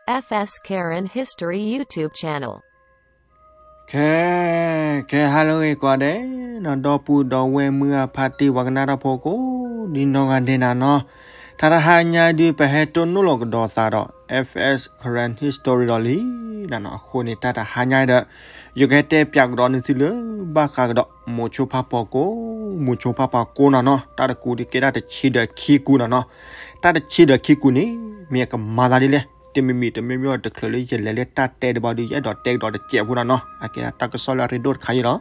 F S Karen History YouTube channel. ခဲ, ခဲဟါလၢအဂ့ၤကိးဂၤဒဲး, ဒီပုၢ်ဒီဝဲၢ်မုၢ်အဖါတံၢ်ပှၤကနၣ်တၢ်ဖိကိးဒ်နီၢ်ဂၤဒဲးနၤနီၤ, တၢ်တဟါညါဒုး ပဟဲတိၢ်နီၣ်လီၤကဒီးသးဒီး F S Karen History ဒီးလံနၤနီၤ. အဃိန့ၣ် တၢ်တဟါညါဒီး ယကဟဲတဲပၠးကဒီးန့ၢ်သုလၢ ဘၣ်ဃးကဒီး မိၤဆိဖါဖီကိ, မိၤဆိဖါဖီကိနၤနီၤ. တၢ်တကူးဒုးကဲတၢ်တဆံဒီးခံကူနၤနီၤ. တၢ်တဆံဒီးခံကူန့ၣ် မ့ၢ်အကမၤသးဒ်လဲၣ်, တမံၤမံၤတမံၤမံၤတချုးလၢယလဲၤလၢတၢ်တဲတဘျီဒုး ယအဲၣ်ဒိးတဲကဒီးတစဲးဖိနၤနီၤ. အကဲဒၣ်တၢ်ကစီၣ်လၢအရ့ဒိၣ်တခါအံၤလီၤ.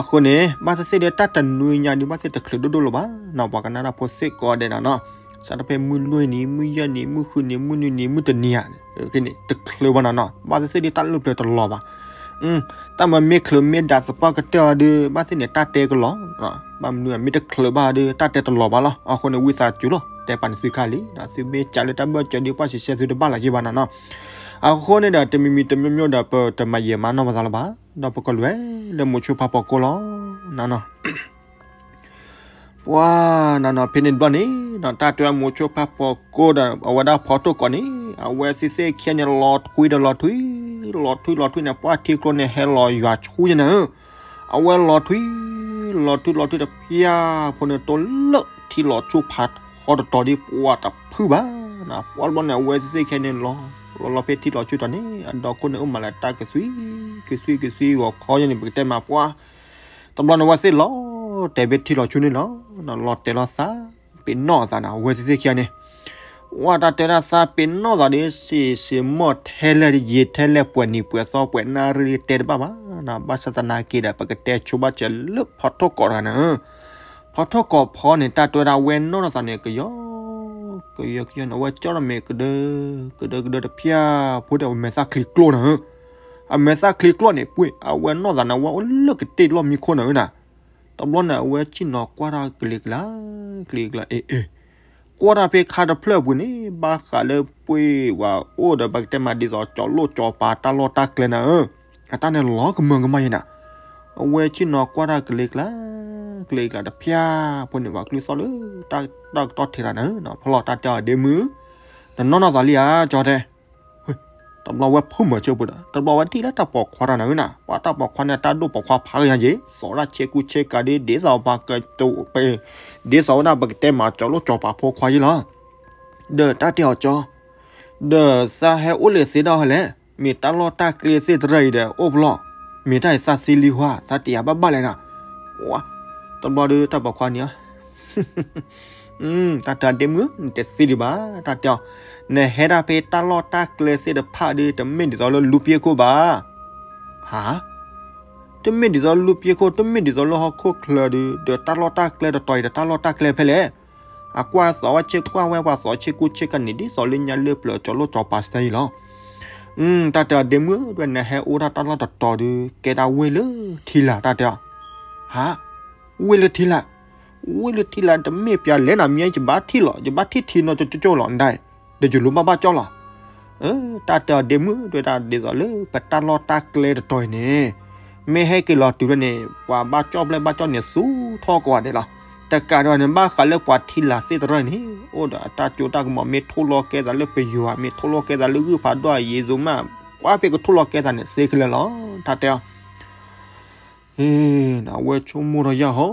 အဃိန့ၣ် ဘၣ်သ့ၣ်သ့ၣ်ဒီး တၢ်တနွံညါဒုး ဘၣ်သ့ၣ်တချုးဒိၣ်ဒိၣ်လၢၤဘၣ်နီၤ. ပှၤကနၣ်တၢ်ဖိသ့ၣ်ကိးဂၤဒဲးနၤနီၤ, စးထီၣ်ဖဲမုၢ်လွံၢ်နံၤ, မုၢ်ယဲၢ်နံၤ, မုၢ်ဃုနံၤ, မုၢ်နွံနံၤ, မုၢ်တနံၤဧါ, တချုးဘၣ်နၤနီၤ. ဘၣ်သ့ၣ်သ့ၣ်ဒုး တၢ်လၢပျၢၤတလီၤဘၣ်. တၢ်မၤမ့ၢ်ချုးမ့ၢ်ဒၣ်သပှၢ်ကတၢၢ်အီၤဒုး ဘၣ်သ့ၣ်န့ၣ် တၢ်တဲကလီၤ, ဘၣ်မနုၤမ့ၢ်တချုးဘၣ်ဒုး တၢ်တဲတလီၤဘၣ်လီၤ. အဃိန့ၣ် ဝံသးစူၤလီၤ တဲပာ်န့ၢ်သုခါလံ. သုမ့ၢ်စံးလၢတၢ်ဘၢၣ်စၢၤဒုး ပှၤစံးဆဲးသုတဘၣ်လၢၤက့ဘၣ်နၤနီၤ. အဃိန့ၣ်ဒီး တမံၤမံၤတမံၤမံၤဒီး ပတမၤယံာ်မၤနီၢ်ပသးလၢၤဘၣ်, ဒီးပကလဲၤလၢမိၤဆိဖါဖီကိလီၤနၤနီၤ. ပှၤနၤနီၤ ဖဲန့ၣ်တဘျီန့ၣ် တၢ်တဲမိၤဆိဖါဖီကိဒီး အဝဲဒၣ်ဖီထိၣ်ကိးန့ၣ် အဝဲသ့ၣ်သ့ၣ်ခံဂၤန့ၣ် လီၤထွံဒီးလီၤထွံ, လီၤထွံလီၤထွံန့ၣ် ပှၤထံကျိန့ၣ်ဟဲလီၤယွၤဆူညါန့ၣ်, အဝဲလီၤထွံ လီၤထွံလီၤထွံတဖၠၣ်ဖိန့ၣ် တိၢ်လၢထံလီၤဆူဖးထီတတီၤဒ် ပှၤတဖုၣ်ဘၣ်နၤ. ပှၤတဘျီန့ၣ် အဝဲသ့ၣ်သ့ၣ်ခံဂၤန့ၣ် လီၤလီၤဖဲထံလီၤဆူတီၤန့ၣ် အဒီခိၣ်န့ၣ် အိၣ်မးလၢတၢ်ကသွံ, ကသွံကသွံဂီၤခီယဲန့ၣ် ပကတဲမးပှၤ တဘျီန့ၣ် အဝဲသ့ၣ်လီၤတဲာ်ဖဲထံလီၤဆူန့ၣ်လီၤ. လီၤတဲာ်လီၤသးပ့ၤနီၣ်အသးနၤ အဝဲသ့ၣ်သ့ၣ်ခံဂၤန့ၣ်, ဝဲတၢ်တဲဒၣ်သးပ့ၤနီၣ်သးဒီး စံးစံးမီၢ်ထဲလဲၣ်ယံာ်ထဲလဲၣ် ပှဲၤနံၤပှဲၤသီပှဲၤနၣ်ရံၣ်တဲတဘၣ်ဘၣ်နၤ. ဘၣ်ဆၣ်သနာ်က့ဒီး ပကတဲဆိဘၣ်စၢၤလၢဖီထိၣ်ကိးတဂၤန့ၣ်, ဖီထိၣ်ကိးဖီန့ၣ် တၢ်တဲဝဲဒၣ်ဝဲနီၢ်နီၢ်သးန့ၣ် ကယီ ကယီကယီန့ၣ် အဝဲကၠီၣ်ထီၣ်မဲာ်ကဒၢ ကဒၢကဒၢတဖၠၣ်ဖိဒီး အမဲာ်သၣ်ချံကျိၣ်နၤဧၢ, အမဲာ်သၣ်ချံကျိၣ်န့ၣ် ပှ့ၤ အဝဲနီၢ်သးန့ၣ် အဝဲအိၣ်လၢကတ့ၢ်လီၢ်မံခိၣ်နၤဧၢနၤ. တဘျီန့ၣ် အဝဲဆ့ၣ်နီၤကွၢ်တၢ်ကလံၤကလါ ကလံၤကလါ အ့ၣ်အ့ၣ်, ကွၢ်တၢ်ဖဲခါတဖျၢၣ်ပူၤန့ၣ် ဘၣ်ဃးလၢပှ့ၤဝဲအိၣ်ဒီး ပကတဲမးဒ်သိး ကၠီလိၣ်ကၠီပၤတၢ်လီၢ်တၢ်ကျဲနၤဧၢ, အတၢ်န့ၣ်လီၤကမၢကမၣ်ယဲနၤ. အဝဲဆ့ၣ်နီၤကွၢ်တၢ်ကလံၤကလါ ကလံၤကလါတဖၠၣ်ဖိန့ၣ် ပှၤကလုၢ်သီၣ်လၢ တၢ်ကတီၢ်ထံးတၢ်နၤဧၢ, ဖီလီၤတၢ်တဲအီၤဒ့မုၣ်, နနီၢ်နီၢ်သးလံဧါ ကၠီတဲ တဘျီဝဲဖုၣ်မၤစၢၤပူၤဒီး တဘျီဝဲထံၣ်လၢတၢ်ပိာ်ခွါတၢ်နၤဧၢနၤ, ပှၤတၢ်ပိာ်ခွါန့ၣ် တၢ်ဒိၣ်ပိာ်ခွါဖးကယၤက့ၤ သီၣ်ဒၣ်ဆ့ကူဆ့ကၤဒ် ဒ်သိးပှၤကတိၤ ဒ်သိးဝဲဒၣ်ပကတဲမး ကၠီလိၣ်ကၠီပၤဖိခွါယဲလီၤ. ဒီးတၢ်တဲအီၤကၠီ, ဒီးသးဟဲအိၣ်လၢသ့ဒၣ်ဟဲလဲၣ်, မ့ၢ်တၢ်လီၢ်တၢ်ကျဲသ့ၣ်တရၢၢ်အံၤဒီး အိၣ်ဖျီၣ်, မ့ၢ်တၢ်အံၤသးသံလံဟါ သးတယာ်ဘၣ်ဘၣ်လဲၣ်နၤ. တဘျီဒီးတၢ်ပိာ်ခွါန့ၣ် တၢ်တဲဒ့မုၣ် နတသံဒံးဘၣ် တၢ်တဲအီၤ, နဟဲဒၣ်ဖဲတၢ်လီၢ်တၢ်ကျဲသ့ၣ်တဖၣ်ဒီး တမ့ၢ်ဒ်သိးလၢလူပျ့ၤခိၣ်ဘၣ်. ဟါ, တမ့ၢ်ဒ်သိးလူပျ့ၤခိၣ် တမ့ၢ်ဒ်သိးလၢဟီၣ်ခိၣ်ချၢဒီး ဒီးတၢ်လီၢ်တၢ်ကျဲတတီၤအံၤဒီး တၢ်လီၢ်တၢ်ကျဲဖဲလဲၣ်. အကွၢ်သီဝဲဆ့ကွၢ်ဝဲပှၤသီဆ့ကူဆ့ကၤန့ၣ် ဒ်သိးလၢညါလၢပျၢၤကၠီလိၣ်ကၠီပၤစတၢၢ်အံၤလီၤ. တၢ်တဲအီၤဒ့မုၣ် ဒ်နဟဲအိၣ်ဒၣ်တၢ်လီၢ်တတီၤဒီး ကဲဒၣ်ဝ့ၢ်လၢထံလာ် တၢ်တဲအီၤ, ဟါ ဝ့ၢ်လၢထံလာ်, ဝ့ၢ်လၢထံလာ် တမ့ၢ်ပျၢၤလဲၣ်နၤ မ့ၢ်ယဘၣ်ထံၣ်လီၤ ယဘၣ်ထံၣ်ထံနီၤကၠိကၠိလီၤ နဒၣ်, ဒီးယလူၤဘၣ်ဘၣ်ကၠီလီၤ. တၢ်တဲအီၤဒ့မုၣ် ဒ်တၢ်ဒ်သိးလၢပတၢ်လီၢ်တၢ်ကျဲတတီၤအံၤန့ၣ် မ့ၢ်ဟဲက့ၤလီၤတုၤဖဲန့ၣ် ပှၤဘၣ်ကၠီဖျဲၣ်ဘၣ်ကၠီန့ၣ် သူထီၣ်ကိးဂၤဒဲးလီၤ. တကးဒံးဘၣ်န့ၣ် ဘၣ်ဃးလၢပှၤထံလာ်သ့ၣ်တရၢၢ်န့ၣ် အိၣ်ဒီးအတၢ်ကၠိတၢ်ကမီၤ မ့ၢ်ထိၣ်လီၤကဲသးလၢပယွၤ မ့ၢ်ထိၣ်လီၤကဲသးလၢဂုၢ်ဖးဒိၣ်အယံၤဒိၣ်မး ကွၢ်ဖဲကထိၣ်လီၤကဲသးန့ၣ် သ့ခဲလၢာ်လီၤ တၢ်တဲအီၤ အဝဲဆိကမိၣ်ဒီးယၢ်ဟီ,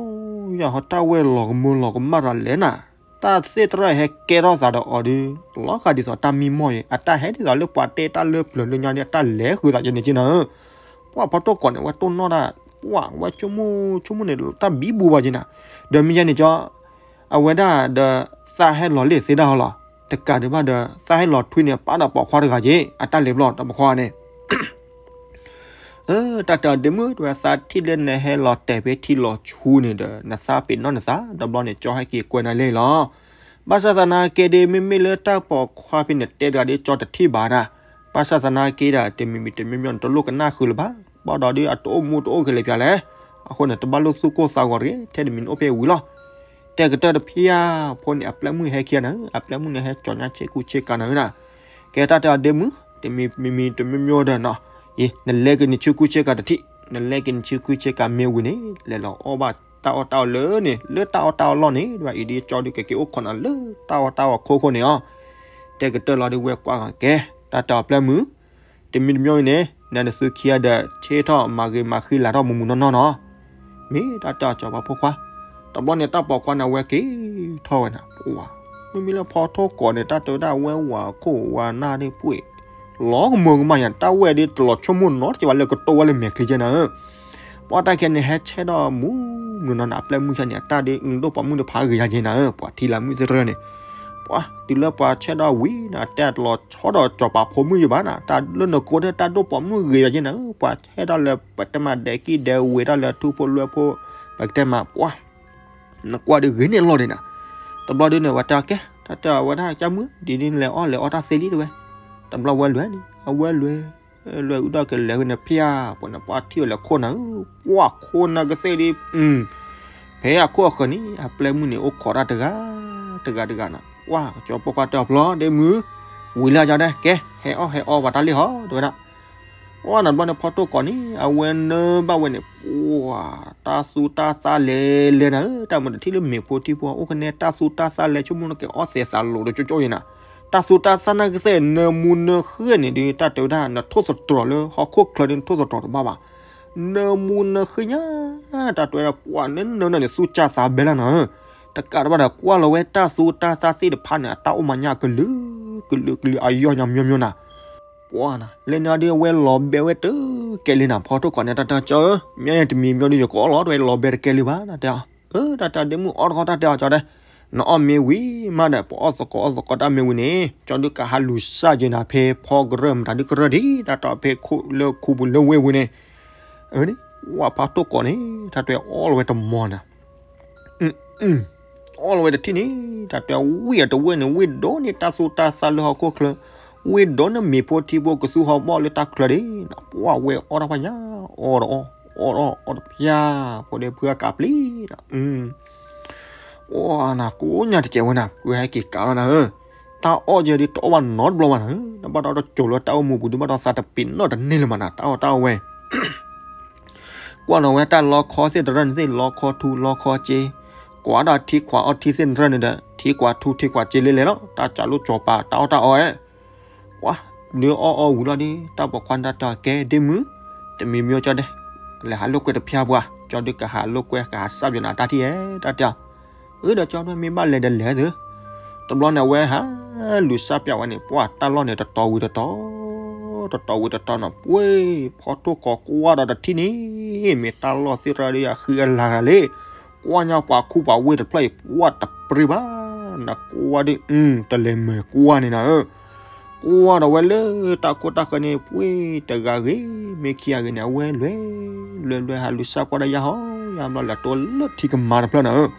ယၢ်ဟီ တၢ်ဝဲလီၤကမၢလီၤကမၣ်တၢ်လဲၣ်နၤ, တၢ်သ့ၣ်တရၢၢ်ဟဲကဲထီၣ်သးဒီးအီၤဒီး လီၤဃာ်ဒ်သိးတၢ်မံမီၢ်အံၤ အတၢ်ဟဲဒ်သိးလၢပှၤတဲတၢ်လၢပျၢၤလၢညါန့ၣ် အတၢ်လဲၤဃုာ်သးယဲန့ၣ်က့နၤဧၢ, ပှၤဖီတိၢ်ကိးန့ၣ် အဝဲတိၢ်နီၣ်တၢ်, ပှၤဝဲဆိကမိၣ်ဆိကမိၣ်န့ၣ် တၢ်ဘံဘူဘၣ်က့နၤ, ဒီးမ့ၢ်ယဲန့ၣ်ကၠီ အဝဲဒၣ်ဒီး သးဟဲလီၤလ့ၣ်သ့ဒၣ်ဟီလီၤ, တကးဒံးဘၣ်ဒီး သးဟဲလီၤထွံန့ၣ် ပာ်ဒီးပိာ်ခွါတဂၤက့ အတၢ်လဲၤဘျီတပိာ်ခွါန့ၣ် တၢ်တဲအီၤဒ့မုၣ် တဝဲသးထံၣ်လၢနဟဲလီၤတဲာ်ဖဲထံလီၤဆူန့ၣ်ဒီး နသးပ့ၤနီၣ်နသး ဒီးဘျီန့ၣ် ကၠီဟဲက့ၤကွဲးနၤလံလီၤ. ဘၣ်ဆၣ်သနာ်က့ဒီး မ့မ့ၢ်လၢတၢ်ပိာ်ခွါဖဲန့ၣ် တဲတဂၤဒီးကၠီတထံၣ်ဘၣ်နၤ, ဘၣ်ဆၣ်သနာ်က့ဒီး တမံၤမံၤတမံၤမံၤန့ၣ် တလိၣ်ကနၣ်ဃုာ်လၢၤဘၣ်, ဘၣ်ဒီးဒုးအတအိၣ်မူတအိၣ်ဂဲၤလၢၤပျၢၤလဲၣ်, အဃိန့ၣ် တဘၣ်လိၣ်သူၣ်ကိၢ်သးဂီၤတဂ့ၤ, ထဲတမံၤန့ၣ်အိၣ်ဖဲဝံၤလီၤ. တဲကတၢၢ်တဖၣ်ဖိန့ၣ် အပျဲၢ်မုၣ်ဟဲခံဂၤနၤ, အပျဲၢ်မုၣ်န့ၣ်ဟဲကၠီညါဆ့ကူဆ့ကၤနၤဧၢနၤ, ကဲတၢ်တဲအီၤဒ့မုၣ် တမံၤမံၤတမံၤမံၤဒီးနီၤ, အံၤ နလဲက့ၤနဆ့ကူဆ့ကၤတထံၣ်, နလဲက့ၤနဆ့ကူဆ့ကၤမ့ၢ်ဝံၤန့ၣ် လဲၤလီၤအီၣ်ဘၣ်တၢ်အီၣ်တၢ်အီလၢန့ၣ်, လၢတၢ်အီၣ်တၢ်အီလီၢ်န့ၣ် ဒ်ဘၣ်အံၤဒ်ကၠီဒုးကက့ၤအိၣ်ခိးနၤလၢတၢ်အီၣ်တၢ်အီခိခိၣ်န့ၣ်အီၤ, တဲကတၢၢ်လီၤဒုးဝဲကွၢ်ဂၤကဲ တၢ်တဲအီၤပျဲမုၣ်, တမံၤတမံၤအံၤန့ၣ် နသုခံဂၤဒီး ဆ့ထီၣ်မၤဂ့ၤမၤဃံလၤထီၣ်မုာ်မုာ်နီၢ်နီၢ်နီၤ. မ့ၢ်တၢ်တဲအီၤစီၤပၤဖိခွါ. တဘျီန့ၣ် တၢ်ပိာ်ခွါန့ၣ် အဝဲက့ၤထီၣ်ဝဲနၤ, ပှၤ, မ့မ့ၢ်လၢဖီထိၣ်ကိးန့ၣ် တၢ်တဲဝဲဒၣ်အဝဲဝၤခိၣ်ဝၤနၢ်ဒ်ပှ့ၤ လီၤကမၢကမၣ်ယၤ တၢ်ဝဲၢ်ဒ်တလီၤဆိကမိၣ်နီတစဲးဘၣ်လၢကတိၢ်ဝဲလၢမဲာ်ချံကဲနၤဧၢ. ပှၤတၢ်ခဲန့ၣ် ဟဲဆဲးဒီးမုၢ်မုၢ်နီၢ်နီၢ် အပျဲၢ်မုၣ်ဆၢန့ၣ် အတၢ်ဒ်နဒိၣ်ပိာ်မုၣ်တဖၣ်ဂ့ၤယၤကဲနၤဧၢ, ပှၤထံလၢမုၢ်သ့ၣ်တရၢန့ၣ်, ပှၤတုၤလၢပှၤဆဲးဒီးဝံၤန့ၣ် တဲတလီၤဆီဒီးစီၤပၤဖိမုၣ်ယဘၣ်နၤ, တၢ်လၢနကိးဒ်တၢ်ဒိၣ်ပိာ်မုၣ်ဂ့ၤယၤကဲနၤဧၢ, ပှၤဆဲးဒီးလၢပတဲမးဒဲးကံၢ်ဒဲးဝဲဒၣ်လၢထူဖိလွဲဖိ, ပကတဲမးပှၤ နကွၢ်ဒ်ဂ့ၤန့ၢ်လီၤဒံးနၤ. တဘျီဒ်န့ၣ် ဝဲတဲအီၤကဲ, တၢ်တဲအီၤဝဲဒၣ်ကၢ်မုၣ် ဒ်န့ၣ်လဲၤအီၣ်လဲၤအီတၢ်သ့လံတဲဝဲ. တဘျီဝဲလဲၤန့ၣ် အဝဲလဲၤ, လဲၤအုၣ်ဒီးကလဲၤဝဲန့ၣ်ဖၠၣ်, ပှၤန့ၣ်ပှၤထံၣ်အီၤလဲၤခိၣ်နၤဧၢ, ပှၤခိၣ်နၤကသ့ၣ်ဒ်, ဖဲအခိၣ်အဃၢၤန့ၣ် အပျဲၢ်မုၣ်န့ၣ် အိၣ်ခိးတၢ်တဂၤ, တဂၤတဂၤနၤ, ပှၤကစီၤပိာ်ခွါတဲအီၤပျီဒ့မုၢ်, ဝံၤလၢအကဒီး ကဲ, ဟဲအီၣ်ဟဲအီပှၤတၢ်လံၢ်ဟီ တဲဝဲဒၣ်. ပှၤနဘျီန့ၣ်ဖီထိၣ်ကိးန့ၣ် အဝဲနၢဘၣ်ဝဲန့ၣ် ပှၤ တၢ်သူတၢ်သၣ်လဲၤလဲၤနၤဧၢ, တၢ်မုာ်တထံၣ်လၢမ့ၢ်ဖိထံဖိ အိၣ်ကနဲတၢ်သူတၢ်သၣ်လဲၤဆိကမိၣ်နက့ၤအီၣ်သဲးသးလိၤဒီးကၠိကၠိယဲနၤ, တၢ်သူတၢ်သၣ်နၢ်ကသ့ၣ် နၢမူနၢဃ့ၢ်န့ၣ်ဒ် တၢ်တဲဝဲဒၣ် နထိၣ်သတြီၤလၢဟီၣ်ခိၣ်ချၢဒ်နထိၣ်သတြီၤတဘၣ်ဘၣ်, နၢမူနၢဃ့ၢ်ညါ, တၢ်တဲဝဲဒၣ် ပှၤနၢနၢနၢန့ၣ် သူကၢ်သးဘဲလၢနၤဧၢ, တကးတဘၣ်ဒီး ကွၢ်လီၤဝဲတၢ်သူတၢ်သၣ်သ့ၣ်တဖၣ်န့ၣ် အတၢ်အိၣ်မၤညၣ်ကလုာ်, ကလုာ်ကလုာ် အယီၢ်ညါမညီမညီနၤ ပှၤနၤ လၢန့ၣ်ဒ်အဝဲလီၤဘဲဝဲတကဲလံနၤ, ဖီထိၣ်ကိးန့ၣ် တၢ်တဲအီၤကၠီဧၢ, မ့ၢ်တမံၤမညီဒ်ယကအီၣ်လီၤ တဝဲလီၤဘဲတကဲလံဘၣ် တၢ်တဲအီၤ, အၢ တၢ်တဲအီၤဒ့မုၣ်အီၣ်တခီ တၢ်တဲအီၤကၠီဒီး, နအီၣ်မ့ၢ်ဝံၤမးဒီး ပအီၣ်သကိးအီၣ်သကိးတၢ်မ့ၢ်ဝံၤန့ၣ် ကၠီဒုးကဟးလူၤစၢ်က့ၤနၤဖဲဖီကရၢၢ်မတၤဒုးကရၢၢ်ဒံး တၢ်တဲအီၤဖဲခိၣ်လၢခူပူၤလၢဝ့ၢ်ပူၤန့ၣ်, အၢန့ၣ် ဝဲဖီထိၣ်ကိးန့ၣ် တၢ်တဲအီၤအီၣ်လီၤဝဲတမီၤနၤ အီၣ်လီၤဝဲတထံၣ်န့ၣ် တၢ်တဲဝံၣ်အတဝ့ၢ်န့ၣ် ဝ့ၢ်ဒိၣ်န့ၢ်တၢ်သူတၢ်သၣ်လၢဟီၣ်ခိၣ်ချၢ, ဝ့ၢ်ဒိၣ်န့ၢ်မ့ၢ်ဖိထံဖိကသူဟီၣ်ဘီၣ်လၢတၢ်ချၢဒၣ်နၤ, ပှၤဝဲအီၣ်တၢ်ဖးညါ, အီၣ်တအီၣ်, အီၣ်တအီၣ်, အီၣ်တဖၠၣ်, ဖိဒဲဖုအကးပျံၤနၤ, အီၣ်နၤကိးညါတကဲးဝဲနၤ ဖုဟဲက့ၤကးလီၤနၤဧၢ, တၢ်အီၣ်ကဲဒ်တအီၣ်ဘၣ်နီတဘျီဘၣ်နၤဧၢ, နဘၣ်ဒီးတစိၤလၢတၢ်အိၣ်မူပူၤဒ်ဘၣ်ဒီးသးတပ့ၤနီၣ်တန့ၢ်လၢၤမးနၤ တၢ်အီၣ်တၢ်အီၣ်ဝဲ ကွၢ်လီၤဝဲတၢ်လီခီသ့ၣ်တရၢၢ်န့ၣ်သ့ၣ် လီခီထူလီခီစ့, ကွၢ်ဒီးထံခွးအီထံသ့ၣ်တရၢၢ်န့ၣ်ဒီး ထံခွးထူထံခွးစ့လၢလဲၣ်လီၤ, တၢ်စးလိၣ်စီၤပၤတၢ်အီၣ်တၢ်အီအဲၣ်, ပှၤ ဒုးအီၣ်အီၣ်ဝံၤလီၤဒီး တၢ်ပိာ်ခွါန့ၣ်တၢ်တဲအီၤကဲဒ့မုၣ်, တမံၤမံၤကၠီဒဲး, လဲၤဟးလိာ်ကွဲတဖၠၣ်ပှၤ, ကၠီဒုးကဟးလိာ်ကွဲကဟးစၢ်ပၠီနၤတၢ်ထံၣ်ဧဲ တၢ်တဲအီၤ, အၢဒီးကၠီဒဲးမ့ၢ်ဘၣ်လဲၤဒီးလဲၤသ့ တဘျီန့ၣ် အဝဲဟးလူၤစၢ်ပၠီဝဲန့ၣ် ပှၤတၢ်လီၢ်န့ၣ် တတီၤဝံၤတတီၤ, တတီၤဝံၤတတီၤနီၤ ပှ့ၤ ဖီထိၣ်ကိးကွၢ်ဒီးတထံၣ်န့ၣ် မ့ၢ်တၢ်လီၢ်သ့ၣ်တဖၣ်ဒီးအဃံအလၤဂၤလံ, ကွၢ်ညါပှၤခူပှၤဝ့ၢ်တဖျၢၣ်အံၤ ပှၤတပြံဘၣ်, နကွၢ်ဒ် တလဲၤမုာ်ကွၢ်န့ၣ်နၤဧၢ, ကွၢ်ဒီးဝဲလၢတၢ်ခိၣ်တၢ်ဃၢၤန့ၣ် ပှ့ၤတဂၤဂ့ၤ မ့ၢ်ခံဂၤဂ့ၤန့ၣ် အဝဲလွဲၢ်လွဲၢ်လွဲၢ်ဟးလူၤစၢ်ကွၢ်ဒီးယါဟီ ယါဘျီလဲၤတိလၢထံကမါတဖျၢၣ်နၤဧၢ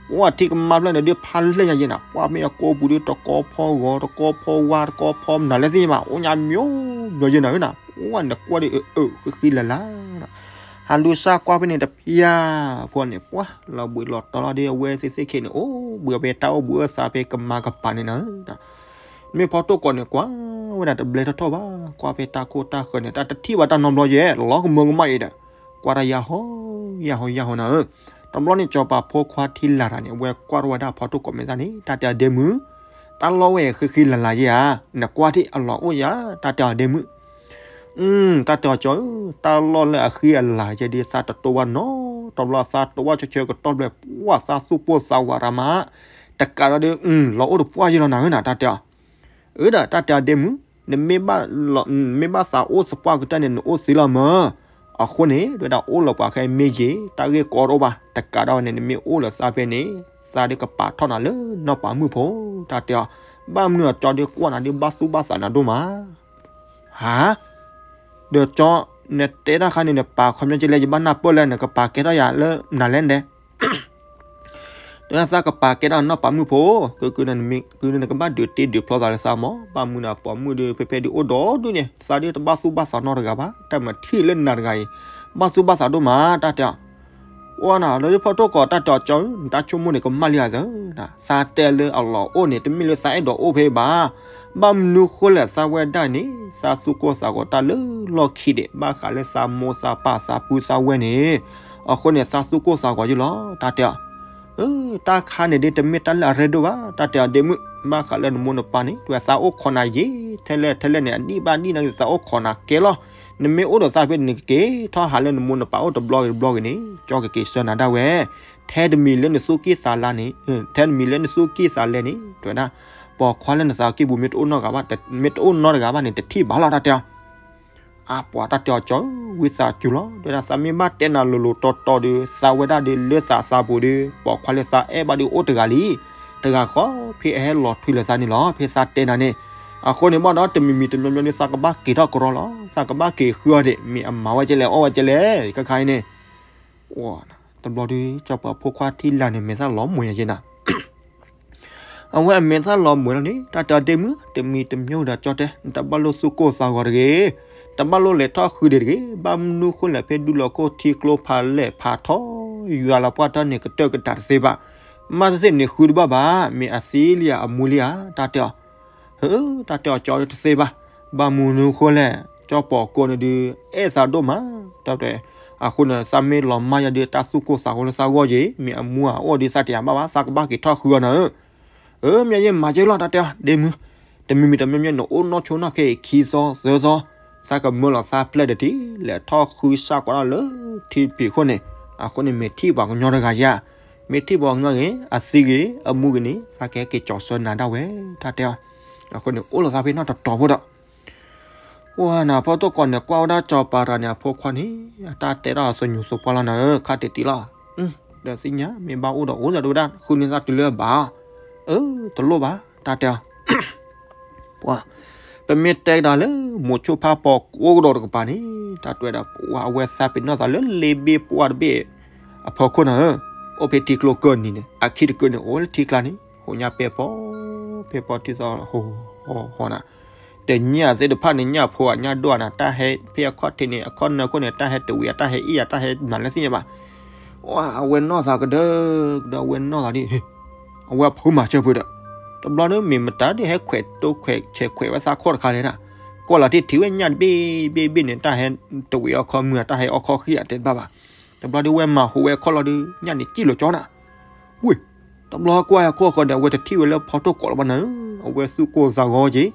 ပှၤထံကမါဖျၢၣ်န့ၣ်ဒ်ဖးလဲၢ်ညါယဲနၤ, ပှၤမ့ၢ်အကိးပူၤဒ်တကီဖီဂီၤ တကီဖီဝါ တကီဖီမနုၤလဲၣ်သ့ၣ်ညါဘၣ် အိၣ်ညါမျိုးမျိုးယဲနၤဧၢနၤ, ပှၤနကွၢ်ဒ်အၢအၢဃံဃံလၤလၤနၤ, ဟးလူၤစၢ်ကွၢ်ဖဲန့ၣ်တဖၠၣ်ဖိန့ၣ် ပှၤလီၤဘှံးလီၤတီၤလီၤဒ်အဝဲသ့ၣ်သ့ၣ်ခံန့ၣ် အိၣ်ဘှံးအဝဲတၢ်အိၣ်ဘှံးအိၣ်သါဖဲကမါကပၤန့ၣ်နၤဧၢ မ့ၢ်ဖီထိၣ်ကိးန့ၣ်ကွၢ်ဝဲဒၣ်တဘျဲထီၣ်ထီၣ်ဘၣ်, ကွၢ်ဖဲတၢ်ခိၣ်တၢ်ဃၢၤန့ၣ် တၢ်တထံၣ်ဘၣ်တၢ်နီတဘျီယဲ လီၤကမၢကမၣ်အံၤဒီး ကွၢ်တၢ်ယါဟီ ယါဟီ ယါဟီနၤဧၢ, တဘျီန့ၣ် စီၤပၤဖိခွါထံလာ်တၢ်န့ၣ် အဝဲကွၢ်ထီၣ်ဝဲဒၣ်ဖီထိၣ်ကိးမဲာ်သၣ်န့ၣ် တၢ်တဲအီၤဒ့မုၣ်, တၢ်လီၢ်ဝဲအံၤဃံဃံလၤလၤယဲဧါ, နကွၢ်ထံၣ်အလီၢ်အိၣ်ယါ, တၢ်တဲအီၤဒ့မုၣ် တၢ်လီၢ်လၢအဃံအလၤ ယဲဒ်သးတတိဝဲနီတဘျီ သးတိဝဲဆၢဆၢကတီၢ်ဘျဲၣ် ပှၤသးသူၣ်ပိၢ်သးဝးရၤမး, တကးဒီးဒ် လီၤအိၣ်တပှၢ်ယဲလီၤနၤဧၢနၤ တၢ်တဲအီၤ, အၢဒီးတၢ်တဲအီၤဒ့မုၣ်, နမ့ၢ်ဘၣ်သးအိၣ်သပှၢ်ကတၢၢ်န့ၣ် နအိၣ်သ့လီၤမၢ်, အဃိန့ၣ် တဝဲဒၣ်အိၣ်လၢပှၤဃဲမ့ၢ်ယ့ၤ တၢ်ဂ့ၢ်ကီတအိၣ်ဘၣ်, တကးဒီးန့ၣ် နမ့ၢ်အိၣ်လၢသးဖဲန့ၣ် သးဒ်ကပာ်ထီၣ်နၤလၢနီၢ်ပၤမုၣ်ဖိ, တၢ်တဲအီၤ, ဘၣ်မနုၤအကၠီဒ်ကွၢ်နၤဒ်ဘၣ်သူၣ်ဘၣ်သးနၤဒိၣ်မး ဟါ, ဒီးကၠီ, နတဲတၢ်ခါန့ၣ် နပာ်ခီပညီကလဲၣ် ယဘၣ်နၢ်ပၢၢ်လၢနကပာ်ကဲထီၣ်ယၤလၢနၤလဲၣ်ဒဲး, တဝဲဒၣ်သးကပာ်ကဲထီၣ်နီၢ်ပၤမုၣ်ဖိ, ကနကဘၣ်ဒုးတ့ဒုးဖျီသးလၢသးမး, ဘၣ်မနုၤနပာ်မုၣ်ဒီး ဖဲဖဲဒ်အိၣ်ဒီဒူၣ်န့ၣ် သးဒ်တဘၣ်သူၣ်ဘၣ်သးနီတဂၤဘၣ်, တၢ်မၤထံၣ်လၢနၤတဂၤအံၤ, ဘၣ်သူၣ်ဘၣ်သးဒိၣ်မး တၢ်တဲအီၤ အိၣ်နၤ လၢဖီထိၣ်ကိးတၢ်တဲအီၤကၠီဧၢ, နတၢ်ဆိကမိၣ်န့ၣ်ကမၣ်လံဧါသၢ, သးတဲလၢအလီၢ်အိၣ်န့ၣ် တမ့ၢ်လၢသးအဲၣ်ဒိးအိၣ်ဖဲဘၣ်, ဘၣ်မနုၤဃိလဲၣ်သးဝဲဒၣ်န့ၣ် သးသူၣ်ကိၢ်သးဂီၤတၢ်လၢလီၢ်ခံဒံး ဘၣ်ဃးလၢသးမိၢ်သးပၢ်သးပုၢ်သးဝဲၢ်န့ၣ်, အဃိန့ၣ် သးသူၣ်ကိၢ်သးဂီၤယုၢ်လီၤ တၢ်တဲအီၤ တၢ်ခါန့ၣ်ဒ်တမ့ၢ်တၢ်လၢအရ့ဒိၣ်ဘၣ်, တၢ်တဲအီၤဒ့မုၣ်, ဘၣ်ဃးလၢနမိၢ်နပၢ်န့ၣ် တဝဲသးအိၣ်ခိးနၤယံာ် ထဲလဲၣ်ထဲလဲၣ်န့ၣ် အဒံၣ်ဘၣ်ဒံၣ်န့ၣ် သးအိၣ်ခိးနၤကဲလီၤ. နမ့ၢ်အိၣ်ဒီးသးဖဲန့ၣ် နကက့ၤထီၣ်ဟးလၢနမိၢ်နပၢ်အိၣ်တဘျီဂ့ၤတဘျီဂ့ၤန့ၣ် ကၠီကက့ၤဆှၢနၤဒၣ်ဝဲ. ထဲတမံၤလၢနသူၣ်ကံၢ်သးလဲန့ၣ်, ထဲတမံၤလၢနသူၣ်ကံၢ်သးလဲန့ၣ် တဲဝဲဒၣ်, ပိာ်ခွါလၢနသးကံၢ်ပူၤမ့ၢ်တအိၣ်နီတဂၤဘၣ်, မ့ၢ်တအိၣ်နီတဂၤဘၣ်န့ၣ် တထံၣ်ဘၣ်လီၤ တၢ်တဲအီၤ. အပှၤတၢ်တဲအီၤကၠီ ဝံသးစူၤလီၤ. တဲဝဲဒၣ် သးမ့ၢ်ဘၣ်တဲနၤလိၤလိၤတီတီဒီး သးဝဲဒၣ်ဒီးလၢသးသးပူၤဒီး ပိာ်ခွါလၢသးအဲၣ်ဘၣ်ဒီးအိၣ်တဂၤလံ. တဂၤဃီ ဖဲအဟဲလီၤထွံလၢၤသးန့ၣ်လီၤ. ဖဲသးတဲနၤန့ၣ် အဃိန့ၣ်ဘၣ်ဒီး တမံၤမံၤတမံၤမံၤန့ၣ် သးကဘၣ်က့ၤထီၣ်ကရီလီၤ. သးကဘၣ်က့ၤဃုအီၤဒံး မ့ၢ်အမၤဝဲကဲလဲၣ် အီၣ်ဝဲကဲလဲၣ် ခါခါအံၤန့ၣ် တဘျီဒီး ကၠီပှၤဖိခွါထံလာ်န့ၣ် မဲာ်သၣ်လီၤမှဲၤယဲနၤ. အဝဲအမဲာ်သၣ်လီၤမှဲၤလီၤန့ၣ် တၢ်တဲအီၤဒ့မုၣ် တမံၤတမံၤဒီးကၠီတဲ နတဘၣ်လိၣ်သူၣ်ကိၢ်သးဂီၤတဂ့ၤ, တဘၣ်လိၣ်လဲၤထီၣ်ဃုဒံးတဂ့ၤ. ဘၣ်မနုၤဃိလဲၣ် ဖဲဒူလီၤခိၣ်ထံကျိဖးလဲၢ်ဖးထီ ယွၤလီၤပှၢ်ထီၣ်န့ၣ် ကတၢၢ်ကတၢၢ်တသ့ဘၣ်. မ့ၢ်တသ့န့ၣ်ဃုတဘၣ်ဘၣ်, မ့ၢ်အသံလံဧါ အမူလံဧါ တၢ်တဲအီၤ. ဟၢ တၢ်တဲအီၤကၠီတသ့ဘၣ်. ဘၣ်မနုၤဃိလဲၣ် ကၠီပိာ်ကိန့ၣ်ဒုး အဲၣ်သးဒိၣ်မး တၢ်တဲ. အဃိန့ၣ် သးမ့ၢ်လီၤမၢ်ယၤဒုး တၢ်သူၣ်ကိၢ်သးဂီၤလၢသးဂီၢ်က့ၤ မ့ၢ်အမူအအိၣ်ဒုး သးတယာ်ဘၣ်ဘၣ် သးကဘၣ်က့ၤထီၣ်ဃုအီၤနၤဧၢ. အၢ မ့ၢ်ယဲမၤကဲလီၤ တၢ်တဲအီၤ ဒ့မုၣ်, တမံၤမံၤတမံၤမံၤ နအိၣ်နီၢ်ဆိနီၢ်ခဲအံၤ ခံသီသၢသီ သးကမၢလီၤသးပျဲၢ်တထံၣ် လဲၤထီၣ်ဃုစၢ်ကွၢ်ဒၣ်လၢထံဖံးခိၣ်န့ၣ်. အဃိန့ၣ် မ့ၢ်ထံၣ်ပှၤကညီတဂၤယါ, မ့ၢ်ထံၣ်ပှၤကညီဂ့ၤ အသံဂ့ၤ အမူဂ့ၤန့ၣ် သးကဟဲက့ၤကၠီဆၢနၤဒၣ်ဝဲ တၢ်တဲအီၤ. အဃိန့ၣ် အိၣ်လီၤသးဖဲနီၢ်တတီၤဖိဒီး ဝဲနၤဖီတိၢ်ကိးန့ၣ် ကွၢ်ဝဲဒၣ်ကၠီပၤတဂၤန့ၣ် အဖိခွါန့ၣ် အတၢ်တဲတၢ်သညူးသပှၢ်လီၤနၤဧၢ ခါတံၢ်တံၢ်လီၤ. ဒီးသ့ၣ်ညါ မ့ၢ်ဘၣ်အိၣ်ဒီးအိၣ်ဒီးဝဲဒၣ် ဃုန့ၢ်သးတုၤလၢအဘၣ်. အၢ တလိၣ်ဘၣ် တၢ်တဲအီၤ. ပှၤ ပမ့ၢ်တဲကဒါလၢ မိၤဆိဖးပိာ်ကိကဒီးတကပၤန့ၣ် တၢ်တဲဝဲဒၣ် ပှၤအဝဲသးပ့ၤနီၣ်သးလၢလ့ဘ့ၣ်ပှၢ်တဘ့ၣ်အဖီခိၣ်နၤဧၢ. အိၣ်ဖဲထံကျိကၢၢ်နံၤန့ၣ် အခံတကုန့ၣ် အိၣ်လၢထံကျါန့ၣ် ဟိးညါပဲာ်ဖီ ပဲာ်ဖီထံသီဟီဟီနၤ တညၣ်သ့ၣ်တဖၣ်န့ၣ် ညၣ်ဖိအညၣ်ဒိၣ်နၤ တၢ်ဟဲဖဲအခီၣ်ထံးန့ၣ် အခီၣ်နၢခိၣ်န့ၣ် တၢ်ဟဲတဝံၤ တၢ်ဟဲအ့ၣ်ယၤ တၢ်ဟဲမၤလၢသ့ၣ်ညါဘၣ်. အဝဲနီၢ်သးကဒၢကဒၢ အဝဲနီၢ်သးဒ် အဝဲဖုမၤစၢၤဖုဒီး တဘျီန့ၣ် မ့ၢ်မတၤဒ်ဟဲခွဲးတိခွဲးဆဲးခွဲးဝဲသးခီၣ်တခါလဲၣ်နၤ. ကွၢ်လီၤတံၢ်ထံၣ်ဝဲညၣ်တဘ့ၣ်ဘ့ၣ်ဘ့ၣ်န့ၣ် တၢ်ဟဲတဝံၤအီခီမုၢ် တၢ်ဟဲအီခီဃံအတဲတဘၣ်ဘၣ်. တဘျီဒ်ဝဲမၤဟူးဝဲခီၣ်လီၤဒုး ညၣ်န့ၣ်စံၣ်လီၤကၠီနၤ. ဝ့ၢ် တဘျီကွၢ်ယၤခိၣ်ဃီဒီး အဝဲတထံၣ်ဝဲလၢဖီတိၢ်ကိးလီၤဘၣ်နၤဧၢ. အဝဲသူၣ်ကိၢ်သးဂီၤက့ၤ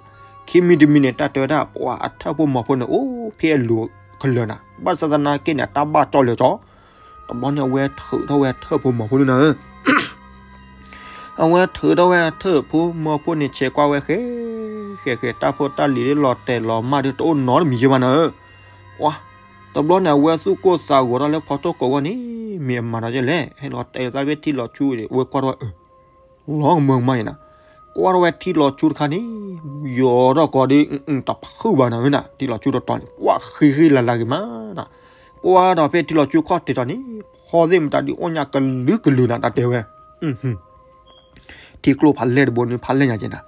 ခံမံၤတမံၤန့ၣ် တၢ်တဲဝဲဒၣ် ပှၤအထၢၣ်ဖိမီၤဖိန့ၣ် အိၣ်ဖဲအလိၤကလၢာ်နၤ ဘၣ်ဆၣ်သနာ်က့န့ၣ် အတၢ်ဘၣ်ကၠီလၢာ်ကၠီ. တဘျီန့ၣ် အဝဲထုးထီၣ်ဝဲထၢၣ်ဖိမီၤဖိဒုနၤဧၢ. အဝဲထုးထီၣ်ဝဲထၢၣ်ဖိမီၤဖိန့ၣ် ဆဲးကွၢ်ဝဲဃဲ ဃဲဃဲ တၢ်ဖိတၢ်လံၤဒ်လီၤတဲာ်လီၤမၢ်ဒ်တအိၣ်နီတမံၤယဲဘၣ်နၤဧၢ. ဝါ တဘျီန့ၣ် အဝဲသူၣ်ကိၢ်သးဂီၤထီၣ်လၢဖီတိၢ်ကိးဂီၢ်န့ၣ် မ့ၢ်အမၤဒီးယဲလဲၣ် ဟဲလီၤတဲာ်သးဖဲထံလီၤဆူ အဝဲကွၢ်ထီၣ်ဝဲ အၢ လီၤကမၢကမၣ်ယဲနၤ. ကွၢ်ထီၣ်ဝဲထံလီၤဆူတခါန့ၣ် ယိာ်ထီၣ်ကီးဒ် တဖုဘၣ်နၤဝဲနၤ ထံလီၤဆူတတီၤန့ၣ် ပှၤဃံဃံလၤလၤဂ့ၤမးနၤ. ကွၢ်ဒီးဖဲထံလီၤဆူခီၣ်ထံးတီၤန့ၣ် ဖီသ့ၣ်မတၤဒ်အီၣ်ညၣ်ကလုာ်ကလုာ်နၤ တၢ်တဲဝဲ ထံကျိဖးလဲၢ်တဘိန့ၣ် ဖးလဲၢ်ညါကဲနၤ.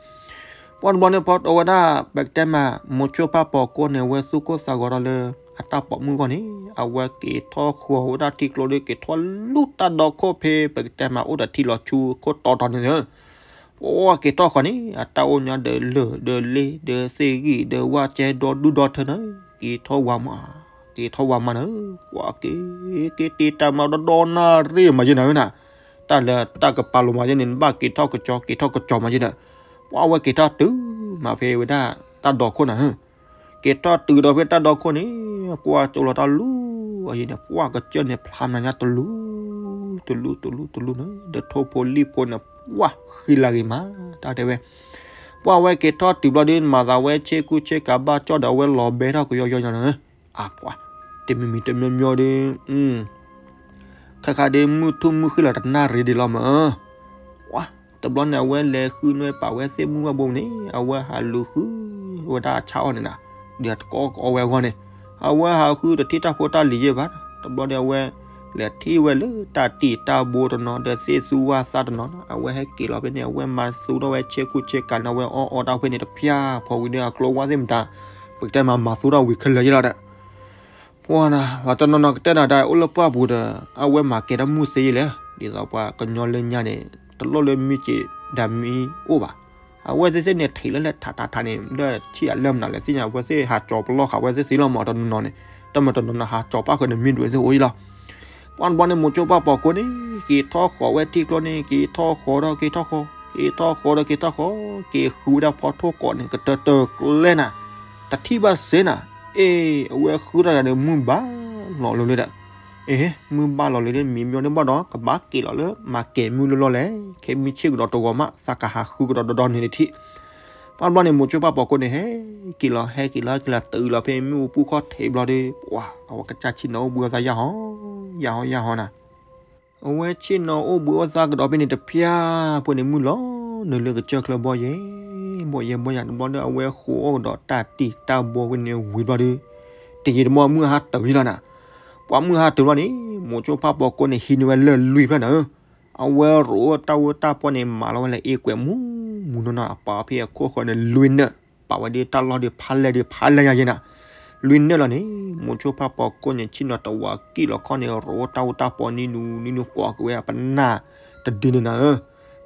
ပှၤတဘျီန့ၣ် ဖီတိၢ်ဝဲဒၣ် ပကတဲမး မိၤဆိဖးပိာ်ကိန့ၣ် အဝဲသူၣ်ကိၢ်သးဂီၤထီၣ်လၢ အတၢ်ပိာ်မုၣ်ဂီၢ်န့ၣ် အဝဲက့ၤထီၣ်ဃီၤဝဲဒၣ်ထံကျိဒီး က့ၤထီၣ်လူၢ်တၢ်ဒီခိၣ်ဖဲ ပကတဲမး အိၣ်ဒီးထံလီၤဆူခိၣ်တီတီၤန့ၣ်လၢ ပှၤက့ၤထီၣ်ဃီၤန့ၣ် အတၢ်အိၣ်ညါဒီးလၢၢ်ဒီးလ့ဒီးသ့ၣ်ဂံၢ်ဒီးဝၣ်ကဲဒီဒူၣ်ဒီထၢနၤ က့ၤထီၣ်ဝါမး က့ၤထီၣ်ဝါမးနၤ. ပှၤက့ၤ က့ၤတ့တၢ်မၤဒီဒီနၣ်ရံၣ်မးယဲနၤဧၢနၤ. တၢ်လၢတၢ်ကပာ်လိၤမးယဲန့ၣ် နဘၣ်က့ၤထီၣ်ကစီၤ က့ၤထီၣ်ကစီၤမးယဲဒီး ပှၤအဝဲက့ၤထီၣ်တုၤမးဖဲဝဲဒၣ်တၢ်ဒီခိၣ်နၤဧၢ. က့ၤထီၣ်တုၤဒီးဖဲတၢ်ဒီခိၣ်န့ၣ် ကွၢ်ကၠိလီၤတၢ်လူၤအယံၤန့ၣ် ပှၤကစၢၢ်န့ၣ် ဖျါမးညါတလူၤ တလူၤ တလူၤ တလူၤနၤ ဒီးထိၣ်ဖိလံၣ်ဖိန့ၣ် ပှၤဃံလၤဂ့ၤမး တၢ်တဲဝဲ. ပှၤအဝဲက့ၤထီၣ်တုၤဘျီဒီး မၤသးဝဲဆ့ကူဆ့ကၤဘၣ်ကၠီဒီး အဝဲလီၤဘဲထီၣ်ကယီယီယီနၤဧၢ. အပှၤ တမံၤမံၤတမံၤမံၤဒီး ခါခါဒ်မုၢ်ထူၣ်မုၢ်ဃ့လီၤတနၣ်ရံၣ်ဒံးလီၤမး. ဝါ တဘျီန့ၣ် အဝဲလဲၤဃုနွဲၣ်ပာ်ဝဲသ့ၣ်မုၢ်ဝဲဘိန့ၣ် အဝဲဟးလူၤဃုဝဲဒၣ်အဆၣ်အီၣ်န့ၣ်နၤ ဒီးတကိးကအီဝဲအဂီၢ်န့ၣ် အဝဲဟးဃုတထံၣ်တၢ်ဖိတၢ်လံၤယဲၢ်ဘၣ်. တဘျီဒီးအဝဲ လဲၤထံၣ်ဝဲလၢတၢ်တံာ်တၢ်ဘိတနီၤ ဒီးသ့ၣ်သူဝၣ်သၣ်တနီၤ အဝဲဟဲက့ၤလီၤဖဲန့ၣ် အဝဲမၤသူထီၣ်ဝဲဆ့ကူဆ့ကၤန့ၣ် အဝဲအီၣ်အီတၢ်ဖဲန့ၣ်တဖၠၣ် ဖီဝံၤဒီးအကျိဝါသ့ၣ်မတၤ ပကတဲမးမၤသူထီၣ်ဝံၤခဲလၢာ်ယဲလီၤဒီး ပှၤနၤ ပှၤတနီၤနီၤကတဲနၤဒၣ်အိၣ်လၢပှၢ်ပူၤဒီး အဝဲမၤကဲတၢ်မုၢ်သ့ယဲလဲၣ် ဒ်သိးပှၤကညီလၢညါန့ၣ် တလိၣ်လၢမံက့ၤဒၣ်မံအိၣ်ဘၣ်. အဝဲသ့ၣ်သ့ၣ်န့ၣ် ထံးလၢလဲၣ်ထးထးထးန့ၣ် ဒီးထံၣ်အလၢမနုၤလဲၣ်သ့ၣ်ညါ အဝဲသ့ၣ်ဟးကၠီၤပလီၢ်ဃာ်ဝဲသ့ၣ်သ့လီၤမး တနီၤနီၤန့ၣ် တမ့ၢ်တနီၤနီၤဟးကၠီၤပၣ်ဃုာ်န့ၣ်မ့ၢ်ဒွဲၣ်သ့ၣ်အိၣ်အံၤလီၤ. ပှၤတဘျီန့ၣ် မိၤဆိပၢ်ပိာ်ကိန့ၣ် က့ၤထီၣ်ဃီၤဝဲထံကျိန့ၣ် က့ၤထီၣ်ဃီၤဒီးက့ၤထီၣ်ဃီၤ က့ၤထီၣ်ဃီဒီးက့ၤထီၣ်ဃီ, က့ၤဃုဝဲဒၣ်ဖီထိၣ်ကိးန့ၣ် ကတၢၢ်တၢၢ်ကျဲနၤ, တထံၣ်ဘၣ်စ့နၤ, အ့ အဝဲဃုထီၣ်တၢ်ဒီးမုၢ်ဘၣ်လီၤလီၤလံဒီး, အ့ မုၢ်ဘၣ်လီၤလံဒီး မံမီန့ၢ်ဘၣ်ဒီး ကဘၣ်က့ၤလီၤလၢမၤကဲၤမုၢ်လီၢ်လီၢ်လဲၣ်, ခဲမုၢ်ဆ့ၣ်ကဒီးတဂီၤမး သးကဟးဃုကဒီးဒီဒီန့ၣ်တထံၣ်. ပှၢ်တဘျီန့ၣ် မိၤစိဖၣ်ပီၤကိန့ၣ် ဟဲက့ၤလီၤဟဲက့ၤလီၤဟဲက့ၤလီၤတုၤလီၤဖဲမ့ၣ်အူပူၤခီၣ်ထံးဘျီဒီး ပှၢ် အဝဲကစၢ်ဆ့ၣ်နီၤအိၣ်ဘှံးအိၣ်သါယၢ်ဟီ ယၢ်ဟီယၢ်ဟီနၤ. အဝဲဆ့ၣ်နီၤအိၣ်ဘှံးအိၣ်သါကဒီးဖဲန့ၣ်တဖျၢၣ် ဖိန့ၣ်မုၢ်လီၤနုာ်လၢကစၢၢ်ချၢဘီယဲၢ် ဘီယဲၢ်ဘီယဲၢ်တဘျီဒီး အဝဲဃိးအီၣ်ကဒီးတၢ်တံာ်တၢ်ဘီဝဲန့ၣ်ဝံၤဘျီဒီး တယံာ်တမီၢ်မုၢ်ဟါတၢၤယဲၢ်လီၤနၤ. ပှၢ်မုၢ်ဟါတၢၤဘျီန့ၣ် မိၤစိဖၣ်ပီၤကိန့ၣ် ဟံးန့ၢ်ဝဲလၢၢ်လွံၢ်ဖျၢၣ်နၤဧၢ, အဝဲရိးတၢ်အူတၢ်ပီန့ၣ် မၤလီၤဝဲလၢအ့ကွဲးမူမူနီၢ်နီၢ် အပာ်ဖဲအခိၣ်ဃၢၤန့ၣ်လွံၢ်နၢၣ်, ပာ်ဝဲဒၣ်တၢ်လီၢ်ဒ်ဖးလဲၢ်ဒ်ဖးလဲၢ်ယဲၢ်နၤ, လွံၢ်နၢၣ်လီၤန့ၣ် မိၤစိဖၣ်ပီၤကိန့ၣ် ဆ့ၣ်နီၤတဝးကံၣ်လီၤခီၣ်န့ၣ် ရိးတၢ်အူတၢ်ပီနံၤနူနံၤနူ ကွၢ်က့ၤဝဲအပနၢ်တဒုန့ၣ်နၤဧၢ,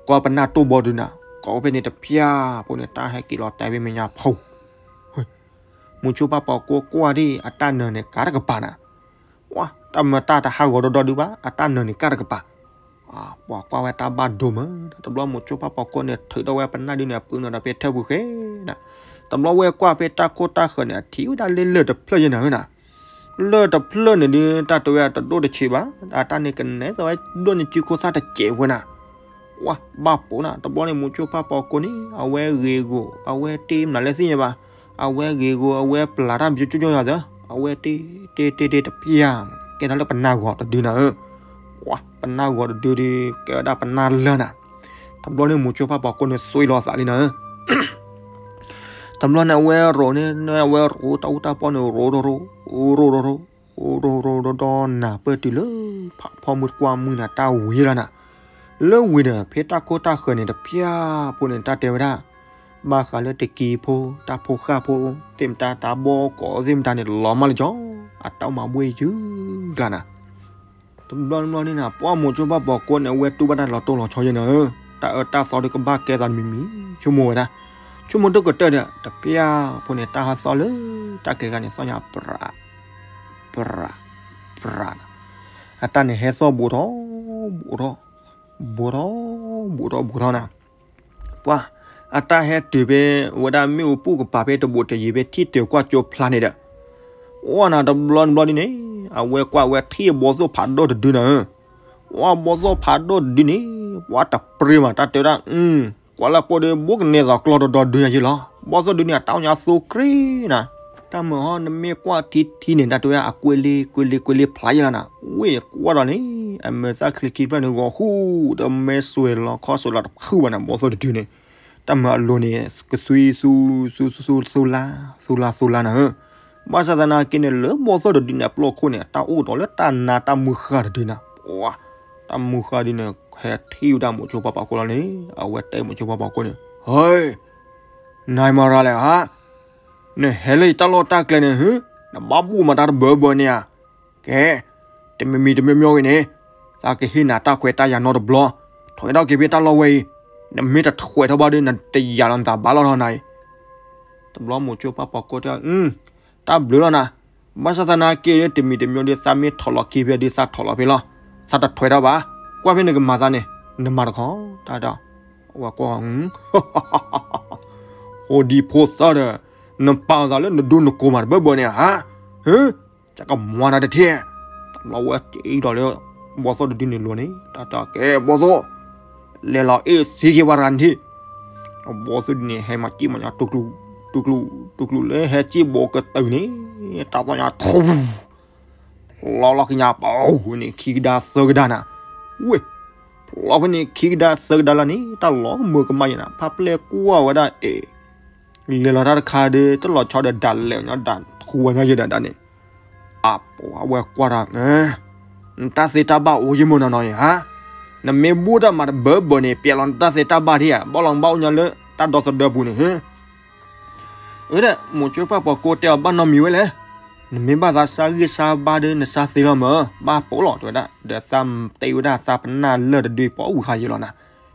ကွၢ်ပနၢ်တိၢ်ဘီဒုနၤ, ကွၢ်ဝဲဖဲန့ၣ်တဖျၢၣ် ဖိန့ၣ် တၢ်ဟဲက့ၤလီၤတဲဖဲမဲာ်ညါဖီ မိၤစိဖၣ်ပီၤကိကွၢ်ဒံး အတၢ်နၢၤန့ၣ် ကါတကပၤနၤ, ဝါ တၢ်မၤတၢ်တဟးဂီၤဒီဒီဒုဘၣ် အတၢ်နၢၤန့ၣ် ကါတကပၤ, ပှၤကွၢ်ဝဲတၢ်ဘၣ်ဒိမး, တဘျီမိၤစိဖၣ်ပီၤကိန့ၣ် ထုးထီၣ်ဝဲပနၢ်ဒုန့ၣ် အပုၢ်နုာ်ဒီးဖဲထၢၣ်ပူၤဃဲနၤ, တဘျီဝဲကွၢ်ဖဲတၢ်ခိၣ်တၢ်ဃၢၤန့ၣ် အထံၣ်ဝဲဒၣ်လၢလၢၢ်တဖျၢၣ်ယဲၢ်နၤဧၢနၤ, လၢၢ်တဖျၢၣ်န့ၣ်ဒုး တၢ်တဲဝဲတဒိၣ်တဆံးဘၣ်, အတၢ်န့ၣ်ကနဲသိးဝဲဒိၣ်န့ၢ်စုခိၣ်သၣ်တစဲးဝဲနၤ ဝါ ဘၣ်ပိာ်နၤ, တဘျီန့ၣ်မိၤစိဖၣ်ပီၤကိန့ၣ် အဝဲဂ့ၤဂီၤ အဝဲတ့မနုၤလဲၣ်သ့ၣ်ညါဘၣ်, အဝဲဂ့ၤဂီၤ အဝဲပျၢ်တၢ်ပကၠိကၠိယၤသၢ, အဝဲတ့တ့တ့တ့တဖျၢၣ်, ကဲဒၣ်လၢပနၢ်ဂီၤတဒုနၤဧၢ, ဝါ ပနၢ်ဂီၤတဒုဒီး ကဲဝဲဒၣ်ပနၢ်လၢၢ်နၤ, တဘျီန့ၣ်မိၤစိဖၣ်ပီၤကိန့ၣ် သွံလီၤသးလံနၤဧၢ တဘျီန့ၣ် အဝဲရိးန့ၣ် အဝဲရိးတၢ်အူတၢ်ပီန့ၣ် ရိးရိးရိး ရိးရိးရိး ရိးရိးရိးဒီးနၤပၢၢ်တုၤလၢ ဖးဖီမုၢ်တကွၢ်မုၢ်နၤ တၢ်ဝံၤလီၤနၤ, လၢဝံၤဒီး ဖဲတၢ်ခိၣ်တၢ်ဃၢၤန့ၣ်တဖျၢၣ်ဖိန့ၣ် တၢ်တဲဝဲဒၣ် ဘၣ်ဃးလၢတကံဖိ တၢ်ဖိဃၢ်ဖိ သ့ၣ်မတၤ တၢ်ဘီကီးသ့ၣ်မတၤန့ၣ် လီၤမၢ်လၢကၠီ အတၢ်အိၣ်မၤဘှ့ၣ်ယုၢ်ကျါနၤ တဘျီတဘျီန့ၣ်နၤ ပှၢ်မိၤစိဖၣ်ပီၤကိးန့ၣ် အဝဲတူၢ်ဘၣ်တၢ်လီၤတိၢ်လီၤဆီယဲၢ်နၤဧၢ, တၢ်အၢတၢ်သီဒီးကဘၣ်ကဲသးတမံၤမံၤ ဆိကမိၣ်ဝဲဒၣ်, ဆိကမိၣ်ဒိၣ်ကတၢၢ်ဒီး တဖျၢၣ်ဖိန့ၣ် တၢ်ဟးသီၣ်လၢ တၢ်ကျဲၤကျါန့ၣ် သီၣ်ညါပြး ပြး ပြးနၤ, အတၢ်န့ၣ်ဟဲသီၣ်ဘူးထီၣ် ဘူးထီၣ် ဘူးထီၣ် ဘူးထီၣ်ဘူးထီၣ်နၤ ပှၢ် အတၢ်ဟဲတုၤဖဲ ဝဲဒၣ်မ့ၣ်အူပူၤကပၤဖဲတဘူးတယံၤဖဲထံၣ်တုၤကွၢ်ကၠိဖျါန့ၣ်ဒီး, အိၣ်နၤတဘျီတဘျီဒ်န့ၣ်, အဝဲကွၢ်ဝဲထံၣ်ဘီသိၣ်ဖးဒိၣ်တဒုနၤဧၢ, ဝဲဘီသိၣ်ဖးဒိၣ်တဒုန့ၣ် ပှၢ်တပြ့မး တၢ်တဲဝဲဒၣ်, ကွၢ်လၢပိာ်ဒီး ဘူးကနဲသိးကျီၢ်ဒီဒီဒုညါယဲၢ်လီၤ, ဘီသိၣ်ဒုန့ၣ် အတၢ်အိၣ်ညါသိကျ့နၤ တၢ်မုာ်ဟီ နမ့ၢ်ကွၢ်ထံထံန့ၣ် တၢ်တဲဝဲအကွ့လ့ကွ့လ့ကွ့လ့ဖျါယဲၢ်လီၤနၤ, ဝ့ၢ်ကွၢ်ဒီးန့ၣ် အမဲာ်သၣ်ချံခံဖျၢၣ်န့ၣ် ဂီၤဃူဒီးမဲဆွဲးလီၤခီဆွဲးလီၤ တဖုဘၣ်နၤ ဘီသိၣ်တဒုန့ၣ်, တၢ်မုာ်အလိၤန့ၣ် ကသွံသူ သူသူသူသူလါ သူလါသူလါနၤဧၢ, ဘၣ်ဆၣ်သနာ်က့န့ၣ် လၢဘီသိၣ်တဒုန့ၣ် အပျီခိၣ်န့ၣ် အတၢ်အိၣ်ဒီးလၢတၢ်နါတၢ်မုၢ်ဃၢ်တဒုနၤ, ပှၢ် တၢ်မုၢ်ဃၢ်ဒုန့ၣ် ဟဲထံၣ်ဝဲဒၣ်မိၤစိဖၣ်ပီၤကိးလီၤန့ၣ် အဝဲတဲမိၤစိဖၣ်ပီၤကိးန့ၣ်, ဟဲ နၤမၤရၤလဲၣ်ဧါ, နဟဲလၢယတၢ်လီၢ်တၢ်ကျဲန့ၣ် ဟ့, နဘၣ်ဘူၣ်မၤတၢ်တဘၢဘၢန့ၣ်ဧါ, ကဲ, တမံၤမံၤတမံၤမံၤဂ့ၤန့ၣ်, သးကဟ့ၣ်နၤတၢ်ခွဲးတၢ်ယာ်နီတဘျီ, ထွဲထီၣ်က့ၤဖဲတၢ်လီၢ်ဝဲအံၤ, နမ့ၢ်တထွဲထီၣ်ဘၣ်ဒီး နတယာ်လီၤနသးဘၣ်လီၤထီၣ်နၤအံၤ, တဘျီမိၤစိဖၣ်ပီၤကိးတဲ, တၢ်ဘျုးလီၤနၤ, ဘၣ်ဆၣ်သနာ်က့ တမံၤတမံၤဒီး သးမ့ၢ်ထီၣ်လီၤက့ၤဖဲဒီး သးထီၣ်လီၤဖဲလီၤ, သးတထွဲထီၣ်ဘၣ်, ကွၢ်ဖဲနကမၤသးန့ၣ်, နမၤတခီ, တၢ်ဒီး, ဝဲကွၢ် ဖိဒံဖိသၢဒီး, နပာ်သးလၢနဒိနကိးမးတဘၢဘၢန့ၣ်ဧါ, ဟ့, ကကမွၤနၤတထံၣ်, တဘျီဝဲက့ၤဒီးလၢ, ဘီသိၣ်တဒုန့ၣ်လိၤန့ၣ် တၢ်တၢ်ကဲဘီသိၣ်, လဲၤလီၤအ့ၣ်သံက့ၤဝဲရၤနထံၣ်, ဘီသိၣ်ဒုန့ၣ် ဟဲမၤကံၣ်မၤညီ တူၢ်ကျူၣ်, တူၢ်ကျူၣ်လၢဟဲကံၣ်ဘီကတၢၢ်န့ၣ်, တၢ်သီၣ်ညါထူ ဖျီလီၤက့ၤညါပှၤဝဲန့ၣ် ခံကဒါသၢကဒါနၤ, ဝ့ၢ်, ဖျီဖဲန့ၣ်ခံကဒါသၢကဒါလီၤန့ၣ် တၢ်လီၤကမၢကမၣ်ယဲၢ်နၤ ဖါပျဲၢ်ကွၢ်ဝဲဒၣ်အဲၣ်, လဲၤလီၤတၢ်တခါဒီး တလီၤဆီဒီးဒၣ်လဲာ်ညီဒၣ်ထူဝဲညီယဲၢ်ဒၣ်ဒၣ်န့ၣ်, အပှၤဝဲကွၢ်တၢ်, နတၢ်သ့တၢ်ဘၣ်အိၣ်ယမုၢ်နီၢ်နီၢ်အံၤဧါ, နမ့ၢ်ဘူၣ်တၢ်မၤတဘၢဘၢန့ၣ် ပျဲလီၤနတၢ်သ့တၢ်ဘၣ်ထံၣ်ဧါ ဘီလီၤဘၣ်အိၣ်ညီလၢတၢ်ဒီသဒၢပူၤန့ၣ် အဝဲဒၣ် မိၤစိဖၣ်ပီၤကိးတဲအီၤဘၣ်နီတမံၤဝဲလဲၣ်, နမ့ၢ်ဘၣ်သးစၢ်ဂံၢ်စၢ်ဘါဒီးနစၢ်သ့လီၤမး, ဘၣ်ပိာ်လီၤ တဲဝဲဒၣ်, ဒီးသးတဲဝဲဒၣ်သးပနၢ်လၢၢ်တဒုပီအူဃာ်ယဲၢ်လီၤနၤ,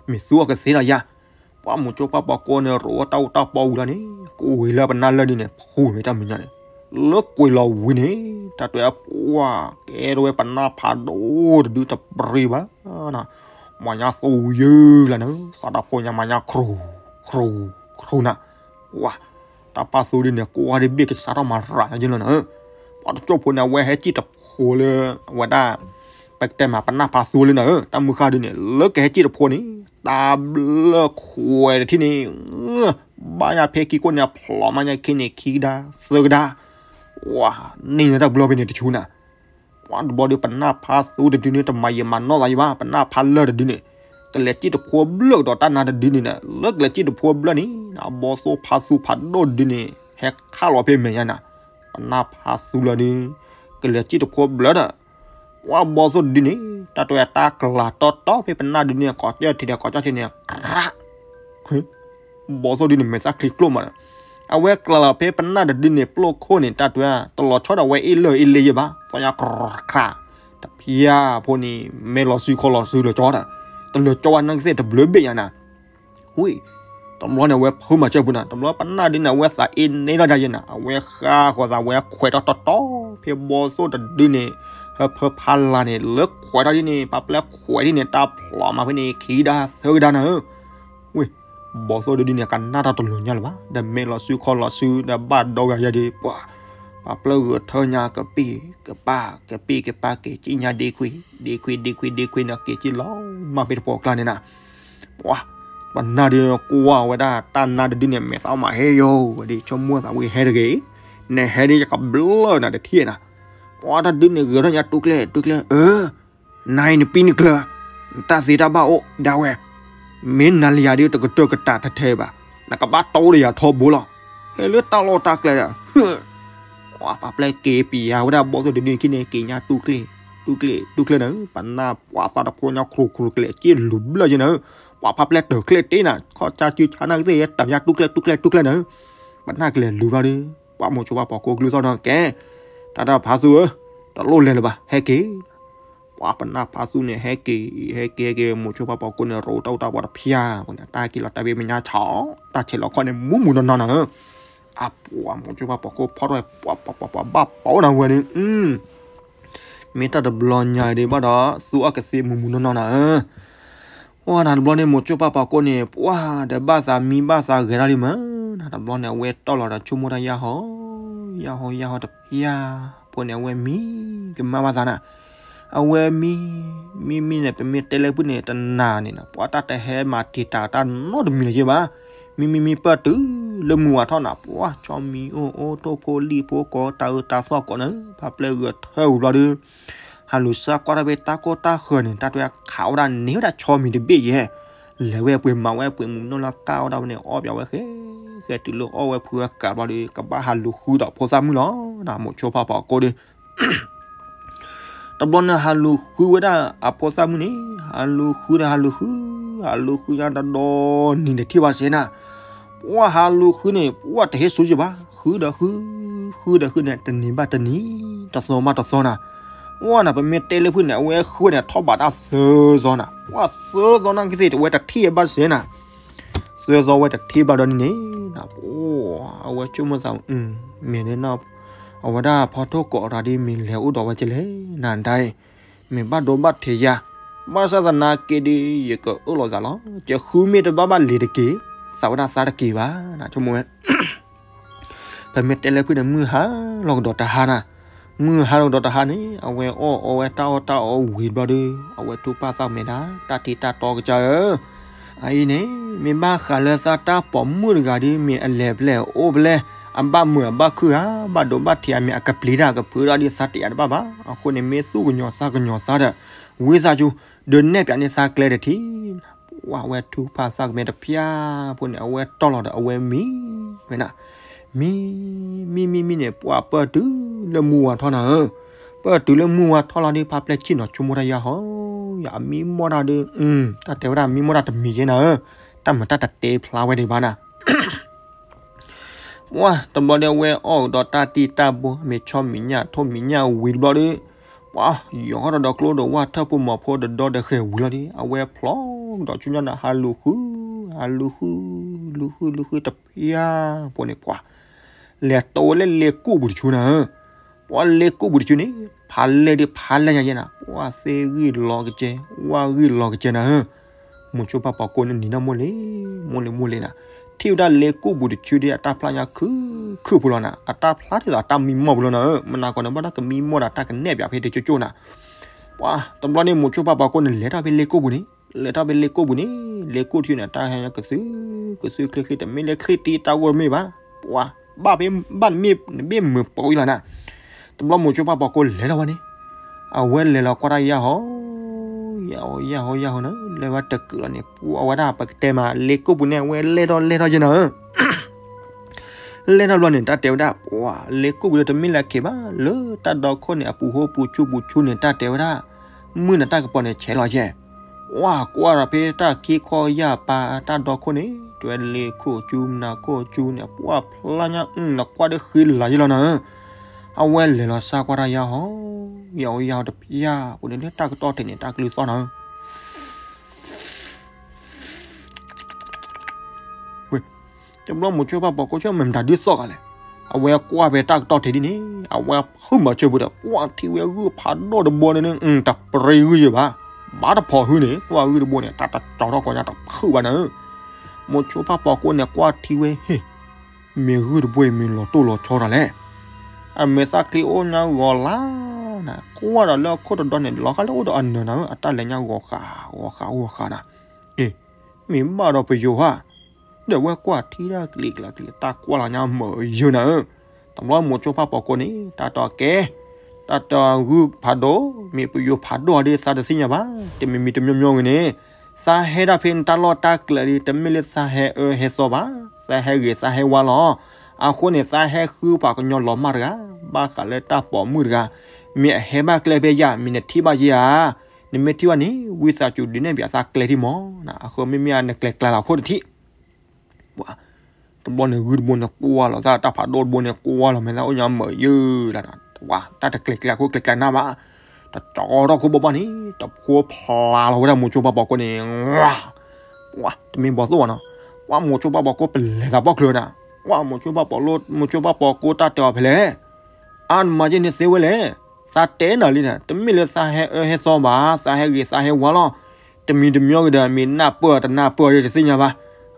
မ့ၢ်သူအီၤကသ့လီၤယၤ, ပှၢ်မိၤစိဖၣ်ပီၤကိးန့ၣ် ရိးဝဲတၢ်အူတၢ်ပီအူလီၤန့ၣ် ကိးဝဲလၢပနၢ်လၢၢ်ဒုန့ၣ် ဖူမ့ၢ်တၢ်မဲာ်ညါန့ၣ်, လၢကွံာ်လီၤဝံၤန့ၣ် တၢ်တဲအပှၢ် ကဲထီၣ်ဝဲပနၢ်ဖးဒိၣ်တဒုတပြံဘၣ်နၤ, မၤညါသူယုၢ်လၢနၢ်, သးတၢ်ဖိညါမၤညါခရူၣ် ခရူၣ် ခရူၣ်နၢ်, ဝါ, တၢ်ဖါသူဒ်န့ၣ် ကွၢ်ဒ်ဘ့ၣ်ကစးထီၣ်မၤရၤညါယုၢ်လၢနၢ်, ပှၤတကၠိဖိန့ၣ် အဝဲဟဲစံၣ်တဖိလၢ အဝဲဒၣ် ပကတဲမး ပနၢ်ဖါသူလၢနၢ်, တၢ်မုၢ်ဃၢ်ဒ်န့ၣ် လၢကဟဲစံၣ်တဖိန့ၣ် တၢ်ဘျၢခွဲးတထံၣ်န့ၣ် ဘၣ်ညါဖဲခံကိၣ်န့ၣ် အဖျိးမးညါခံန့ၣ် ခံကဒါ သၢကဒါ, ဝါ, န့ၢ်လၢတၢ်ဘျီဖဲန့ၣ်တဆူနၢ်, ဝါတဘျီဒီး ပနၢ်ဖါသူတဒုန့ၣ် တမၤယံာ်မၤနီၢ်သးယံာ်ဘၣ်, ပနၢ်ဖါလၢၢ်တဒုန့ၣ် ကလဲၤစံၣ်တဖိဘျၢၣ်ဒီးတၢ်နါတဒုန့ၣ်ဒီး လၢကလဲၤစံၣ်တဖိဘျၢၣ်န့ၣ် အဘီသိၣ်ဖါသူဖးဒိၣ်တဒုန့ၣ် ဟဲခးလီၤဖဲမဲာ်ညါနၢ်, ပနၢ်ဖါသူလၢဒု ကလဲၤစံၣ်တဖိဘျၢၣ်ဒီး ဝါဘီသိၣ်တဒုန့ၣ် တၢ်တဲတၢ်ကျးတီတီဖဲပနၢ်ဒုန့ၣ် ကိးကၠီၣ်ထံးဒီး ကိးကၠီၣ်ထံးန့ၣ် ဘီသိၣ်ဒုန့ၣ် မဲာ်သၣ်ချံကျိၣ်မးဒီး အဝဲကျးလီၤဖဲပနၢ်တဒုန့ၣ် ပျိၢ်ခိၣ်န့ၣ် တၢ်တဲ တလီၤဆီဒီးဝဲအ့ၣ်လၢအ့ၣ်လ့ယဲၢ်ဘၣ်, သီညါကြၢးကြၢး, တဖၠၣ်ဖိန့ၣ် မဲာ်လီၤစုခီလီၤစုလၢာ်ကၠီဒီး တလၢာ်ကၠီဝဲနီၢ်ကသ့ၣ်တဘျုးဘ့ၣ်ညါနၤ, ဝံၤ တဘျီန့ၣ် အဝဲဖုမၤစၢၤပူၤနၤ, တဘျီပနၢ်ဒုန့ၣ် အဝဲသးအ့ၣ်န့ၢ်ထီၣ်ဒၣ်ယဲၢ်နၤ, အဝဲဃါဃီၤသး အဝဲခွဲးထီၣ်တီတီ ဖဲဘီသိၣ်တဒုန့ၣ် ဟၢဖၢဖးလၤန့ၣ် လၢခွဲးထီၣ်ဒ်န့ၣ် ပှၤပျဲၢ်ခွဲးဒ်န့ၣ် တၢ်ဖျိးမးဖဲန့ၣ် ခံကဒါသၢကဒါနၤဧၢ, ဝံၤ ဘီသိၣ်ဒုဒ်န့ၣ် ကနၣ်တၢ်တလၢာ်ညါလၢၤဘၣ်, ဒီးမဲာ်လီၤစုခီလီၤစု ဒီးဘၣ်ဒီဂၤယဲၢ်ဒီး ပှၤ ပှၤပျဲၢ်ဂဲၤထၢညါကပ့ၢ်ကပၢ် ကပ့ၢ်ကပၢ် က့ၤကံၣ်ညါဒ့ခွံ ဒ့ခွံ ဒ့ခွံ ဒ့ခွံန့ၣ် က့ၤကံၣ်လီၤမၢ်ဖဲတပှီၢ်ကျါန့ၣ်နၤ, ပှၤ ပနၢ်ဒုကွၢ်ဝဲဒၣ်တၢ်နါတဒုန့ၣ် မဲာ်သၣ်မးဟဲယိာ်ဝဲဒီး ဆိကမိၣ်သးဝံၤဟဲတဂ့ၤ, နဟဲဒ်ယကဘျၢၣ်နၤတထံၣ်နၤ, ပှၤတၢ်ဒုန့ၣ်ဂဲၤထၢညါတူၢ်ကျဲ တူၢ်ကျဲ အၢ နၤအံၤနပံနကျၢၤ, နတၢ်သ့တၢ်ဘၣ်အိၣ်ဒၣ်ဝဲ, မ့ၢ်နၤလၢယၤဒ်တကတၢၢ်ကတၢၢ်ထဲထဲဘၣ်, နကဘၣ်တီဒီးယၤထီဘိလီၤ, ဟဲလၢတၢ်လီၢ်တၢ်ကျဲဒီး ပှၤပျဲၢ်က့ၤပံၤယၤဝဲဒၣ်ဘီသိၣ်တဒုခံန့ၣ် က့ၤညါတူၢ်ကျဲ တူၢ်ကျဲ တူၢ်ကျဲနၤ, ပနၢ်ပှၤသးတဖိညါခရူၣ်ခရူၣ်ကလဲၤက့ၤလူၤဘျၢၣ်ယဲၢ်နၤ, ပှၤပှၤပျဲၢ်တၢၢ်ကျဲတ့နၤ ခီၣ်ဆါစုဆါနၢ်ကသ့ၣ် တၢ်ညါတူၢ်ကျဲ တူၢ်ကျဲ တူၢ်ကျဲနၤ, ပနၢ်ကလဲၤလူၤဘျီဒီး ပှၤမိၤဆိပာ်ဖီခိၣ်ကလုၢ်သီၣ်နီၣ်ကဲ, တၢ်တၢ်ဖါသူဧၢ, တလိၣ်လဲၤလၢၤဘၣ် ဟဲက့ၤ ပှၤပနၢ်ဖါသူန့ၣ် ဟဲက့ၤ ဟဲက့ၤ ဟဲက့ၤ မိၤဆိပာ်ဖီခိၣ်န့ၣ် ရိတၢ်အိၣ်တၢ်ပှၤတဖၠၣ်ပူၤန့ၣ် တၢ်က့ၤလီၤတၢ်ဘ့ၣ်မဲာ်ညါဆီၣ် တၢ်ဆဲးလီၤခီၣ်န့ၣ် မူးမူးနီၢ်နီၢ်နၤဧၢ, အပှၤမိၤဆိပာ်ဖီခိၣ်ဖီထီၣ် ပှၤပှၤပှၤပှၤဘၣ်ပီနၤဝဲန့ၣ် မ့ၢ်တၢ်တဘျီညါဒံးဘၣ်ဒီး သူအီၣ်ကသ့မူးမူးနီၢ်နီၢ်နၤဧၢ, ပှၤနၤတဘျီန့ၣ် မိၤဆိပာ်ဖီခိၣ်န့ၣ် ပှၤဒီးဘၣ်သးမံဘၣ်သးဂဲၤထီၣ်လံမး, နၤတဘျီန့ၣ် အဝဲတီၢ်လီၤဒီးဆိကမိၣ်တၢ်ယၢ်ဟီ ယၢ်ဟီ ယၢ်ဟီတဖၠၣ် ဖိန့ၣ် အဝဲမံ ကမၣ်ဘၣ်သးနၤ အဝဲမံ မံမံန့ၣ် ပမ့ၢ်တဲလၢဖုၣ်န့ၣ် တနၤန့ၣ်နၤ ပှၤတၢ်တဟဲမၤတံာ်တာ်တၢ်နီတမံၤလၢၤယဲၢ်ဘၣ်, မံမံမံပၢၢ်တုၤလၢမုၢ်ဝါထီၣ်နၤ ပှၤဆီမံၤအိၣ်အိၣ် ထိၣ်ဖိလံၣ်ဖိကိး တၢ်အၢတၢ်သီၣ်ကိးနၤ ဖါပျဲၢ်ဂဲၤထၢဝံၤဘျီဒီး ဟးလူၤဆှၢကွၢ်တၢ်ဖဲတၢ်ကိၢ်တၢ်ဃၢၤန့ၣ် တၢ်တဝဲခးဝဲဒၣ်န့ၢ်ဝဲဒၣ်ဆီမံၤတဘ့ၣ်ယဲၢ်, လဲၤဝဲပှ့ၤမၤဝဲပှ့ၤမုၢ်နီၢ်လၢကၢ်ဝဲဒၣ်ဝဲန့ၣ် အီၣ်ပၠးဝဲဃဲ ဃဲတုၤလၢအီၣ်ဝဲဖုးဝဲကးဘျီဒီး ကဘၣ်ဟးလူၤဃုဒီးဖိသၣ်မုၣ်လီၤ, မိၤဆိပာ်ဖီခိၣ်ဒီး တဘျီန့ၣ် ဟးလူၤဃုဝဲဒၣ်အဖိသၣ်မုၣ်န့ၣ် ဟးလူၤဃုဒီးဟးလူၤဃု ဟးလူၤဃုညါဒီးဒီးနံၤတထံၣ်ဘၣ်စ့ၢ်နၤ, ပှၤဟးလူၤဃုန့ၣ် ပှၤတဟ့ၣ်ဆူယဘၣ် ဃုဒီးဃု ဃုဒီးဃုန့ၣ် တနံၤဘၣ်တနံၤ တသီဘၣ်တသီနၤ, ပှၤနၤ ပမ့ၢ်တဲလၢဖုၣ်န့ၣ် အဝဲဃုဝဲန့ၣ် ထီၣ်ဘးတၢ်သၢသီနၤ, ပှၤသၢသီနၤကသ့ၣ်တဝဲတထံၣ်ဘၣ်စ့ၢ်နၤ သၢသီဝဲတထံၣ်ဘၣ်ဒီးန့ၣ်န့ၣ် အဝဲဆိကမိၣ်သး မ့ၢ်န့ၣ် အဝဲဒၣ်ဖီထိၣ်ကိးရၤဒ်မ့ၢ်လဲၤအိၣ်ဒီးဝဲကလဲၣ်နၤဒၣ်အံၤ, မ့ၢ်ဘၣ်ဒိဘၣ်ထံးယၤ, ဘၣ်ဆၣ်သနာ်က့ဒီး ယကအၢၣ်လီၤသးလီၤ, ယဃုမ့ၢ်တဘၣ်ဘၣ်လံၤတက့ၢ်, သးဝဲဒၣ်သးတက့ၢ်ဘၣ်, ဆိကမိၣ်ဝဲ ပမ့ၢ်တဲလၢဖုၣ်န့ၣ် မုၢ်ဟါလီၤကဒီးတဟါနၤ, မုၢ်ဟါလီၤကဒီးတဟါန့ၣ် အဝဲအီၣ်အီဝဲတၢ်အီၣ်တၢ်အီဝံၤဘျီဒီး အဝဲထူၣ်ပာ်သးမဲာ်ဒၣ် တၢ်ထံတၢ်တီကစၢ်ဧၢ, အအံၤန့ၣ် မ့ၢ်ဘၣ်ဃးလၢသးတၢ်ပိာ်မုၣ်တဂၤဒီး မ့ၢ်အလဲၤဖျဲၣ်အိၣ်ဖျဲၣ် အဘၣ်မုာ်အဘၣ်ခုၣ်ဧါ, ဘၣ်ဒိဘၣ်ထံးဧါ, မ့ၢ်အကပျံၤတၢ်ကဖုးတၢ်ဒ်သးတယၤတဘၣ်ဘၣ်, အဃိန့ၣ် မ့ၢ်သူၣ်ကညီၤသးကညီၤသးဒီး ဝံသးစူၤ ဒုးနဲၣ်ပၠးန့ၢ်သးကျဲတထံၣ် ပှၤဝဲထူၣ်ဖးသးကမဲာ်တဖၠၣ်ဖိန့ၣ် အဝဲတီၢ်လီၤဒီးအဝဲမံဝဲနၤ, မံ မံမံမံန့ၣ် ပှၤပၢၢ်တုၤလၢမုၢ်ဝါထီၣ်နၤဧၢ, ပၢၢ်တုၤလၢမုၢ်ဝါထီၣ်လီၤဒီး ဖါပျဲၢ်ဆ့ၣ်နီၤဆိကမိၣ်တၢ်ယၢ်ဟီ, ယအမံမီၢ်တၢ်ဒီး တၢ်တဲဝဲဒၣ်မံမီၢ်တၢ်တမံၤက့နၤဧၢ, တၢ်မုာ်တၢ်တတဲဖျါဝဲဒံးဘၣ်နၤ ပှၤတဘျီဒီးအဝဲအီၣ်ကဒီးတၢ်တံၢ်တၢ်ဘိ မ့ၢ်ဆီမံၤညၣ်ထိၣ်မံၤညၣ်ဝံၤတဘျီဒီး ပှၤယီၤထီၣ်ဒီးကျိဒီးဝၣ်ထၢၣ်ဖိမီၤဖိဒီးဒီဒီဃဲၤဝံၤလီၤဒီး အဝဲဖျိဒီးဆူညါဒီးဟးလူၤဃု ဟးလူၤဃုလူၤဃုလူၤဃုတဖၠၣ်ဖိန့ၣ်ပှၤ လဲၤတိဝဲလၢလ့ကူၣ်ပူၤတဆူနၤဧၢ, ပှၤလ့ကိၣ်ပူၤတစုန့ၣ် ဖးလဲၢ်ဒ်ဖးလဲၢ်ညါယဲနၤ, ပှၤသ့ၣ်ဂံၢ်လီၤကစဲ, ဝၣ်ဂံၢ်လီၤကစဲနၤဧၢ. မိၤဆိဖးပိာ်ကိၣ်န့ၣ်နံၤနီၢ်မိၢ်လ့ၤ, မိၢ်လ့ၤမိၢ်လ့ၤနၤ, ထံၣ်ဝဲဒၣ်လ့ကိၣ်ပူၤတစုဒ်အတၢ်ဖျါညါခုၣ်ခုၣ်ဖိလီၤနၤ, အတၢ်ဖျါထီၣ်သးတၢ်မံမီၢ်ဖိလီၤနၤဧၢ, မနၤကီးန့ၣ် ဘၣ်တၢ်ကမံမီၢ်ဒီးတၢ်ကနဲၣ်ပၠးဖဲတကၠိကၠိနၤ. ပှၤတဘျီန့ၣ် မိၤဆိဖးပိာ်ကိၣ်န့ၣ် လဲၤထီၣ်ဖဲလ့ကိၣ်ပူၤန့ၣ်, လဲၤထီၣ်ဖဲလ့ကိၣ်ပူၤန့ၣ်, လ့ကိၣ်ထံန့ၣ် တၢ်ဟဲညါကသု, ကသုချ့ချ့ တမ့ၢ်လၢချ့တံၢ်တၢ်ဂိၢ်တမ့ၢ်ဘၣ်, ပှၤ ဘၣ်ဖဲဘၣ်နမ့ၢ်နဘ့ၣ်မုာ်ပိာ်အံၤလီၤနၤ. တဘျီမိၤဆိဖးပိာ်ကိၣ်လဲၤလီၤဝဲန့ၣ်, အဝဲလဲၤလီၤကွၢ်တၢ်ယၢ်ဟီ, ယၢ်ဟီယၢ်ဟီယၢ်ဟီနၤ, လဲၤဝဲတကုာ်လီၤန့ၣ် ပှၤဝဲဒၣ်ပကတဲမး လ့ကိၣ်ပူၤန့ၣ် အဝဲလဲၢ်ထီၣ်လဲၢ်ထီၣ်ယဲနၤဧၢ. လဲၢ်ထီၣ်ဘျီန့ၣ် တၢ်တဲဝဲဒၣ် ပှၤလ့ကိၣ်ပူၤဒီးတမ့ၢ်လၢခံဘၣ်, လၢတၢ်ဒီခိၣ်န့ၣ် အပူၤဟိပူၤဆူပူၤဆူန့ၣ် တၢ်တဲဝဲဒၣ် မုၢ်နၤတၢ်ကပီၤန့ၣ် ဆဲးလီၤယဲ. ပှၤကွၢ်ဒီးဖဲတၢ်ခံခီယၢ်ပၤတၢ်ဒီခိၣ်န့ၣ် တဲဝဲလ့ခိၣ်ဆူမနၤခိၣ်ဆူန့ၣ် ပှၤဖျါညါ နကွၢ်ဒီးဃံလၤယဲလီၤနၤဧၢ. အဝဲလဲၤလီၤစၢ်ကွၢ်တၢ်ယၢ်ဟီ, ယၢ်ဟီယၢ်ဟီတဖျၢၣ် ပူၤန့ၣ်လၢတၢ်ကတီၢ်ထံးန့ၣ် တၢ်ကလုၢ်သီၣ်နၤဧၢ. တဘျီမိၤဆိဖးပိာ်ကိၣ်ဆၢၣ်မဲာ်မတၤဒုးသီၣ်ဂၤလဲၣ်, အဝဲကွၢ်ဖဲတၢ်ကတီၢ်ထံးဒ်န့ၣ် အဝဲဟုၣ်မၤဆၢပူၤဒီး ပှၤထံၣ်ဝဲဂုၢ်ဖးဒိၣ်တဘိန့ၣ် တပရံဂုၢ်ယဲဘၣ်, ဘၣ်တဖီၣ်ဟုၣ်န့ၣ် ကွၢ်ဂုၢ်တဘိန့ၣ် တၢ်တကၠီထီၣ်ကီညါတဖုၣ်ဘၣ်နၤဧၢ. မိၤဆိဖးပိာ်ကိၣ်န့ၣ် ကွၢ်ထံၣ်ဝဲဟ့ၣ် မ့ၢ်ဂုၢ်တဘိအံၤမ့ၢ်လီၤတိၢ်လီၤဆီတၢ်လဲၣ်. အမဲာ်သၣ်ချံအိၣ်ညါဂီၤလါနၤ, ကွၢ်ဒီးလၢအခိၣ်တဒီန့ၣ် လီၤဂာ်လၢအိၣ်ဒီးအနၢၤနၤဧၢ, အတၢ်လဲၤညါဂီၤဃးဂီၤဃးဂီၤဃးနၤ. အ့ မ့ၢ်ဘၣ်ဒီးပယိၤဧါ, ဒီးဝဲကွၢ်ထံတၢ်ကလံၤကျါကလံၤ တၢ်ကွၢ်လီၤညါမုာ်ယုာ်နၤဧၢ. တဘျီမိၤဆိဖးပိာ်ကိၣ်န့ၣ် တၢ်တဲကဲ, တၢ်တဲဂုၢ်ဖးဒိၣ် မ့ၢ်ပယိၤဖးဒိၣ်အီၤဒ်သးတသ့ၣ်ညါဘၣ်, တမံၤမံၤတမံၤမံၤဂ့ၤန့ၣ် သးဟဲဒၣ်ဖဲနတၢ်လီၢ်တၢ်ကျဲဒ် တမ့ၢ်လၢသးဟဲအၢဟဲသီဘၣ်, သးဟဲဂ့ၤသးဟဲဝါလီၤ. အဃိန့ၣ် သးဟဲဃုပှၤကညီလီၤမၢ်တဂၤ, ဘၣ်ဃးလၢတၢ်ပိာ်မုၣ်တဂၤ, မ့ၢ်အဟဲဘၣ်ကျဲဖဲယၤ မ့ၢ်နထံၣ်ဘၣ်ယဲဧါ, နမ့ၢ်ထံၣ်ဘၣ်န့ၣ် ဝံသးစူၤဒုးနဲၣ်ပၠးသးကျဲထံၣ်မးနၤ, အဃိမ့မ့ၢ်နကျဲၤကျါလီၤခိၣ်တထံၣ် တဘျီန့ၣ်ဂုၢ်တဘိန့ၣ်ကွၢ်လီၤသး တၢ်ဖးဒိၣ်တဘိန့ၣ်ကွၢ်လီၤမဲာ်သၣ်အိၣ်ညါမုာ်ယုာ်လီၤနၤ, တၢ်တကျဲၤကျါခိၣ်ကျဲၤကျါနၢ်ဘၣ်, တကၠီထီၣ်ခိၣ်ဘီဘီန့ၣ် တဖိဖျါလီၤဝဲဒၣ်မိၤဆိဖးပိာ်ကိၣ်န့ၣ်, ပှၤတမ့ၢ်ဘီသိၣ်ဘၣ်နီၤ, ပှၤမိၤဆိဖးပိာ်ကိၣ်ပလဲၤသးပီၣ်ချၢနၤ, ပှၤမိၤဆိဖးပိာ်ကိၣ်တၢ်တဲအီၤဖဲလဲၣ်, အါနမၤယဲန့ၣ်သ့ဝဲလဲၣ်, သးတဲနၤလံနၤ, တမ့ၢ်လၢသးဟဲအၢဟဲသီဘၣ်, သးဟဲဂ့ၤသးဟဲဝါလီၤ. တမံၤတမံၤဂ့ၤဒီး မ့ၢ်နၢ်ပၢၢ်တနၢ်ပၢၢ်ယဲတသ့ၣ်ညါဘၣ်.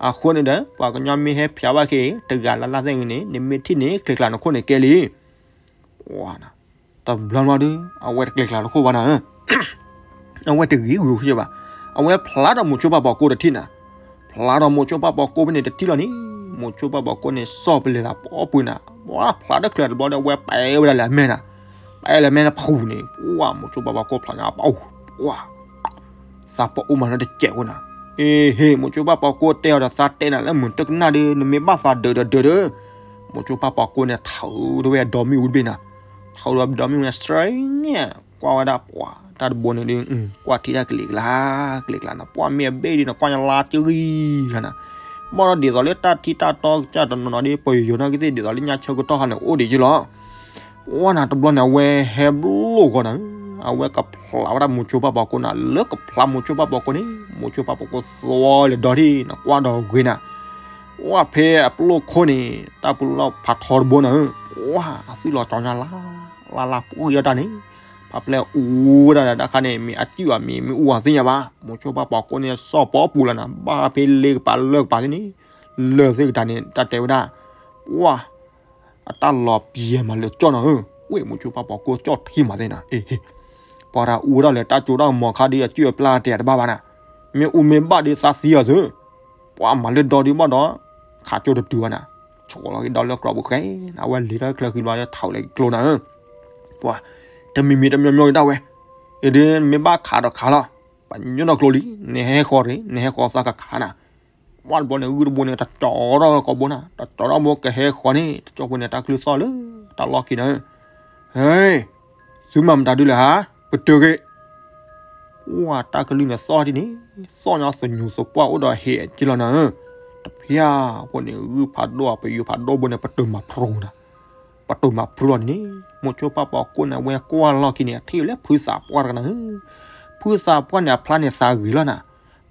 အဃိန့ၣ်ဒီး ပှၤကညီမ့ၢ်ဟဲဖျါဘၣ်က့ၤ တဂၤလၢ်လၢ်သ့ၣ်ဂ့ၤန့ၣ် နမ့ၢ်ထံၣ်န့ၣ် ကျဲၤကျါနခိၣ်န့ၣ်ကဲလံ. တဘျီဘျီဒီး အဝဲတကျဲၤကျါနခိၣ်ဘၣ်နၤဧၢ, အဝဲတဂ့ၤဂုာ်ဃုာ်ဘၣ်, အဝဲဖျါဒီးမိၤဆိဖးပိာ်ကိၣ်တထံၣ်နၤ, ဖျါဒီးမိၤဆိဖးပိာ်ကိၣ်ဖဲန့ၣ်တထံၣ်လီၤန့ၣ် မိၤဆိဖးပိာ်ကိၣ်န့ၣ် စီၣ်ပလဲၤသးပီၣ်ပှ့ၤနၤ, ပှၤဖျါတချုးတဘျီဒီး အဝဲပဲဝဲဒၣ်လၢအမဲာ်နၤ, ပဲလၢအမဲာ်နၤဖူးန့ၣ် ပှၤမိၤဆိဖးပိာ်ကိၣ်ဖျါညါပှၤ သးပအိၣ်မးလၢတစဲးဝဲနၤ, အ့ဟ့ၣ် မိၤဆိဖးပိာ်ကိၣ်တဲအီၤဒီး သးတဲနၤလၢမုၢ်တကနၣ်ဒီး နမ့ၢ်ဘၣ်သးဒၢးဒီးဒၢးဒီး, မိၤဆိဖးပိာ်ကိၣ်န့ၣ် ထုးထီၣ်ဝဲအဒီမံၤအူတဘ့ၣ်နၤ, ထုးထီၣ်ဒီးဒီမံၤဝဲစ့န့ၣ်, ကွၢ်ဝဲဒၣ်ပှၤ တၢ်တဘိန့ၣ်ဒီး ကွၢ်ထံတၢ်ကလံၤကျါ, ကလံၤကျါနၤ ပှၤမ့ၢ်အဘ့ၣ်ဒီးနကွၢ်ညါလါကရံၣ်လီၤနၤ, ဘၣ်ဒီးဒ်သိးလၢတၢ်ထံတၢ်တီကစၢ်တနီၤနီၤဒီး ပယိၤယိၤနာ်က့သ့ၣ် ဒ်သိးလၢညါဆၢကတီၢ်ခါန့ၣ် အိၣ်ဒံးယုၢ်လီၤ ပှၤနၤတဘျီန့ၣ် အဝဲဟဲဘျိၣ်ဂီၤနၤ, အဝဲကဖျါဝဲဒၣ်မိၤဆိဖးပိာ်ကိၣ်နၤ, လၢကဖျါမိၤဆိဖးပိာ်ကိၣ်န့ၣ် မိၤဆိဖးပိာ်ကိၣ်သီလဲၤဒီထံၣ်နၤ ကွၢ်ဒီးဂ့ၤနၤ, ပှၤဖဲအပျိၢ်ခိၣ်န့ၣ် တၢ်ပူၤလီၢ်ဖးထီတဘိနၤဧၢ, ပှၤအသွံၣ်လီၤကၠီညါလါ, လါလါပှီၢ်ယီၤတၢ်န့ၣ်, ဖးပျဲၢ်အူဝဲဒၣ်တၢ်ခါန့ၣ် မ့ၢ်အစုၣ်အမံၤ မ့ၢ်အူအသ့ၣ်ညါဘၣ်, မိၤဆိဖးပိာ်ကိၣ်န့ၣ် စီၣ်ပီပူၤလီၤနၤ, ဘၣ်ဖဲလ့ကပၤလၢကပၤန့ၣ်, လၢာ်သ့ၣ်ကတၢၢ်န့ၣ် တၢ်တဲဝဲဒၣ်, ပှၤ အတၢ်လီၤပျဲမးလၢာ်ကၠီနၤဧၢ, ဝဲမိၤဆိဖးပိာ်ကိၣ်ကၠီၣ်ထံမးသ့ၣ်နၤ, အ့ဟ့ၣ်, ပှၤတၢ်အူဝဲဒၣ်လၢတၢ်ကၠိတၢ်ကမီၤခါဒီး အစုၣ်အပျဲၢ်တၢ်တဘၣ်ဘၣ်နၤ, မ့ၢ်အူမ့ၢ်ဘၣ်ဒီးသးသံအီၤသု, ပှၤမၤလၢဒီဒုးဘၣ်ဒီး, ခးကၠိတတုၤဘၣ်နၤ, ဆိးလီၤက့ၤဒီးလၢကျီပူၤဃဲ, အဝဲလဲၤထီၣ်ချၢဃံဘျီဒီး ထုးလဲၤကျိနၤဧၢ, ပှၤ တမံၤမံၤတမံၤမံၤက့ၤဒၣ်ဝဲ, အ့ဒီး မ့ၢ်ဘၣ်ခးဒီးခးလီၤ, ပှၤညိၣ်ထီၣ်ကျိလံ, နဟဲဃီၤတဂ့ၤ, နဟဲဃီၤသးကခးနၤ, ပှၤတဘျီန့ၣ် ဂုၢ်တဘိန့ၣ် တကၠီထီၣ်ကိာ်ဘိနၤ, တကၠီထီၣ်ဘိကဟဲဃီၤန့ၣ် တကၠီပူၤန့ၣ် တၢ်ကလုၢ်သီၣ်လၢတၢ်လီၢ်ခံနၤဧၢ, ဟဲ, သုမၤမတၤဒုလဲၣ်ဧါ, ပတုာ်က့ၤ ပှၤတၢ်ကလုၢ်န့ၣ်သီၣ်ဒ်န့ၣ်, သီၣ်ညါသညူးသပှၢ်အိၣ်ဒီးဟ့ၣ်အက့လီၤနၤဧၢ, တဖျၢၣ်ဖိန့ၣ် ဂုၢ်ဖးဒိၣ် ပယိၤဖးဒိၣ်ဘိန့ၣ် ပတုာ်မၤဖျိနၤ, ပတုာ်မၤဖျိလီၤန့ၣ်, မိၤဆိဖးပိာ်ကိၣ်န့ၣ် အဝဲကွၢ်လီၢ်ခံန့ၣ် အထံၣ်လၢဖုသးပှၢ်တဂၤနၤဧၢ, ဖုသးပှၢ်န့ၣ် အဖျါန့ၣ်သးဂ့ၤလီၤနၤ,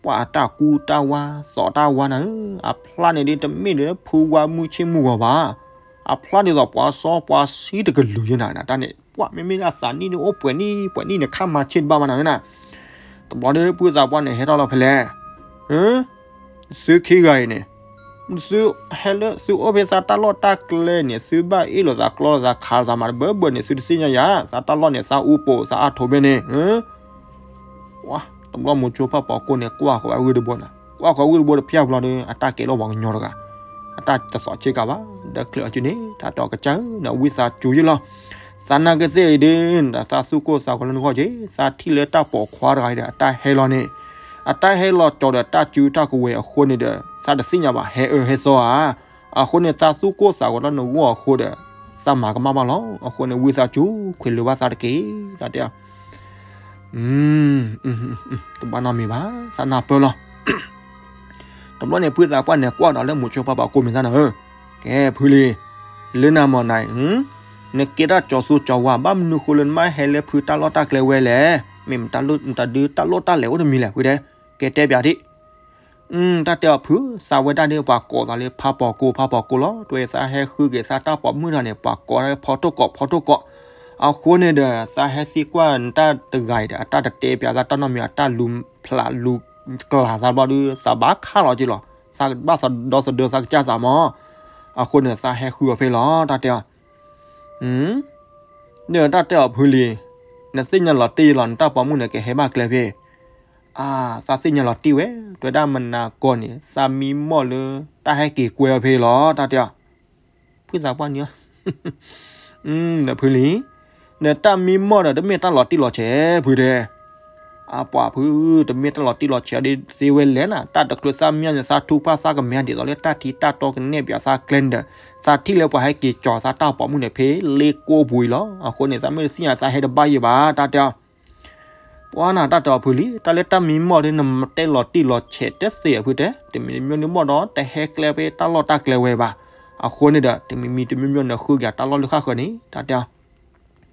ပှၤအတၢ်ကူတၢ်ဝါ သီးတၢ်ဝါနၤဧၢ, အဖျါန့ၣ်ဒ်တမ့ၢ်ဒီးဖုဝါမုၢ်ဆ့ၣ်မုၢ်ဂီၤဘၣ်, အဖျါဒ်သိးပှၤစီပှၤဆှံတကလုာ်ယဲနၤ တၢ်န့ၣ် ပှၤမ့မ့ၢ်အသးနံၣ်န့ၣ်အိၣ်ပှဲၤနံၣ်ပှဲၤနံၣ်န့ၣ် ခါမၤဆ့ၣ်တဘၣ်ဘၣ်နၤနၤ. တဘျီဒီးဖုသးပှၢ်န့ၣ်ဟဲထီၣ်လီၤဖဲလဲၣ်, သုခံဂၤအံၤန့ၣ် သုဟဲလၢသုအိၣ်ဖဲသးတၢ်လီၢ်တၢ်ကျဲန့ၣ် သုဘၣ်အ့ၣ်လိာ်သးကျီလိာ်သးခးလိာ်သးမၤတဘၢဘၢန့ၣ် သုတသ့ၣ်ညါယၤ သးတၢ်လီၢ်န့ၣ် သးအူပိာ်သးအါထိးဖဲန့ၣ် တဘျီမိၤဆိဖးပီၤကိၢ်န့ၣ် ကွၢ်ဃီၤဝဲဂုၢ်တဘိန့ၣ် ကွၢ်ဃီၤဂုၢ်တဘိတဖျၢၣ်ဘျီဒီး အတၢ်ကဲလီၤပှၤကညီတဂၤ အတၢ်တသီးဆ့ကၤဘၣ် ဒီးချၢးအီၤစုန့ၣ် တၢ်တဲအီၤကစၢ်ဧၢ နဝံသးစူၤယ့ၢ်လီၤ. သးနာ်က့သ့ၣ်အံၤဒီး သးသူၣ်ကိၢ်သးဂီၤလၢနဂီၢ်က့ၤ သးထံၣ်လၢတၢ်ပိာ်ခွါတဂၤအံၤဒီး အတၢ်ဟဲလီၤန့ၣ် အတၢ်ဟဲလီၤကၠီၤဒီးတၢ်စုတၢ်ကဝဲၤအဃိန့ၣ်ဒီး သးတသ့ၣ်ညါဘၣ် ဟဲအၢဟဲသီဧါ. အဃိန့ၣ် သးသူၣ်ကိၢ်သးဂီၤလၢနဂီၢ်အဃိဒီး သးမၤကမၣ်ဘၣ်လီၤ. အဃိန့ၣ် ဝံသးစူၤ ခွဲးလၢၤဘၣ်သးတက့ၢ် တၢ်တဲအီၤ တဘၣ်နီတမံၤဘၣ် သးနၢ်ပၢၢ်လီၤ. တဘျီန့ၣ် ဖုသးပှၢ်န့ၣ် ကွၢ်ဒီးလၢမိၤဆိဖးပီၤကိၢ်မ့ၢ်သၣ်နၤဧၢ, ကဲဖုလံၤ, လၢနၤမ့ၢ်နၤအံၤ နကဲတၢ်ကၠီၤသူကၠီၤဝါ ဘၣ်မနုၤဃိလၢနမ့ၢ်ဟဲလၢဖုတၢ်လီၢ်တၢ်ကျဲဝဲလဲၣ်, မ့ၢ်မတၤဒုတၢ်လီၢ်တၢ်လဲၤအိၣ်တမံၤလဲၣ် ဖုတဲ, ကဲတဲပၠးဒံး တၢ်တဲအီၤဖု သးဝဲဒၣ်န့ၣ် ပှၤကိးသးလၢဖးပီၤကိၢ် ဖးပီၤကိၢ်လီၤ. တဲသးဟဲဃုက့ၤသးတၢ်ပိာ်မုၣ်တဂၤန့ၣ် ပှၤကိးတၢ်ဖီထိၣ်ကိး ဖီထိၣ်ကိး. အဃိန့ၣ်ဒီး သးဟဲသံကွၢ်နတၢ်တဂၤအံၤဒီး အတၢ်တတဲပၠးသးတၢ်နီတမံၤ အတၢ်လူၤဖျးလူၤကျၢ်သးဘျီဒီး သးဘၣ်ခးလီၤက့ၤလီၤ. သးဘၣ်သးဒီသဒၢသးကစၢ်သးမး. အဃိန့ၣ် သးဟဲဃုအီၤဖဲလီၤ တၢ်တဲအီၤ ဒီးတၢ်တဲအီၤဖုလံၤ, နသ့ၣ်ညါလီၤတံၢ်လီၤ နတၢ်ပိာ်မုၣ်န့ၣ် ကဟဲဘၣ်ကျဲဖဲ အါ, သးသ့ၣ်ညါလီၤတံၢ်ဝဲ, တဲဒၣ်မနၤကီၢ်န့ၣ် သးမံမီၢ်လၢ တၢ်ဟဲက့ၤကွဲအီၤဖဲလီၤ တၢ်တဲအီၤ, ဖုသးပှၢ်န့ၣ်, ဒီးဖုလံၤ, နတၢ်မံမီၢ်ဒီး တမ့ၢ်တၢ်လီၤတံၢ်လီၤဆဲး ဖုတဲ, အပှၤဖု, တမ့ၢ်တၢ်လီၤတံၢ်လီၤဆဲးဒ်သ့ဝဲလဲၣ်နၤ, တၢ်တချုးသးမံန့ၣ် သးထူၣ်ဖၣ်သးကမဲာ်ဒ်သိးလၢတၢ်ထံတၢ်တီကနဲၣ်ပၠးသးကျဲန့ၣ်ဒီး, သးထံၣ်လၢပှၤဟဲက့ၤကၠီၤသးတၢ်ပိာ်မုၣ်န့ၣ် ဖဲလ့ကိပူၤအံၤလီၤ. အဃိန့ၣ် သးမ့ၢ်တသ့ၣ်ညါ သးဟဲတဘၣ်ယံၤဘၣ် တၢ်တဲအီၤ ပှၤနၤ တၢ်တဲအီၤဖုလံၤ, တၢ်လၢတၢ်မံမီၢ်ဒီး နတဲလီၤတံၢ်လီၤဆဲးတသ့ ဖုတဲ, တမံၤတမံၤန့ၣ်မီၢ်ဒီး တဟဲကျဲဖဲတၢ်လီၢ်တၢ်ကျဲဝဲဘၣ်. အဃိန့ၣ်ဒီး တမံၤမံၤတမံၤမံၤန့ၣ် ဃုက့ၤတၢ်လီၢ်လၢဃၣ်ဃၢၤန့ၣ် တၢ်တဲအီၤ,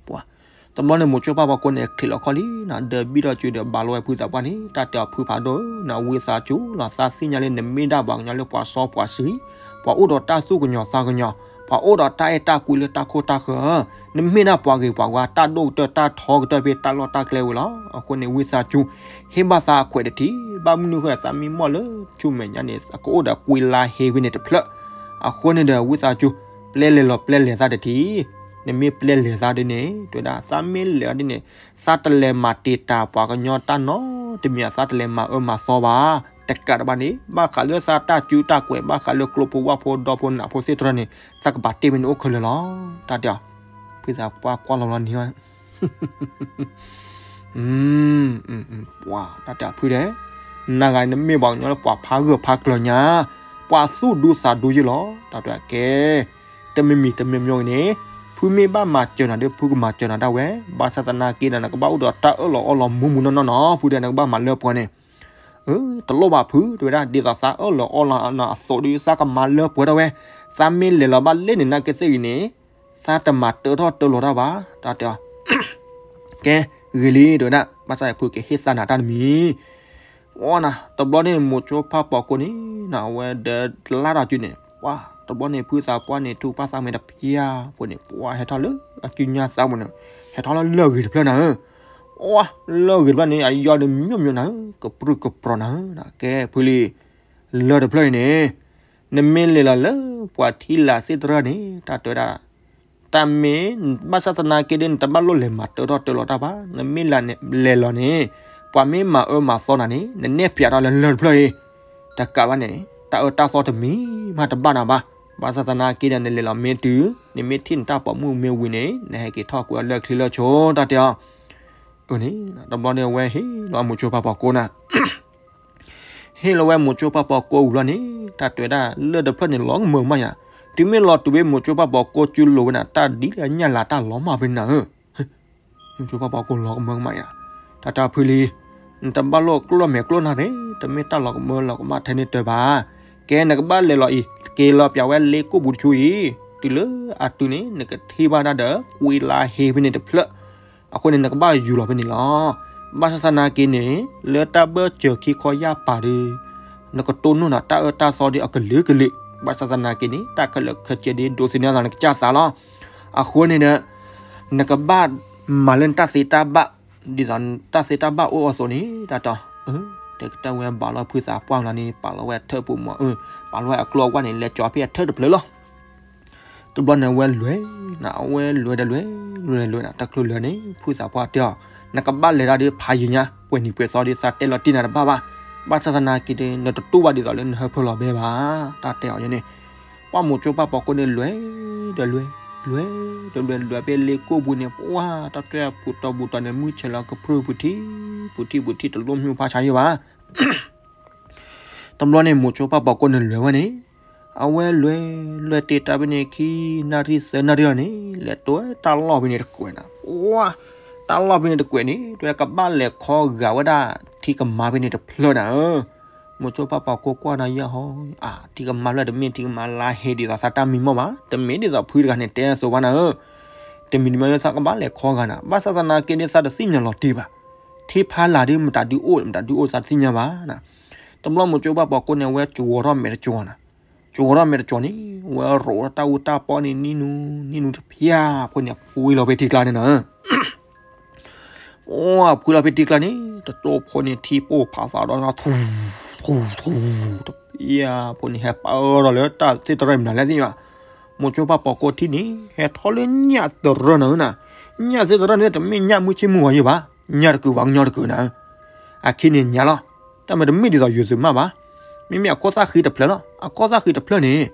ပှၤ, တဘျီန့ၣ်မိၤဆိဖးပီၤကိၢ်န့ၣ် ချံးလီၤခီၣ်လံနၤ, ဒီးဘံၣ်ထီၣ်စုဒီးဘၣ်လီဝဲဖုသးပှၢ်န့ၣ် တၢ်တဲအီၤဖုဖးဒိၣ်ဧၢ, နဝံသးစူၤလီၤ, သးသ့ၣ်ညါလၢနမ့ၢ်ဒၣ်ပှၤကညီလၢပှၤစီပှၤဆှံ, ပှၤအိၣ်ဒီးတၢ်သူၣ်ကညီၤသးကညီၤ, ပှၤအိၣ်ဒီးတၢ်အဲၣ်တၢ်ကွံလၢတၢ်ခိၣ်တၢ်ဃၢၤ, နမ့ၢ်ဒၣ်ပှၤဂ့ၤပှၤဝါ တၢ်ဒိၣ်ကတၢၢ်တၢ်ထီကတၢၢ်ဖဲတၢ်လီၢ်တၢ်ကျဲဝဲလီၤ. အဃိန့ၣ် ဝံသးစူၤ ဟ့ၣ်ဘၣ်သးအခွဲးတထံၣ်, ဘၣ်မနုၤဃိသးမံမီၢ်လၢဆူမဲာ်ညါန့ၣ် ကအိၣ်ဒီးကွံလါဟ့ဖဲန့ၣ်တဖျၢၣ်. အဃိန့ၣ်ဒီး ဝံသးစူၤ ပျဲလဲၤလီၤပျဲလဲၤသးတထံၣ်, နမ့ၢ်ပျဲလဲၤသးဒ်န့ၣ် တဲဝဲဒၣ် သးမ့ၢ်လဲၤအီၤဒ်န့ၣ် သးတလဲၤမၤတံာ်တာ်ပှၤကညီတၢ်နီတမံၤ, သးတလဲၤမၤအၢမၤသီဘၣ်. တကးတဘၣ်န့ၣ် ဘၣ်ဃးလၢသးတၢ်စုတၢ်ကွဲး ဘၣ်ဃးလၢကျိဖိဝၣ်ဖိဒီဖိနးဖိသ့ၣ်တဖၣ်န့ၣ် သးကပာ်တ့ၢ်မ့ၢ်နအိၣ်ခဲလၢာ်လီၤ. တၢ်တဲအီၤ, ဖုသးပှၢ်ကွၢ်လီၤလီၤန့ၣ် ပှၤ တၢ်တဲအီၤဖုတဲ, နဂၤနမ့ၢ်ပှၤကညီလၢပှၤဖးဂၢၢ်ဖးကျၢၤညါ, ပှၤသူၣ်ဒူသးဒူယ့ၢ်လီၤ. တၢ်တဲအီၤကဲ တမံၤမံၤတမံၤမံၤအံၤန့ၣ် ဖုမ့ၢ်ဘၣ်မၤစၢၤနၤဒီး ဖုကမၤစၢၤနၤဒၣ်ဝဲ, ဘၣ်ဆၣ်သနာ်က့ဒီး နကဘၣ်အိၣ်ဒီးတၢ်အၢၣ်လီၤအီလီၤမူးမူးနီၢ်နီၢ်နီၤ, ဖုဒီးနကဘၣ်မၤလၢပှဲၤန့ၣ်. တလိၣ်ဘၣ်ဖု တဲဝဲဒၣ်, ဒ်သိးသးအၢၣ်လီၤအီလီၤအသိးဒီး သးကမၤလၢပှဲၤဒၣ်ဝဲ, သးမ့ၢ်လဲၤလီၤဘၣ်လဲၣ်န့ၣ် နာ်က့သ့ၣ်ဂ့ၤန့ၣ် သးတမၤတၢထီၣ်တၢလီၤတၢ်ဘၣ်. တၢ်တဲအီၤ ကဲ ဂ့ၤလံ တဲဝဲဒၣ်, ဘၣ်ဆၣ်ဖုကဟ့ၣ်သးနၤတၢ်တမံၤ ဝဲနၤ တဘျီန့ၣ် မိၤဆိဖးပီၤကိၢ်န့ၣ် နဝဲဒီးလါဒီးစုန့ၣ် ပှၤ တဘျီန့ၣ် ဖုသးပှၢ်န့ၣ် ထူၣ်ပၢ်သးမဲာ်တဖၠါဖိန့ၣ် ပှၤဟဲထီၣ်လၢအစုညါသးပူၤန့ၣ် ဟဲထီၣ်လၢလၢၢ်ဂ့ၤတဖျၢၣ်နၤဧၢ, ဝဲ လၢၢ်ဂ့ၤတဖျၢၣ်န့ၣ် အယီၤဒီးမိၢ်မိၢ်နၤဧၢ, ကပြုၢ်ကပြီၤနၤဧၢ, ကဲ ဖုလံၤ လၢၢ်တဖျၢၣ်အံၤန့ၣ် နမ့ၢ်လဲၤလီၤလၢပှၤထံလာ်သ့ၣ်တဖၣ်န့ၣ် တၢ်တဲဝဲဒၣ် တၢ်မ့ၢ် ဘၣ်ဆၣ်သနာ်က့ဒီး နတဘၣ်လိၣ်လဲၤမၤတၢထီၣ်တၢလီၤတၢ်ဘၣ်, နမ့ၢ်လဲၤလီၤန့ၣ် ပှၤမ့ၢ်မၤအၢမၤသီနၤန့ၣ် နနဲၣ်ဖျါထီၣ်လၢလၢၢ်တဖျၢၣ်အံၤ, တကးဘၣ်န့ၣ် တၢ်အၢတၢ်သီတမံၤမးတဘၣ်နၤဘၣ်, ဘၣ်ဆၣ်သနာ်က့ဒီး နလဲၤလီၤမ့ၢ်တုၤ နမ့ၢ်ထံၣ်နတၢ်ပိာ်မုၣ်မ့ၢ်ဝံၤန့ၣ် နဟဲက့ၤထီၣ်ကွံာ်အီၤလၢချံလၢဆိ တၢ်တဲအီၤ, အန့ၣ် တဘျီန့ၣ်အဝဲဟ့ၣ်လီၤမိၤဆိဖးပီၤကိၢ်နၤ ဟ့ၣ်လီၤဝဲမိၤဆိဖးပီၤကိၢ်ဝံၤလီၤန့ၣ် တၢ်တဲဝဲဒၣ်လၢၢ်တဖျၢၣ်န့ၣ် လီၤကမၢကမၣ်ယါ, တုၤမ့ၢ်လီၤတုၤဝဲမိၤဆိဖးပီၤကိၢ်စုလိၤဝဲန့ၣ် တၢ်ဒ်လၢညၣ်လၤတၢ်လီၤမၢ်ဖဲန့ၣ်နၤဧၢ, မိၤဆိဖးပီၤကိၢ်လီၤကမၢကမၣ်ယါ, တၢ်တဲဖုလံၤ, နတဘၣ်လိၣ်ကျီၢ်မဲာ်ကျီၢ်နါသ့, တမ့ၢ်တၢ်လီၤကမၢလီၤကမၣ်ထဲန့ၣ်တၢ်ဘၣ်, ကဲနကဘၣ်လဲၤလီၤအံၤ က့ၤလီၤပၠးဝဲလ့ကိၣ်ပူၤတဆူအံၤ, တုၤလၢအတုၤန့ၣ် နကထံၣ်ဘၣ်ဒၣ်ဒီး ကွံလါဟ့ဖဲန့ၣ်တဖျၢၣ် အဃိန့ၣ် နကဘၣ်ယူၤလီၤဖဲန့ၣ်လီၤ. ဘၣ်ဆၣ်သနာ်က့န့ၣ် လၢတၢ်ဘၢၣ်စၢၤခံခီယၢ်ပၤဒီး နကတိၢ်နီၣ်နၤတၢ်အၢတၢ်သီဒီးအကလုာ်ကလုာ်, ဘၣ် ဘၣ်ဆၣ်သနာ်က့န့ၣ် တၢ်ခဲလၢာ်ခဲဆ့ဒ်ဒိးသန့ၤအသးနကစၢ်သးလီၤ. အဃိန့ၣ်ဒီး နကဘၣ်မၤလၢနတၢ်သ့တၢ်ဘၣ် ဒ်သိးတၢ်သ့တၢ်ဘၣ်အိၣ်အသိးန့ၣ် တၢ်တီ တဲကတၢၢ်ဝဲဘၣ်လီၤဖုသးပှၢ်လီၤန့ၣ် ပာ်လီၤဝဲအထၢၣ်ပူၤမး ပာ်လီၤဝဲအကျိအဝဲန့ၣ် လဲၤကၠီဖဲအထၢၣ်တဖျၢၣ်လီၤ. တဘျီန့ၣ်အဝဲလဲၤနၤ အဝဲလဲၤဒီးလဲၤ လဲၤလဲၤနၤ တချုးလဲၤန့ၣ် ဖုသးပှၢ်တဲအီၤ နကဘၣ်လဲၤတၢ်ဒီးဖးယံာ်ညါ ပှဲၤနံၤပှဲၤသီဒီးသးတဲလီၤတံၢ်နၤတဘၣ်ဘၣ်. ဘၣ်ဆၣ်သနာ်က့ဒီး နတတူၢ်ဘၣ်ဒ်သိးလၢနဟၢဖၢလီၤဘဲဘၣ် တၢ်တဲအီၤယဲန့ၣ် ပှၢ်မိၤစိပၢ်ပိာ်ကိန့ၣ်လဲၤဒီးလဲၤ လဲၤဒီးလဲၤ လဲၤဖဲလ့ကိၣ်ပူၤန့ၣ် ပှၢ်တၢ်တဲပူၤတီပူၤတီၤန့ၣ် မုၢ်ဆဲးလီၤကဖုၣ်ပူၤထံ ပူၤထံပူၤထံ တလိၣ်မုၢ်ဖးဆါယဲဘၣ်. တဘျီန့ၣ် မိၤစိပၢ်ပိာ်ကိန့ၣ်လဲၤဝဲန့ၣ် အဝဲလဲၤ လဲၤတ့ၢ်တၢ်ဖဲန့ၣ် ခံနၣ်ရံၣ်သၢနၣ်ရံၣ်လီၤန့ၣ် လဲၤတဲတၢ်လီၢ်ဖဲန့ၣ်တကွဲးနၤ ပှၢ် တၢ်လီၢ်ဖဲန့ၣ်တကွဲးန့ၣ် တဲကဘၣ်လဲၤခီဂာ်ဝဲဒၣ် ထံကမါဖဲန့ၣ်တဖျၢၣ်နၤဧၢ. မိၤစိပၢ်ပိာ်ကိကွၢ်နၤယဲဟီ အါ ထံကမါဖျၢၣ်တမ့ၢ်ထံကမါလါဟ့ဒ်သိးသးတၢ်မံမီၢ်ဘၣ် တမ့ၢ်ဒ်သိးဖုတဂၤန့ၣ်တဲအသိးဘၣ်နၤဧၢ. တမံၤတမံၤလၢသးကဘၣ်လဲၤခီဂာ်နၤ ဘၣ်ဆၣ်သနာ်က့န့ၣ် သးတသ့ၣ်ညါလီၤတံၢ်ဘၣ်. ထံဖးလာ်ဒီးမတၤဒုးအိၣ် မတၤဒုးအိၣ်သးတသ့ၣ်ညါဘၣ်နၤ. တဘျီမိၤစိပၢ်ပိာ်ကိန့ၣ် အဝဲကၠီၤထီၣ်မဲာ်တကၠီၤနၤ ကၠီၤထီၣ်မဲာ်တကၠီၤန့ၣ် အဝဲရိးတၢ်အူတၢ်ပီန့ၣ် နံၣ်နူ နံၣ်နူတဖျၢၣ်ဖိန့ၣ် ဖှံလီၤဖဲထံကျါန့ၣ်နၤ အိၣ်ဖှံလီၤဖဲထံကျါန့ၣ် တတိၢ်ဖိန့ၣ် ထံပိၢ်ဖးသးဒီး ထူ ထူ ထူ တဖျၢၣ်ဖိန့ၣ် ဟဲပၢၢ်ထီၣ်လၢတၢ်သ့ၣ်တရၢၢ်မနုၤလဲၣ်သ့ၣ်ညါဘၣ်. မိၤစိပၢ်ပိာ်ကိထံန့ၣ် ဟဲထီၣ်လၢညၣ်သရၢၢ်နၤဧၢနၤ. ညၣ်သ့ၣ်တရၢၢ်န့ၣ် တမ့ၢ်ညၣ်မုၢ်ဆ့ၣ်မုၢ်ဂီၤယဲဘၣ်. ညၣ်တကုာ်ပှၤကညီတကုာ်နၤဧၢ အခံန့ၣ်ညါလီၤ. တၢ်မ့ၢ်တမ့ၢ်ဒ်သိးယိၤသုးမးဘၣ်. မ့မ့ၢ်အကီၢ်သၣ်ဃံတဖျၢၣ်လီၤ. အကီၢ်သၣ်ဃံတဖျၢၣ်န့ၣ်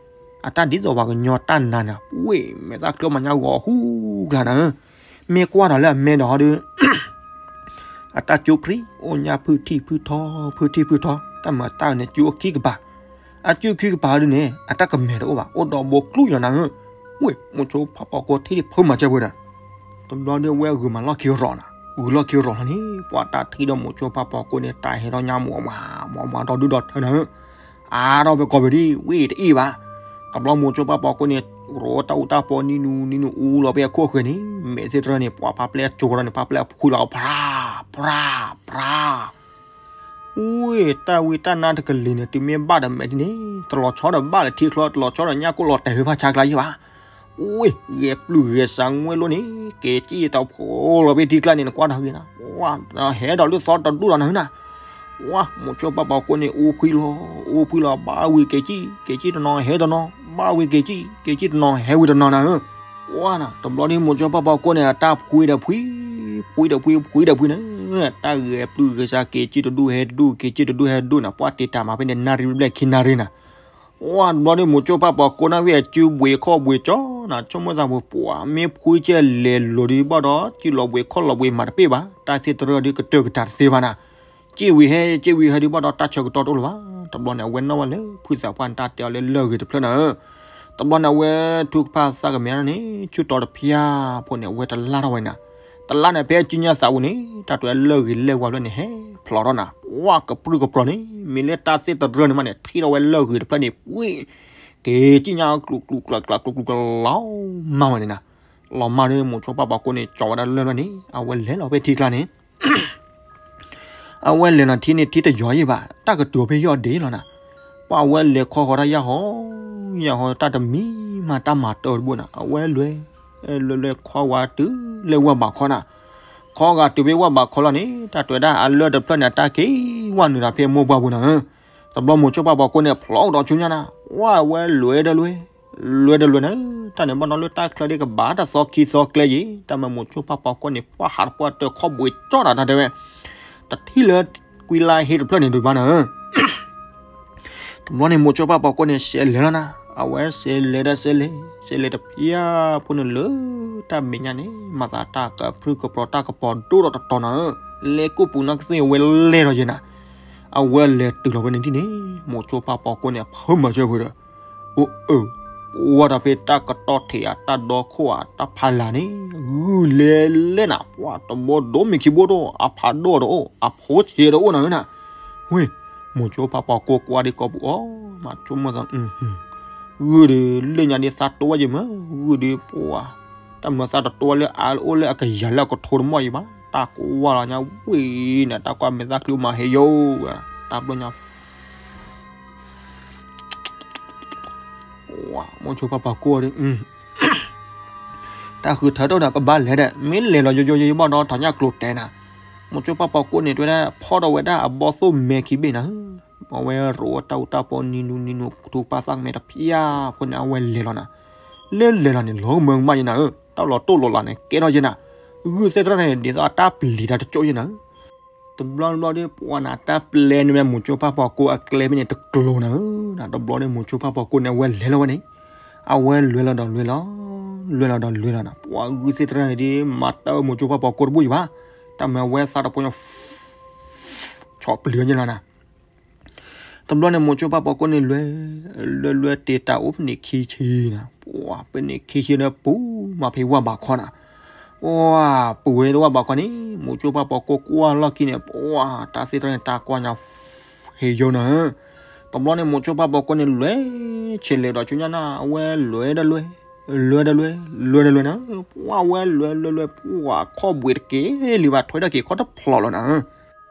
အတၢ်ဒ်သိးပှၤကညီတၢ်နါနၤ ဝ့ၢ်မဲာ်သၣ်ချၢမၤညါဂီၤဟူကျါနၤဧၢ. မ့ၢ်ကွၢ်ဒီးလၢအမဲဒီးဒုး အတၢ်ကၠိဖျံ အိၣ်ညါဖုၣ်ထံၣ်ဖုၣ်ထီ ဖုၣ်ထံၣ်ဖုၣ်ထီ တၢ်မၤတၢ်န့ၣ် ကၠိအခံကပၤ အကၠိခံကပၤဒုးန့ၣ် အတၢ်ကမဲာ်တအိၣ်ဘၣ် အိၣ်ဒီးဘိကျူၣ်ယီၤနၤဧၢ. ဝ့ၢ်မိၤစိပၢ်ပိာ်ကိထံၣ်ဖုမၤစၢၤပှဲၤဒီး တဘျီဒုးအဝဲဂုာ်မၤလီၢ်ခံရီၤနၤ ဂုာ်လီၢ်ခံရီၤလီၤန့ၣ် ပှၤတၢ်ထံၣ်ဒီးမိၤစိပၢ်ပိာ်ကိန့ၣ် တၢ်ဟဲထီၣ်ညါမၤမၤ မၤမၤဒီဒူၣ်ဒီထၢနၤဧၢ. အါထီၣ်ဖဲကီၢ်ပူၤဒ်ဝ့ၢ်တအ့ၣ်ဘၣ်. တဘျီမိၤစိပၢ်ပိာ်ကိန့ၣ် ရိးတၢ်အူတၢ်ပီနံၣ်နူ နံၣ်နူ အူလီၤဖဲအခိၣ်ဃၢၤန့ၣ် မဲာ်သ့ၣ်တရၢၢ်န့ၣ် ပှၤဖးပျဲၢ်ကၠီၤထီၣ်န့ၣ် ဖးပျဲၢ်အဖှံလီၤ ဖြါ ဖြါ ဖြါ ဝ့ၢ်တၢ်ဝံတၢ်နါတကလံၤန့ၣ် တုၤမ့ၢ်ဘၣ်ဒီးမဲာ်ဒ်န့ၣ် တလီၤဆီဒီးဘၣ်လၢထံချၢ တလီၤဆီဒီးညၣ်ကိၣ်လီၤတဲာ်ဖဲဖးဆါကျါယဲဘၣ်. ဝ့ၢ် ဂဲၤပျုၢ်ဂဲၤစးငွဲၣ်လိန့ၣ် က့ၤကံၣ်တဖှီလီၤဖဲထံကျါန့ၣ် နကွၢ်တၢ်ဂ့ၤနၤ ဝ့ၢ် ဟဲဒီးလၢသီတဒူၣ်ဒီးနၤနၤ ဝ့ၢ် မိၤစိပၢ်ပိာ်ကိန့ၣ် အူဖှံလီၤ အူဖှံလီၤ ဘၣ်ဝံၤက့ၤကံၣ် က့ၤကံၣ်တနီၤ ဟဲတနီၤ ဘၣ်ဝံၤက့ၤကံၣ် က့ၤကံၣ်တနီၤ ဟဲဝံၤတနီၤနၤဧၢ. ဝ့ၢ် တဘျီဒ်မိၤစိပၢ်ပိာ်ကိန့ၣ် အတၢ်ဖှံဒီးဖှံ ဖှံဒီးဖှံ ဖှံဒီးဖှံန့ၣ် တၢ်ဂဲၤပျုၢ်ဂဲၤစး က့ၤကံၣ်တဒူၣ်ဟဲတဒူၣ် က့ၤကံၣ်တဒူၣ်ဟဲတဒူၣ်နၤ ပှၢ်တ့ၢ်တၢ်မၤဖဲန့ၣ် နၣ်ရံၣ်ဘျဲၣ်ခံနၣ်ရံၣ်နၤ ဝ့ၢ် တဘျီဒ်မိၤစိပၢ်ပိာ်ကိန့ၣ် အစုဘှံးခီၣ်ဘှံးကၠီနၤ ဆိကမိၣ်သးပူၤ ပှၤမ့ၢ်ဖှံကဲလဲၤလိၤဒ်ဘၣ်ဒီး စုလီၤဘှံးခီၣ်လီၤဘှံးမၤတပ့ၢ်ဘၣ် တၢ်သ့ၣ်တရၢၢ်ဒ်ကတၢၢ်ကတၢၢ်တသ့ဘၣ်နၤ က့ၣ်ဝံၤဟဲ က့ၣ်ဝံၤဟဲဒ်ဘၣ်ဒီး တၢ်ဆၢကတီၢ်တအိၣ်လၢၤဘၣ်. တဘျီန့ၣ် အဝဲနီၣ်ဝဲလၢ ဖုသးပှၢ်န့ၣ် တၢ်တဲအီၤလၢလၢၢ်ဂ့ၤတဖျၢၣ်နၤဧၢ. တဘျီန့ၣ် အဝဲထုကဖၣ်သးကမဲာ်န့ၣ် ဆူတီၤတဖျၢၣ်ဖိန့ၣ် အဝဲတလါထီၣ်ဝဲနၤ တလါန့ၣ် ဖဲအစုညါသးပူၤန့ၣ် တၢ်တဲလၢၢ်ဂ့ၤလဲၢ်ဝါဖျၢၣ်န့ၣ် ဟဲဖျိးထီၣ်နၤ ပှၢ်ကပြုၢ်ကပြီၤန့ၣ် မ့ၢ်လၢတၢ်သ့ၣ်တရၢၢ်န့ၣ်မးန့ၣ် ထံၣ်ထီၣ်ဝဲလၢၢ်ဂ့ၤတဖျၢၣ်န့ၣ် ဝ့ၢ် က့ၤကံၣ်ညါကျူးကျူးကျါကျါ ကျူးကျူးကျါလီၤမၢ်ဝဲန့ၣ်နၤ. လီၤမၢ်ဒီး မိၤစိပၢ်ပိာ်ကိန့ၣ် ကၠီၤဝဲဒၣ်လၢၢ်ဖျၢၣ်န့ၣ် အဝဲလဲၤလီၤဖဲထံကျါန့ၣ် အဝဲလဲၤနၤထံန့ၣ် ထံတယီၤယံၣ်ဘၣ် တၢ်ကတိၤဖဲယီၢ်ဒ့လီၤနၤ. ပှၢ်အဝဲလဲၤခီဃီၤတၢ်ယၢ်ဟီ ယၢ်ဟီ တၢ်တမံၤမးတၢ်မၤတၢ်တဘိနၤ အဝဲလဲၤ လဲၤလဲၤခီဝဲတုၤလၢဝၢ်ဘးခီနၤ. ခီဂာ်တုၤဖဲဝၢ်ဘးခီလီၤန့ၣ် တၢ်တဲဒၣ်အလၢၢ်တဖျၢၣ်န့ၣ် တၢ်က့ၤဝဲနုာ်ဒီးဖဲမိၢ်ပှၢ်ပူၤနၤဧၢ. တဘျီမိၤစိပၢ်ပိာ်ကိန့ၣ် ဖျိးဒီးဆူညါနၤ ပှၢ်အဝဲလဲၤဒီးလဲၤ လဲၤဒီးလဲၤနၤ တၢ်န့ၣ်ဘၣ်နီၢ်လၢတၢ်ချၢဒ်ကဘၣ်တသီခံသီကျဲယံၤ တၢ်မၤမိၤစိပၢ်ပိာ်ကိန့ၣ် ပှၢ်ဟးတပှၢ်တၢၢ်ခီၣ်ဘှံးကၠီနၤ တၢ်တဲဝဲ တထံၣ်လၢကွံလါဟ့တဖျၢၣ်န့ၣ်ဒံးဘၣ်နၤဧၢ. တဘျီန့ၣ် မိၤစိပၢ်ပိာ်ကိန့ၣ် စဲးလဲၤလီၤနၤ အဝဲစဲးလဲၤဒီးစဲးလဲၤ စဲးလဲၤတဖျၢၣ်ဖိန့ၣ်လၢ တၢ်မဲာ်ညါန့ၣ် မၤသးတၢ်ကပြုၢ်ကပြီၤတၢ်ကပီၤဒိၣ်ဒီးတတီၤနၤဧၢ. လဲၤကိၣ်ပူၤနီၢ်ကသ့ၣ်ဝဲလဲၤဒီးယဲနၤ အဝဲလဲၤတုၤလီၤဝဲန့ၣ်ဒ်န့ၣ် မိၤစိပၢ်ပိာ်ကိန့ၣ် ဖုမၤစၢၤပှဲၤဒီး အိၣ်အၢ ကွၢ်ဒီးဖဲတၢ်ကတီၢ်ထံးဧါ တၢ်ဒီခိၣ်ဧါ တၢ်ဖးလၢ်န့ၣ် ဂုၢ်လဲၤလဲၤနၤ ပှၢ်တဘိဒိၣ်မ့ၢ်ခံဘိဒိၣ် အဖးဒိၣ်တအိၣ် အဖိဆံးတအိၣ်နၤဧၢနၤ. ဝ့ၢ် မိၤစိပၢ်ပိာ်ကိကွၢ်ဒ်ကိးပူၤအီၤ မၤဆိကမိၣ်သး ဂုၢ်ဒီး လၢညါဒ်သးတိဝဲယမ့ၢ် ဂုၢ်ဒီးပှၢ် တၢ်မၤသးတတိဝဲလၢအအိၣ်လၢအကယၤလၢအကထိတမီၢ်အံၤဘၣ် တၢ်ကွၢ်လီၤညါဝံၤန့ၣ် တၢ်ကွၢ်မဲာ်သၣ်ချံမၤဟ့ယိာ် တၢ်ဘျီညါ မိၤစိဖၣ်ပှၤကိၢ်ဒီး တၢ်ဃုထၢတအိၣ်ဒီးကဘၣ်လဲၤဒီး မ့ၢ်လဲၤလီၤယိယိယိယိဘၣ်ဒီး ထီၣ်ညၣ်ကျိၤတဲနၤ, မိၤစိဖၣ်ပှၤကိၢ်န့ၣ် တဲဝဲဒၣ် ဖီၣ်ဒီးဝဲဒၣ်အဘီၣ်သိၣ်မဲခံဘ့ၣ်နၤဧၢ, အဝဲရိးတၢ်အူတၢ်ပီနံၤနူနံၤနူ ထူပၢ်သၣ်မဲတဖၠၣ်ဖိန့ၣ် အဝဲလဲၤလီၤနၤ, လၢလဲၤလီၤန့ၣ် လီၤကမၢကမၣ်ယဲနၤဧၢ, တၢ်လီၤတိၢ်လီၤလးန့ၣ် ကဲထီၣ်ယဲနၤ, ဂုၢ်သ့ၣ်တဖၣ်န့ၣ် ဒ်သိးအတၢ်ပျံၤတၢ်တကၠိၣ်ယဲနၤဧၢ တဘျီတဘျီဒီး ပှၤနၤတၢ်ပျဲန့ၢ်ဝဲမိၤစိဖၣ်ပှၤကိၢ်အကျဲဖဲန့ၣ်တကျိၤနၤဧၢ, တဘျီဒီးမိၤစိဖၣ်ပှၤကိၢ်န့ၣ် အဝဲလဲၤလီၤဝဲန့ၣ်, အဝဲလဲၤလီၤဒီးလဲၤလီၤ, လဲၤလီၤဒီးလဲၤလီၤနၤ, ပှၤဂုၢ်သ့ၣ်တဖၣ်န့ၣ်ဒီး မၤတၢ်အၢမိၤစိဖၣ်ပှၤကိၢ်တဘူၣ်ယံၤဘၣ်, တၢ်မၤဝဲသးတဖိညါ ဆီၣ်ပျံၤယဲလီၤနၤ တဘျီန့ၣ် မိၤစိဖၣ်ပှၤကိၢ်န့ၣ်လဲၤ, လဲၤလဲၤတ့ၢ်တၢ်အိၣ်ဖဲန့ၣ်ခံဆံနၤ, ပှၤဖဲန့ၣ်ခံဆံဒီးပူၤမးဖဲဝၣ်ဘးခီနၤ, ပှၤပူၤဝဲဒၣ်ဝၣ်ဘးခီန့ၣ် မိၤစိဖၣ်ပှၤကိၢ်ကွၢ်လီၢ်ခံန့ၣ် ပှၤတၢ်သ့ၣ်တဖၣ်န့ၣ် တၢ်ကွၢ်ညါ ဟ့ယိနၤဧၢ, တဘျီန့ၣ် မိၤစိဖၣ်ပှၤကိၢ်န့ၣ်လဲၤ, ဆဲးလဲၤဒီးဆူညါနၤ အဝဲလဲၤဒီးလဲၤ, လဲၤဒီးလဲၤ, လဲၤဒီးလဲၤနၤ, ပှၤဝဲလဲၤလဲၤလဲၤ ပှၤခီၣ်ဘှံးတက့ၢ်လံဘၣ် ထွဲထီၣ်က့ၤခီၣ်တဖျိးလီၤနၤဧၢ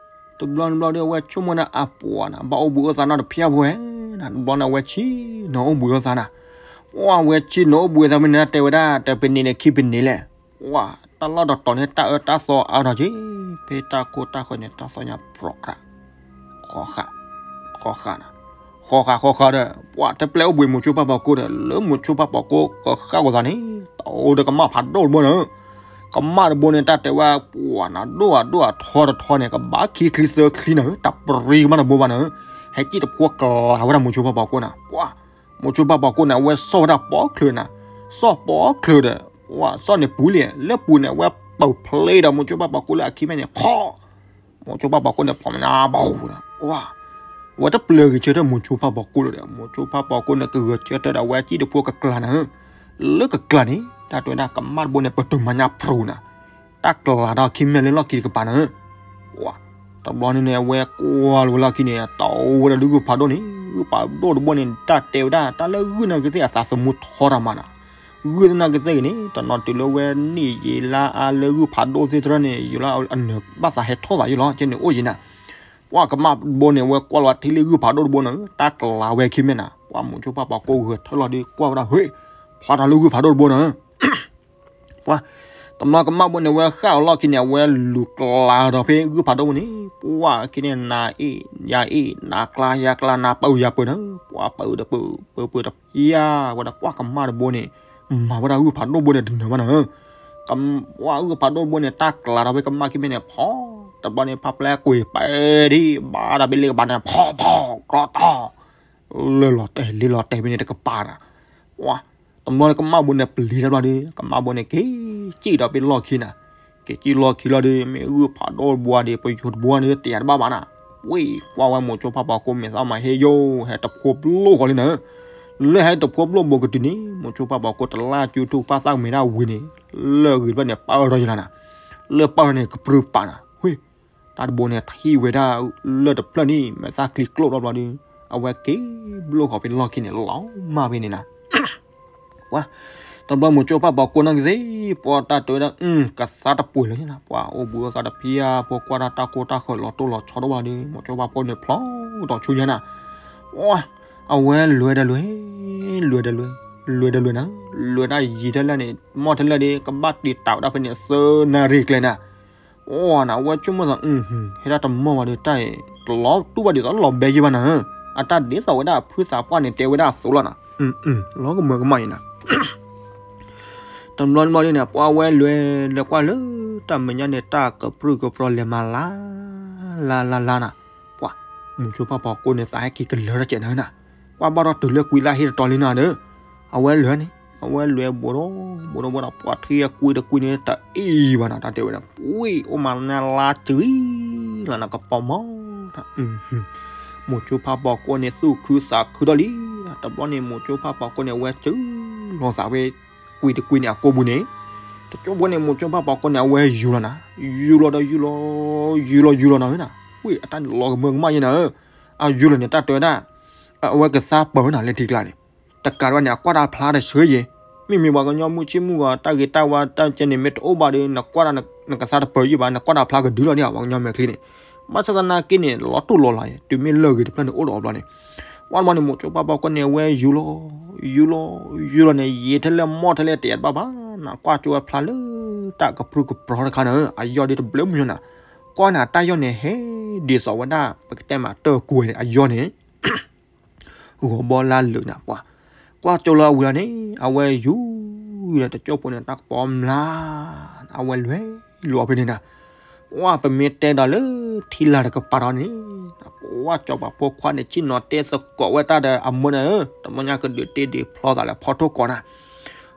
တဘျီတဘျီဒီး အဝဲဆိကမိၣ်ဒၣ်အပှၤနၤ ဘၣ်အိၣ်ဘှံးအိၣ်သါနီတဖျၢၣ်ဖိဧဲ, တဘျီန့ၣ် အဝဲဆ့ၣ်နီၤအိၣ်ဘှံးအိၣ်သါနၤ, ပှၤဝဲဆ့ၣ်နီၤအိၣ်ဘှံးအိၣ်သါမ့ၢ်န့ၣ် တဲဝဲဒၣ် တပနံၤန့ၣ်ခံပနံၤလဲၣ်, ပှၤတၢ်လီၢ်တတီၤန့ၣ် တၢ်အၢတၢ်သီအါထီၣ်က့ၤ, ဖဲတၢ်ခိတၢ်ဃၢၤန့ၣ် တၢ်သီညါပြီကရး, ဃီဃာ်, ဃီဃာ်နၤ, ဃီဃာ်ဃီဃာ်ဒီး ပှၤတပျဲအိၣ်ဘှံးမိၤစိဖၣ်ပှၤကိၢ်ဒီး လၢမိၤစိဖၣ်ပှၤကိၢ်ကဃၣ်ဂီၤသးန့ၣ် တအိၣ်ဒီးကမၣ်ဖးဒိၣ်တဘိနၤဧၢ ကမၣ်တဘိန့ၣ် တၢ်တဲဝဲ ပှၤနၤဒိၣ်အဒိၣ်အထီတထီန့ၣ် ကဘၣ်ခံချံသၢချံနၤဧၢ, တၢ်ပြံကမၣ်တဘိဘၣ်နၤဧၢ, ဟဲကံၣ်တဖိကျးဝဲဒၣ်မိၤစိဖၣ်ပှၤကိၢ်နၤ, ပှၤ, မိၤစိဖၣ်ပှၤကိၢ်န့ၣ် အဝဲစီၣ်ဝဲဒၣ်ပိာ်ချၢနၤ, စီၣ်ပိာ်ချၢဒီး, ပှၤစီၣ်န့ၣ်ပူၤလံ, လၢပူၤန့ၣ် အဝဲပာ်ဖျ့ဒီးမိၤစိဖၣ်ပှၤကိၢ်လၢအခံမဲန့ၣ် ခီ မိၤစိဖၣ်ပှၤကိၢ်န့ၣ် ဖီမနၤဘၣ်ဟူဒီး, ဝဲတပျၢၤဂ့ၤဆၢထၢၣ်မိၤစိဖၣ်ပှၤကိၢ်လၢၤဒီး မိၤစိဖၣ်ပှၤကိၢ်န့ၣ် ကဂဲၤဆၢထၢၣ်ဒီး အဝဲကံၣ်တဖိကကျးနၤဧၢ, လၢကကျးန့ၣ် တၢ်တဲဝဲဒၣ် ကမၣ်တဘိန့ၣ် ပတုာ်မၤညါဖရူနၤ, တၢ်ကျးဒီးခံမဲလၢလီၢ်ခံတကပၤနၤဧၢ, ပှၤ, တဘျီန့ၣ်န့ၣ် အဝဲကွၢ်လီၤဝဲလီၢ်ခံန့ၣ် တအိၣ်ဝဲဒၣ်လၢဂုၢ်ဖးဒိၣ်န့ၣ် ဂုၢ်ဖးဒိၣ်တဘိန့ၣ် တၢ်တဲဝဲဒၣ် တၢ်လၢဂုၢ်နၤကသ့ၣ်အသးသမူထီတၢ်မးနၤ ဂုၢ်သနာ်က့သ့ၣ်ဂ့ၤန့ၣ် တနီၤတုၤလၢဝဲန့ၣ်ယံာ်လၢအါလၢဂုၢ်ဖးဒိၣ်သ့ၣ်တဖၣ်န့ၣ် ယံာ်လၢအနၢၤဘၣ်သးဟဲထီၣ်သးယံာ်လီၤ ကဲန့ၣ်အိၣ်ယံာ်နၤ, ပှၤကမၣ်တဘိန့ၣ် အဝဲကွၢ်လီၤထံလၢဂုၢ်ဖးဒိၣ်တဘိန့ၣ် တၢ်ကျးဝဲခံမဲနၤ ပှၤမိၤစိဖၣ်ပှၤကိၢ်ဂဲၤထၢၣ်လီၤဒီးကွၢ်ဝဲဒၣ် ဟ့ၣ်, ဖျါထီၣ်လၢဂုၢ်ဖးဒိၣ်တဘိန့ၣ် ပှၤ, တဘျီကမၣ်ဘိန့ၣ် အဝဲဃၣ်အလီၢ်ခံန့ၣ် အဝဲလူၤကျးဒီးဖဲဂုၢ်ဖးဒိၣ်ဘိန့ၣ် ပှၤခံန့ၣ် နၤအ့ၣ်ယၤအ့ၣ် နၤကျါယၤကျါ နၤပၢယၤပၢနၤ, ပှၤပၢဒီးပၢ ပၢပၢတဖျါဝဲဒၣ် ပှၤကမၣ်တဘိန့ၣ် မၤဝဲဒၣ်ဂုၢ်ဖးဒိၣ်ဘိန့ၣ်တနၢၤဘၣ်နၤဧၢ, ပှၤဂုၢ်ဖးဒိၣ်တဘိန့ၣ် တၢ်ကျးဒီးဖဲကမၣ်ခံမဲန့ၣ် ဖီ, တဘျီန့ၣ် ဖးဖျါကွံာ်ပဲဒ် ဘၣ်ဒီးဖဲလ့ကပၤန့ၣ် ဖီဖီ ကြီတီ လၢလီၤတဲာ်လ့လီၤတဲာ်ဖဲန့ၣ် တကပၤနၤ, ပှၤ, တဘျီန့ၣ်ကမၣ်ဘိန့ၣ်ပျံၤတဘျီဒီး ကမၣ်ဘိန့ၣ်က့ၤစံၣ်ဒီးဖဲလီၢ်ခံနၤ, က့ၤစံၣ်လီၢ်ခံလီၤဒီး မ့ၢ်ဂုၢ်ဖးဒိၣ်တဘိဒီး ပယိၤတဘိန့ၣ်တယာ်တဘၣ်ဘၣ်နၤ, ဝ့ၢ်ကွၢ်ဝဲမိၤစိဖၣ်ပှၤကိၢ်မဲာ်သၣ်မၤဟ့ၣ်ယိၣ် ဟဲတဖိပျိၢ်ဃီလံနၤ, လၢဟဲတဖိပျိၢ်ဘိကတုၤန့ၣ် မိၤစိဖၣ်ပှၤကိၢ်တလၢ်ကၠူထူၣ်ပၢ်သၣ်မဲာ်ဒၣ်ဝံၤန့ၣ် လၢဂ့ၤတဖျၢၣ်န့ၣ် ပၢၢ်ထီၣ်ယလီၤနၤ, လၢပၢၢ်ထီၣ်န့ၣ် ကပြုၢ်ပာ်နၤ, ဝ့ၢ် တၢ်တဘိန့ၣ် ထံၣ်ဝဲဒၣ်လၢတဖျၢၣ်န့ၣ် မဲာ်သၣ်ချံကျိၣ်ဘျီဘျီဒီး အဝဲက့ၤဘျိၣ်ဃီၤဖဲလီၢ်ခံန့ၣ် လီၤမၢ်ဖဲန့ၣ်နၤ, ပှၤ, တဘျီမိၤစိဖၣ်ပှၤကိၢ်နီၢ်ကသ့ၣ် ပှၤတၢ်တဲဝဲဒၣ် ကသါတပှဲၤလၢၤနၤ, ပှၤအိၣ်ဘှံးအိၣ်သါတဖျါ ဖိကွၢ်တၢ်တၢ်ကိၢ်တၢ်ဃၢၤလီၤတိၢ်လီၤဆီတအိၣ်ဘၣ်ဒီး မိၤစိဖၣ်ပှၤကိၢ်န့ၣ် ဖျီကဒီးဆူညါနၤ, ပှၤ, အဝဲလဲၤဒီးလဲၤ, လဲၤဒီးလဲၤ, လဲၤဒီးလဲၤနၤ, လဲၤတၢ်ယံၤထဲလဲၣ်န့ၣ် မီၢ်ထဲလဲၣ်ဒီး ကဘၣ်တ့ၢ်တၢ်ဝဲဒၣ်ဖဲန့ၣ် သၢနၣ်ရံၣ်ကျဲနၤ အိၣ်နၤ အဝဲဆိကမိၣ်သး ဟဲဒၣ်တမီၢ်ဘၣ်ဒီး တၢ်အံၤ တလီၤတူၢ်ဘၣ်ဒ်သိးလီၤဘဲယဲၢ်ဘၣ်နၤ, အတၢ်ဒ်သိးဝဲဒၣ်ဖုသးပှၢ်န့ၣ် တဲဝဲဒၣ်အသိးလီၤနၤ, လီၤကမၢကမၣ်အံၤနၤ, တဘျီတဘျီဒ်န့ၣ် ပှၤဝဲလဲၤလဲၤကွၢ်လၢ တၢ်မဲာ်ညါန့ၣ် တၢ်ကပြုၢ်ကပြီၤလဲၤမၤလါ လါလါလါနၤ, ပှၤ, မိၤစိဖၣ်ပှၤကိၢ်န့ၣ် သးဟဲက့ၤကလၢထီၣ်ကဲးနၤနၤ, ကွၢ်ဘၣ်ထီၣ်တုၤလၢကွံလၢဟ့ၣ်တတီၤလံနၤဒီး, အဝဲလဲၤန့ၣ် အဝဲလဲၤဘိးဒီး ဘိးဒီးဘိးဒီး ပှၤထံၣ်အကွံတကွံန့ၣ် တအံၤဘၣ်နၤ တၢ်တဲဝဲဒၣ် ဝ့ၢ် အိၣ်မးလၢညါလါစှၤလီၤနၤ ကပီၤမီၤ မိၤစိဖၣ်ပှၤကိၢ်န့ၣ် သူၣ်ခုသးခုထီၣ်လံ, တဘျီန့ၣ် မိၤစိဖၣ်ပှၤကိၢ်န့ၣ် အဝဲစၢၤလီၤသးဝဲ ကွံတကွံန့ၣ် အကိာ်ပူၤန့ၣ်, တကၠိဖိန့ၣ် မိၤစိဖၣ်ပှၤကိၢ်န့ၣ် အဝဲယူၤလီၤနၤ, ယူၤလီၤဒီးယူၤလီၤ, ယူၤလီၤယူၤလီၤနၤဧၢနၤ, ဝ့ၢ် အတၢ်န့ၣ်လီၤကမၢကမၣ်ယဲၢ်နၤဧၢ, အယူၤလီၤန့ၣ် တၢ်တဲဝဲဒၣ် အဝဲကသါပၢၤနၤလၢထံကျါန့ၣ်, တကးဒံးဘၣ်န့ၣ် အကွၢ်တၢ်ဖျါတဆၢယဲၢ်, မ့မ့ၢ်ပှၤကညီမုၢ်ဆ့ၣ်မုၢ်ဂီၤ တၢ်ဂ့ၤတၢ်ဝါတၢ်ကဲန့ၣ် မ့ၢ်တအိၣ်ဘၣ်ဒီး နကွၢ်တၢ် နကသါတပၢၤယဲၢ်ဘၣ်, နကွၢ်တၢ်ဖျါကဒုလီၤန့ၣ် ပှၤကညီမဲာ်ချံန့ၣ်, ဘၣ်ဆၣ်သနာ်က့န့ၣ် လီၤတူၢ်လီၤလးယဲၢ်, တုၤမ့ၢ်လၢၢ်ဂ့ၤတဖျၢၣ်န့ၣ် အိၣ်ဒီးအီၤဘျီန့ၣ်, ပှၤတဘျီန့ၣ် မိၤကၠိပၢ်ပိာ်ခွါန့ၣ် အဝဲယူၤလီၤ ယူၤလီၤ ယူၤလီၤန့ၣ် ယံာ်ထဲလဲၣ်မီၢ်ထဲလဲၣ်တယံာ်တဘၣ်ဘၣ်နၤ, ကွၢ်ကၠိဝဲဖျါလၢတၢ်ကပြုၢ်ကပြီၤတခါန့ၣ် အယီၢ်ဒ်တဘျုးမုၢ်ညါနၤ, ကွၢ်န့ၣ် တၢ်ယီၢ်န့ၣ် ဟဲဒ်သိးဝဲဒၣ် ပကတဲမးတၢ်ကွဲၤန့ၣ် အယီၢ်န့ၣ် ဂီၤဘီလါလုာ်နၤ ပှၤ ကွၢ်ကၠိလၢအဝံၤလီၤန့ၣ် အဝဲယူၤဒီးတကၠိဖိန့ၣ် တၢ်ကပီၤမျါ အဝဲလဲၤလီၤဖဲန့ၣ်နၤ, ပှၤ ပမ့ၢ်တဲဒီးလၢထံလာ်တကပၤဒီးန့ၣ် ပှၤ စီၤပၤဖိခွါန့ၣ် ဆ့ၣ်နီၤတဲသကိးဝဲတၢ်ဒီးအမိၢ်န့ၣ်ဧၢ, တဘျီညါကဒုးတ့ဒုးဖျီသးလၢဖီထိၣ်ကိးနၤ,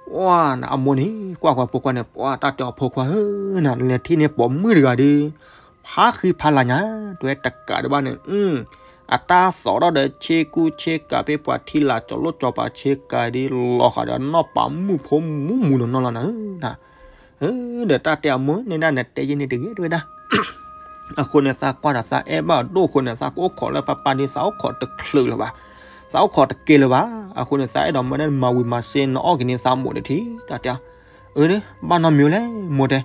ပှၤနၤ အမိၢ်န့ၣ် ကွၢ်ကွၢ်ဖိခွါန့ၣ် ပှၤ တၢ်တဲအီၤဖိခွါဧၢ နၤလဲၤထံၣ်န့ၢ်ပိာ်မုၣ်တဂၤဒီး ဖးဃံဖးလၤညါ တဲဝဲတကးဒံးဘၣ်န့ၣ် အတၢ်သိးထီၣ်ဒီးဆ့ကူဆ့ကၤဖဲပှၤထံလာ် စီၤလိၣ်စီၤပၤဆ့ကၤဒီး လီၤဃာ်ဒီးနီၢ်ပၤမုၣ်ဖိမူမူနီၢ်နီၢ်လီၤနၤ, ဒီးတၢ်တဲအမိၢ်န့ၣ်ဒၣ် နတဲယဲန့ၣ်တဂ့ၤ တဲဝဲဒၣ် အဃိန့ၣ် သးကွၢ်ဒီးသးအဲၣ်ဘၣ်ဒိၣ်အဃိန့ၣ် သးကအိၣ်ခိးလၢပၢ်ပၢ်ဒီး သးအိၣ်ခိးတချုးလၢၤဘၣ်, သးအိၣ်ခိးတကဲလၢၤဘၣ်. အဃိန့ၣ် သးအဲၣ်ဒိးမၢဒၣ်မၤဝံၤမၤစ့ နအီၣ်က့ၤန့ၢ်သးမိၢ်တထံၣ် တၢ်တဲအီၤ, အၢ ဘၣ်နီတမံၤလဲၣ် မိၢ်တဲ,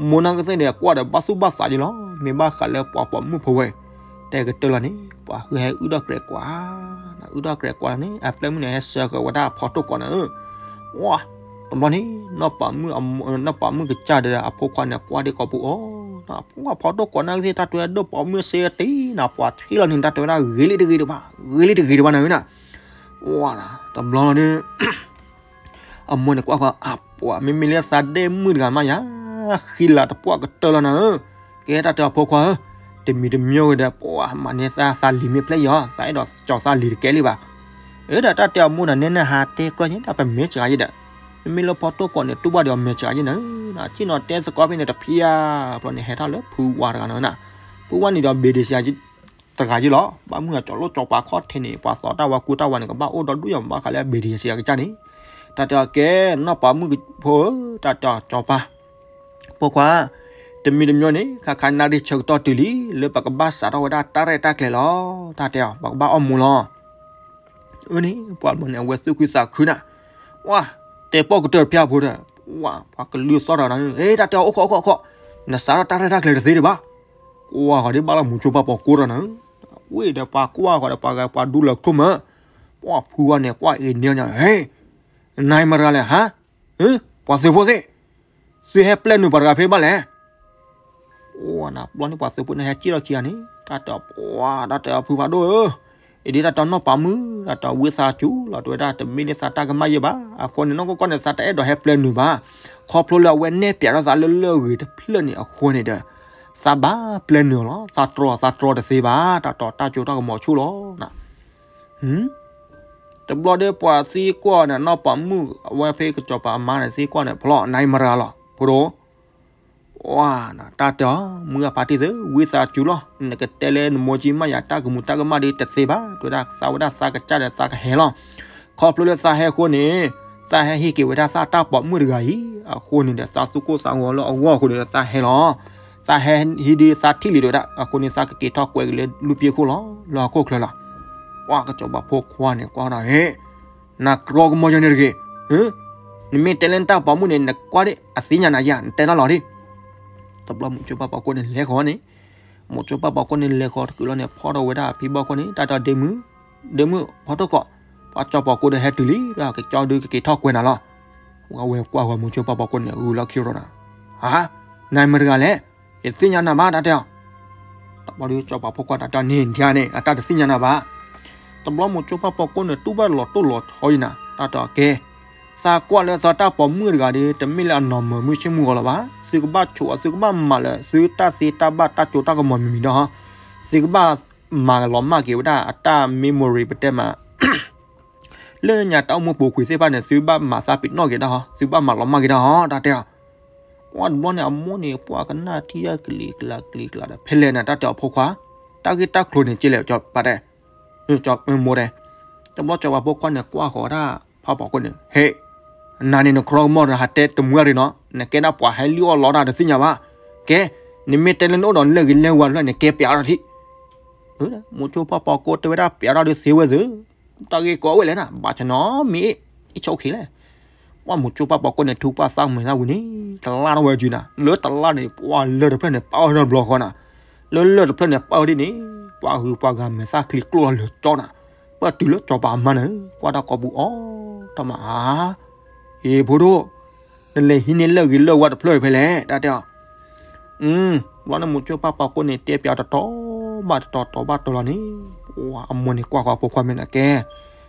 မိၢ်နီၢ်ကစၢ်ဒၣ်ကွၢ်ဒီးဘၣ်သူၣ်ဘၣ်သးယဲလီၤ, မ့ၢ်ဘၣ်ဃးလၢပှၤပိာ်မုၣ်ဖိဝဲ, တဲကတၢၢ်လီၤန့ၣ် ပှၤဟုဟဲအုၣ်ထီၣ်ကြဲးကွၢ်, အုၣ်ထီၣ်ကြဲးကွၢ်န့ၣ် အပျဲၢ်မုၣ်န့ၣ် ဟဲစၢဃာ်ဝဲဒၣ်ဖီထိၣ်ကိးနၤဧၢ ဝါ, တဘျီန့ၣ် နီၢ်ပၤမုၣ်ကစၢ်ဒီးအဖိခွါန့ၣ် ကွၢ်ဒ့ၣ်ကိာ်ပူၤအီၤ, ပှၤဖီထိၣ်ကိးနၤကသ့ၣ် တၢ်တဲဝဲဒၣ်ဒိၣ်ပိာ်မုၣ်စ့တံၤနၤ ပှၤထံၣ်လီၤန့ၣ် တၢ်တဲဝဲဒၣ်ဂ့ၤလံတဂ့ၤတဘၣ်, ဂ့ၤလံတဂ့ၤတဘၣ်နၤဧၢနၤ, ဝါ, တဘျီလီၤဒီး အမိၢ်န့ၣ်ကွၢ်ဃီ အပှၤ မ့မ့ၢ်လၢသးဒ့ၣ်မုၣ်တဂၤမးယၤ, ဃံလၤတပှၢ်ကတၢၢ်လီၤနၤဧၢ, ကဲတၢ်တဲအီၤဖိခွါဧၢ, တမံၤတမံၤဂ့ၤဒီး ပှၤမၤန့ၢ်သးသးလံၤမ့ၢ်ဖျဲၣ်ယီၤ သးအဲၣ်ဒိးကၠီၤသးလံၤတကဲလံဘၣ်, အၢ ဒီးတၢ်တဲအီၤမိၢ်နၤ နဲနဟးတဲကျီၢ်န့ၣ် တၢ်ပမ့ၢ်စှၤယဲဒီး, မ့မ့ၢ်လၢဖီထိၣ်ကိးန့ၣ် တူၢ်ဘၣ်ဒီးအမဲာ်စှၤယဲနၤဧၢ, ဆ့ၣ်နီၤတဲသကိးဖဲန့ၣ်တဖျါ, ဘျီန့ၣ်ဟဲထီၣ်လၢဖုဝါတဂၤနၤဧၢနၤ, ဖုဝါန့ၣ်ဒီးဘ့ၣ်ဒ့စှၤ တဂၤယဲလီၤ, ဘၣ်မုၢ်အကၠီၤလိၣ်ကၠီၤပၤခီၣ်ထံးန့ၣ် ပှၤသီတၢ်ဝါကူတၢ်ဝါန့ၣ် ကဘၣ်အိၣ်ဒီဒူၣ်ယၤ ဘၣ်ဃးလၢအဘ့ၣ်ဒ့စှၤကစၢ်န့ၣ်, တၢ်တဲအီၤကဲ နီၢ်ပၤမုၣ်ဖိဧၢ, တၢ်တဲအီၤစီၤပၤ ဖိခွါ, တမံၤတမံၤန့ၣ် ခါခါနၣ်ရံၣ်ဆၢကတီၢ်တုၤလံ လၢပကဘၣ်စးထီၣ်ဝဲဒၣ်တၢ်ရဲၣ်တၢ်ကျဲၤလီၤ, တၢ်တဲအီၤ ပကဘၣ်အီၣ်မူၤလီၤ အၢန့ၣ် ပှၤဘျီန့ၣ် အဝဲသူၣ်ခုသးခုနၤ, ဝါ, တဲပိာ်ကတၢၢ်တဖျၢၣ်ဖိဒီး, ဝါ, ပှၤကလုၢ်သီၣ်တဂၤနၤဧၢ, တၢ်တဲအီၤအိၣ်ခိးအိၣ်ခိးအိၣ်ခိး, နစးထီၣ်တၢ်ရဲၣ်တၢ်ကျဲၤတသ့ဒံးဘၣ်, ကွၢ်ဃီၤဒ်ဘၣ်လီၤ မိၤစိပၢ်ပိာ်ကိၢ်တဂၤနၤဧၢ, ဝံၤဒီးပှၤကွၢ်ဃီၤဒီးပှၤဂၤ ပှၤဒူလၢာ်ချိၣ်မး, ပှၤဖုဝါန့ၣ် ကွၢ်အ့ၣ်န့ၢ်ညါ, ဟဲ, နၤမတၤတဂၤလဲၣ်ဟါ, ပှၤသုးဖိသ့ၣ်, သုဟဲပျဲနုာ်ပှၤတဂၤဖဲဘၣ်လဲၣ် အိၣ်နၤ ဘျီန့ၣ်ပှၤသုးဖိန့ၣ် ဟဲစံၣ်ထီၣ်ခံဂၤန့ၣ် တၢ်တဲအီၤ ပှၤ တၢ်တဲအီၤဖုဖးဒိၣ်ဧၢ, အံၤဒ်တၢ်တဲနီၢ်ပၤမုၣ် တၢ်တဲဝံသးစူၤလီၤ တဲဝဲဒၣ် တမ့ၢ်လၢသးတၢ်ကမၣ်ယဲဘၣ်, အဃိန့ၣ် နီၢ်ကီၢ်ကီၢ်န့ၣ် သးတအဲၣ်ဒိးဟဲပျဲနုာ်ဘၣ်, ခီဖျိလၢအဝဲနဲၣ်ပျးထီၣ်သးလၢလၢၢ်ဂ့ၤတဖျၢၣ်န့ၣ်အဃိန့ၣ်ဒီး သးဘၣ်ပျဲနုာ်လီၤ, သးတြီ သးတြီတသ့ဘၣ်, တၢ်တဲအီၤတၢ်စိတၢ်ကမီၤဆူၣ်လီၤ တဘျီဒီးပှၤသံကွၢ်န့ၣ် နီၢ်ပၤမုၣ် အဝဲဖဲကစီၤပၤအမါန့ၣ် သံကွၢ်န့ၣ် ဖျီၣ် နၤမတၤတဂၤလဲၣ် ဖိဒိၣ်, ဝါ, တၢ်တဲအီၤ မုၢ်ဂၢ်ဖါတံၢ်သု ဝံသးစူၤလီၤ, နကတဲလၢနမိၢ်ကၠံမးယၤ တၢ်ကမူးတၢ်ကမၣ်ဒီးတသ့ဘၣ်, တဲဝဲဒၣ် သးဝဲဒၣ်သးကစၢ်ဒီးသးကဟဲလီၤ, ခီဖျိလၢသးဟဲအဃိန့ၣ် သးဟဲဟံးက့ၤဝဲဒၣ်သးတၢ်ပိာ်မုၣ်တဂၤအံၤ, အဃိန့ၣ်ဒီး သးသူၣ်ကိၢ်သးဂီၤလၢအဂီၢ်အဃိန့ၣ်ဒီး သးဟဲလီၤ, သးဟဲဟံးဒ်သးထံၣ်လံ တဲဝဲဒၣ်, အဃိန့ၣ် သးကက့ၤထီၣ်ကွဲးက့ၤလၢလူၢ်ပျ့ၤခိၣ်လီၤ လၢဟီၣ်ခိၣ်ချၢလီၤ ပှၤကစီၤပၤဖိခွါန့ၣ် ကွၢ်ဒီး ဟ့ၣ်, နၤတြီကမီၤယၤန့ၣ်တဂ့ၤ, နမ့ၢ်တဲလၢနတၢ်ပိာ်မုၣ်န့ၣ် နကွၢ်ဒၣ် အသ့ၣ်ညါနၤယၤ နတဲနီၢ်လီၤဒၣ်, တဘျီမိၤစိပၢ်ပိာ်ကိၢ်န့ၣ်လဲၤဃီၤန့ၣ်, မိၤစိပၢ်ပိာ်ကိၢ်န့ၣ်လဲၤဃီၤတကုာ်လီၤန့ၣ် ဖီၣ်ထီၣ်ဝဲဒၣ်အဖံဘီၣ်ခိၣ်န့ၣ် တၢ်တဲအီၤ ဒ့မုၣ်, ဒ့မုၣ် ဖီထိၣ်ကိး, ပှၤစီၤပိာ်ကိၢ်ဒီးဟဲတုၤလံ, ဒီးကကၠီဒုးကက့ၤထီၣ်ကွဲးနၤလီၤ, ဝဲကွၢ်ဝဲမိၤစိပၢ်ပိာ်ကိၢ်န့ၣ် ဂုာ်လီၤခံရီနၤ, ဟါ, နၤမတၤတဂၤလဲၣ်, ယတသ့ၣ်ညါနၤဘၣ် တၢ်တဲအီၤ တဘျီဒီးစီၤပၤဖိခွါတၢ်တဲန့ၣ်ဒ်န့ၣ် အတၢ်တသ့ၣ်ညါနၤဘၣ်, တဘျီမိၤစိပၢ်ပိာ်ကိၢ်န့ၣ် တူၢ်ဘၣ်လီၤတိၢ်လီၤဆီအံၤနၤ, တၢ်တဲအီၤကဲ, သးကွၢ်လၢသးတၢ်ပိာ်မုၣ်တဂၤဒီး တမ့ၢ်လၢအနီၢ်မုၢ်မုၢ်ဆ့မုၢ်ဂီၤလီၤဘၣ်, သုကဘၣ်ဆိးအီၤ သုကဘၣ်မၤလၢသုတၢ်သ့တၢ်ဘၣ်တၢ်စိတၢ်ကမီၤမံၤမံၤဒီး, သုကဘၣ်မၤလီၤမၢ်က့ၤဝဲဒၣ်အတၢ် memory ပတဲမး လၢညါတၢ်အိၣ်မူပူၤကွံာ်သ့ၣ်တဖၣ်န့ၣ် သုဘၣ်မၤသးပ့ၤနီၣ်က့ၤဒၣ်ဟီ, သုဘၣ်မၤလီၤမၢ်က့ၤဒၣ်ဟီ တၢ်တဲအီၤ, ပှၤတဘျီန့ၣ် အမိၢ်န့ၣ် ပှၤကနၣ်ထံၣ်ဒၣ်ကလံၤကျါကလံၤကျါဒီး ဖဲလဲၣ်နၤ တၢ်တဲအီၤဖိခွါ, တၢ်ဂ့ၢ်တၢ်ကျိၤန့ၣ် ကလဲၣ် ပတဲ, မိၢ်တဲ, တဘျီစီၤပၤဖိခွါန့ၣ် ကွၢ်ဃီၤဒၣ် ဖါပိာ်ကိၢ်န့ၣ် ဟ့ၣ်, နၤန့ၣ်နကြီကမီၤဒီး ဟးတဲတမူအရ့နီၤ, နကဲဒၣ်ပှၤဟဲလံၣ်အီၣ်လီတၢ်တသ့ၣ်ညါဘၣ်, ကဲ, နမ့ၢ်တဲလၢနအိၣ်ဒီးနလၢၢ်ဂ့ၤလၢၢ်ဝါတဖျၢၣ်န့ၣ် ကဲပျးထီၣ်ထံး မိၤစိပၢ်ပိာ်ကိၢ်တဲဝဲဒၣ် ပျးထီၣ်ဒုးသ့ဝဲသ့ၣ်, တၢ်ဂ့ၢ်ကီဝဲလဲၣ်နၤ ဘၣ်ဆၣ်နီၤမ့ၢ်အ့ၣ် အ့ၣ်ဆိၣ်ခံလဲၣ်, ပှၤမိၤစိပၢ်ပိာ်ကိၢ်န့ၣ် ထူပာ်သးမဲာ်သၣ်ဝံၤန့ၣ် တလါထီၣ်ဝဲအစုနၤ, လၢတလါန့ၣ် ပှၤလၢၢ်တဖျၢၣ်န့ၣ် ပာ်အီၣ်ထီၣ်တဘျီဃီနၤ, လၢလၢၢ်တဖျၢၣ်န့ၣ် ပာ်အီၣ်ဒ်န့ၣ် ပှၤဟုးပှၤဂၤမဲာ်သၣ်ချံကျိၣ်ထီၣ်လၢာ်ကၠီနၤ, ပၢၢ်တုၤလၢစီၤပၤအမါန့ၣ် ကွၢ်တၢ်ကိးပူၤအီၤထီၣ်မး အါ, အ့ ဖိဒိၣ်, နလဲၤဟံးန့ၢ်လၢၢ်ဂ့ၤလၢၢ်ဝါတဖျၢၣ်အံၤဖဲလဲၣ် တၢ်တဲအီၤ. ဘျီန့ၣ်မိၤဆိပၢ်ပှၤကိးန့ၣ် တဲပၠးတတီၤဘၣ်တတီၤ တီၤဘၣ်တီၤလီၤန့ၣ်, အမိၢ်န့ၣ်ကွၢ်ဃီအဖိခွါမဲာ်နၤကဲ,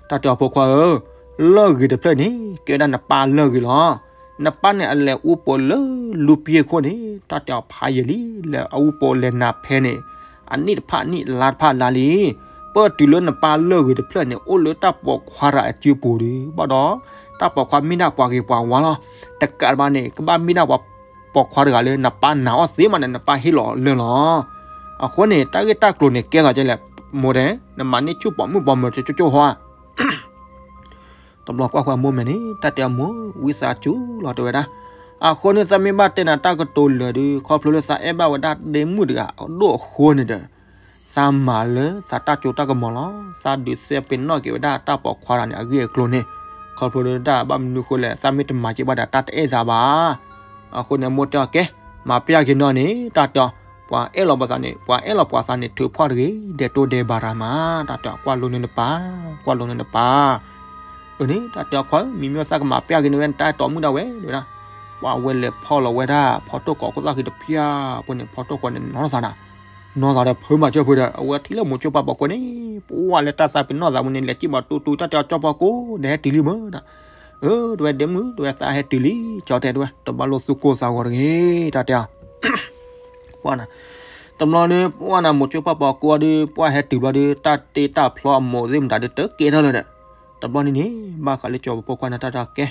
တၢ်တဲအီၤ ဖိခွါဧၢ, လၢၢ်ဂ့ၤတဖျၢၣ်န့ၣ် ကဲဝဲဒၣ်နပၢ်လၢၢ်ဂ့ၤလီၤ. နပၢ်န့ၣ်အလဲၤအူပိာ်လၢလူပှ့ၤအခိၣ်န့ၣ် တၢ်တဲအီၤဖးယံာ်လံ လဲၤအူပိာ်လဲၤနၤဖဲန့ၣ် အနံၣ်တဖၣ်နံၣ် လါတဖၣ်လါလံ. ပၢၢ်တုၤလၢနပၢ်လၢၢ်ဂ့ၤတဖျၢၣ်န့ၣ် အိၣ်လၢတၢ်ပိာ်ခွါတဂၤအစုပူၤဒီး ဘၣ်ဒီး တၢ်ပိာ်ခွါမ့ၢ်ဒၣ်ပှၤဂ့ၤပှၤဝါလီၤ. တကးတဘၣ်န့ၣ် ကဘၣ်မ့ၢ်ဒၣ်ပှၤပိာ်ခွါတဂၤလၢ နပၢ်နာ်အီၤသ့မးန့ၣ် နပၢ်ဟ့ၣ်လီၤလၢၢ်လီၤ. အဃိန့ၣ် တၢ်ဂ့ၢ်တၢ်ကျိၤန့ၣ် ကဲသးကဲလဲၣ်, မိၢ်တဲ, နမၤန့ၢ်ဆူၣ်ပိာ်မုၣ်ပိာ်မၢၤတကၠိကၠိဟီဧါ. တဘျီကွၢ်ဃီအမိၢ်မဲာ်န့ၣ် တၢ်တဲအမိၢ် ဝံသးစူၤလီၤ တဲဝဲဒၣ်. အဃိန့ၣ် သးမ့ၢ်ဘၣ်တဲနၤတၢ်ကတိၤလၢာ်ဒီး ခီဖျိလၢသးအဲၣ်ဘၣ်ဝဲဒၣ်ဒ့မုၣ်တဂၤအဒိၣ်အဃိန့ၣ်ဒီး သးမၤလၢသးတၢ်စိတၢ်ကမီၤလီၤ. သးဒုးသ့ပ့ၤနီၣ်က့ၤဝဲဒၣ်တၢ်ပိာ်ခွါတဂၤန့ၣ် အဂ့ၢ်အကျိၤန့ၣ်, ခီဖျိလၢတၢ်ဘၣ်မနုၤဃိလဲၣ် သးမ့ၢ်တမၤက့ၤဘၣ်ဒီး တၢ်တအဲၣ်သးဘၣ်. အဃိန့ၣ် အမိၢ်တဲအီၤ ကဲ, မၤပျၢ်က့ၤနီၢ်န့ၣ် တၢ်တဲအီၤ, ပှၤအဲၣ်လီၤပှၤသးန့ၣ် ပှၤအဲၣ်လီၤပှၤသးန့ၣ် ထုးဖှီၣ်တဂ့ၤ ဒဲးတိၢ်ဒဲးဘးတၢ်မး, တၢ်တဲအီၤ ကွၢ်လိန့ၢ်နပၢ်, ကွၢ်လိန့ၢ်နပၢ်. အန့ၣ် တၢ်တဲအီၤခွါဧၢ, မ့မ့ၢ်သးကမၤပျၢ်က့ၤန့ၣ်ဝဲ နတၢ်အဲၣ်တီမုၣ်ဒၣ်ဝဲ တဲဝဲဒၣ်. ပှၤဝဲလဲၤဖီၣ်လီၤဝဲဒၣ် ဖီတိၢ်ကိးခိၣ်သၣ်ဃံတဖျၢၣ်အဃိန့ၣ် ဖီတိၢ်ကိးန့ၣ် နီၢ်သးနၤ, နီၢ်သးဒီးဖုမၤစၢၢ်ဖိဒီး အဝဲထံၣ်လၢမိၤဆိပၢ်ပိာ်ကိးန့ၣ် ပှၤလၢတၢ်သးပ့ၤနီၣ်သးဝဲန့ၣ် လဲၤစံၣ်မၤတူတူ တၢ်တဲအီၤ ကၠီပှၤကိး နဟဲတုၤလံမ့ၢ်နၤ. အၢ တဲဝဲ ဒ့မုၣ် တဲဝဲ သးဟဲတုၤလံ ကၠီတဲ တဲဝဲ တဘၣ်လိာ်သူၣ်ကိၢ်သးဂီၤတဂ့ၤ တၢ်တဲအီၤ ပှၤနၤ, တဘျီန့ၣ် ပှၤနၤ မိၤဆိပၢ်ပိာ်ကိးဒီး ပှၤဟဲတုၤဘျီဒီး တၢ်တ့တၢ်ဖျီအမိၢ်သ့ၣ်မတၤဒီး တကဲထီၣ်လၢၤဒီး, တဘျီန့ၣ်န့ၣ် ဘၣ်ဃးလၢကၠီပဖိခွါန့ၣ် တၢ်တဲအီၤကဲ,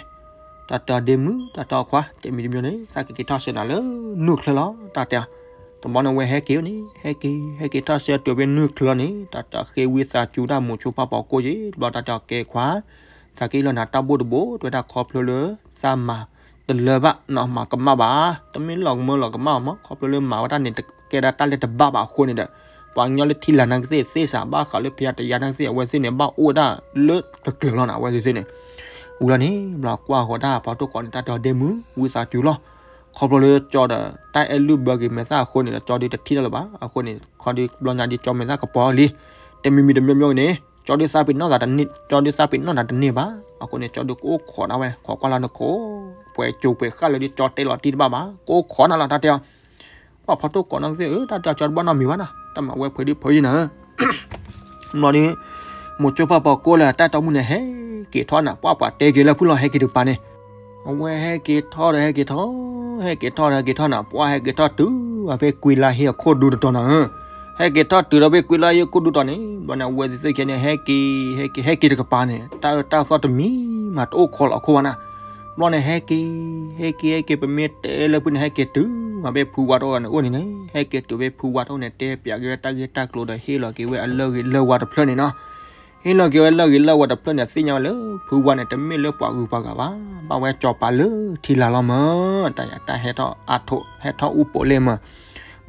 တၢ်တဲအီၤ ဒ့မုၣ် တၢ်တဲအီၤခွါ တမံၤတမံၤန့ၣ် သးကက့ၤထီၣ်ဆှၢနၤလၢနူၢ်ချၢလီၤ တၢ်တဲအီၤ. တဘျီန့ၣ် အဝဲဟဲက့ၤန့ၣ် ဟဲက့ၤ ဟဲက့ၤထီၣ်ဆှၢတုၤဖဲနူၢ်ချၢလီၤန့ၣ် တၢ်တဲအီၤ ဃ့ဝံသးစူၤဒၣ်မိၤဆိပၢ်ပိာ်ကိးက့ၤ တဘျီတၢ်တဲအီၤ ကဲခွါ သးကဟ့ၣ်လီၤနၤတၢ်ဘိၣ်တဘိၣ် တဲဝဲဒၣ် ခီဖျိလၢ သးမၤတလၢဘၣ်နီၤ မၤကမၣ်ဘၣ်, တမ့ၢ်လီၤကမၢလီၤကမၣ်မး ခီဖျိလၢမၤဝဲဒၣ်န့ၣ် တကဲဒၣ်တၢ်လၢတဘၣ်ဘၣ်အဃိန့ၣ်ဒီး ပှၤကညီလၢထံလာ်နာ်က့သ့ၣ် သ့ၣ်စးဘၣ်ဃးလၢဖယါတယါနာ်က့သ့ၣ် အဝဲသ့ၣ်န့ၣ် ဘၣ်အိၣ်ဝဲဒၣ်လၢတကျၢၤလီၤနၤ အဝဲသ့ၣ်န့ၣ်. ဝံၤလီၤန့ၣ် ဘျီကွၢ်ဃီၤဒၣ်ဖီတိၢ်ကိးန့ၣ် တၢ်တဲအီၤ ဒ့မုၣ် ဝံသးစူၤလီၤ ခီဖျိလၢကၠီဒီး တၢ်အဲၣ်လုၢ်ဘၢက့ၤမဲာ်သၣ်အဃိန့ၣ်ဒီး ကၠီဒုးတထံၣ်တၢ်လၢၤဘၣ်. အဃိန့ၣ် ခီဒုးဘျီညါဒုးကၠီမဲာ်သၣ်ကပီၤလံ တမံၤမံၤတမံၤမံၤန့ၣ် ကၠီဒုးသးပ့ၤနီၣ်သးတန့ၢ် ကၠီဒုးသးပ့ၤနီၣ်နၤတန့ၢ်ဘၣ်. အဃိန့ၣ် ကၠီဒုးကအိၣ်ခိးနၤဝဲ ခိးကွၢ်လၢနခိၣ် ပှဲၤကၠိၤပှဲၤဃၣ်လၢဒုးကၠီတဲလီၤတံၢ်တဘၣ်ဘၣ် ကအိၣ်ခိးနၤလီၤ တၢ်တဲအီၤ. ပှၤဖီတိၢ်ကိးနာ်က့သ့ၣ်ဧၢ တၢ်တဲအီၤ ကၠီတဘၣ်နီတမံၤဘၣ်နီၤ တၢ်မၤဝဲဖုးဒံးဖုးယံၤနၤဧၢ ဘျီဒုး မိၤဆိပၢ်ပိာ်ကိးလၢတၢ်တီမုၣ်န့ၣ် ဟဲက့ၤထီၣ်နၤ ပှၤပှၤတဲက့ၤလၢဖုလီၤ ဟဲက့ၤတကပၤန့ၣ် အဝဲဟဲက့ၤထီၣ်ဒီးဟဲက့ၤထီၣ် ဟဲက့ၤထီၣ်ဒီးဟဲက့ၤထီၣ်နၤ ပှၤဟဲက့ၤထီၣ်တုၤအဖဲကွံလါဟ့အခိၣ်ဒူတတီၤနၤဧၢ ဟဲက့ၤထီၣ်တုၤဒီးဖဲကွံလါဟ့အခိၣ်ဒူတတီၤန့ၣ် ဘျီန့ၣ် အဝဲသ့ၣ်သ့ၣ်ခဲန့ၣ် ဟဲက့ၤ ဟဲက့ၤ ဟဲက့ၤတကပၤန့ၣ် တၢ်အၢတၢ်သီတမံၤမးတအိၣ်ခိးလီၤအခိၣ်ဘၣ်နၤ ဘျီန့ၣ် ဟဲက့ၤ ဟဲက့ၤ ဟဲက့ၤ ပမ့ၢ်တဲလၢဖုန့ၣ် ဟဲက့ၤတုၤမးဖဲဖုဝါတအိၣ်န့ၣ် အိၣ်န့ၣ်န့ၣ် ဟဲက့ၤတုၤဖဲဖုဝါတအိၣ်န့ၣ် တဲပၠးက့ၤဝဲတၢ်ဂ့ၢ်တၢ်ကျိၤဒီး ဟ့ၣ်လီၤက့ၤဝဲအလၢၢ်ဂ့ၤလၢၢ်ဝါတဖျၢၣ်န့ၣ်နီၤ ဟ့ၣ်လီၤက့ၤဝဲလၢၢ်ဂ့ၤလၢၢ်ဝါတဖျၢၣ်န့ၣ် သ့ၣ်ညါဝဲလၢ ဖုဝါန့ၣ် တမ့ၢ်လၢပှၤဂုၤပှၤဂၤဘၣ် ဘၣ်ဝဲစီၤပၤလၢထံလာ်လီၤမး တၢ်ယၤတၢ်ဟဲထီၣ်အါထိး ဟဲထီၣ်အူပိာ်လဲၣ်မး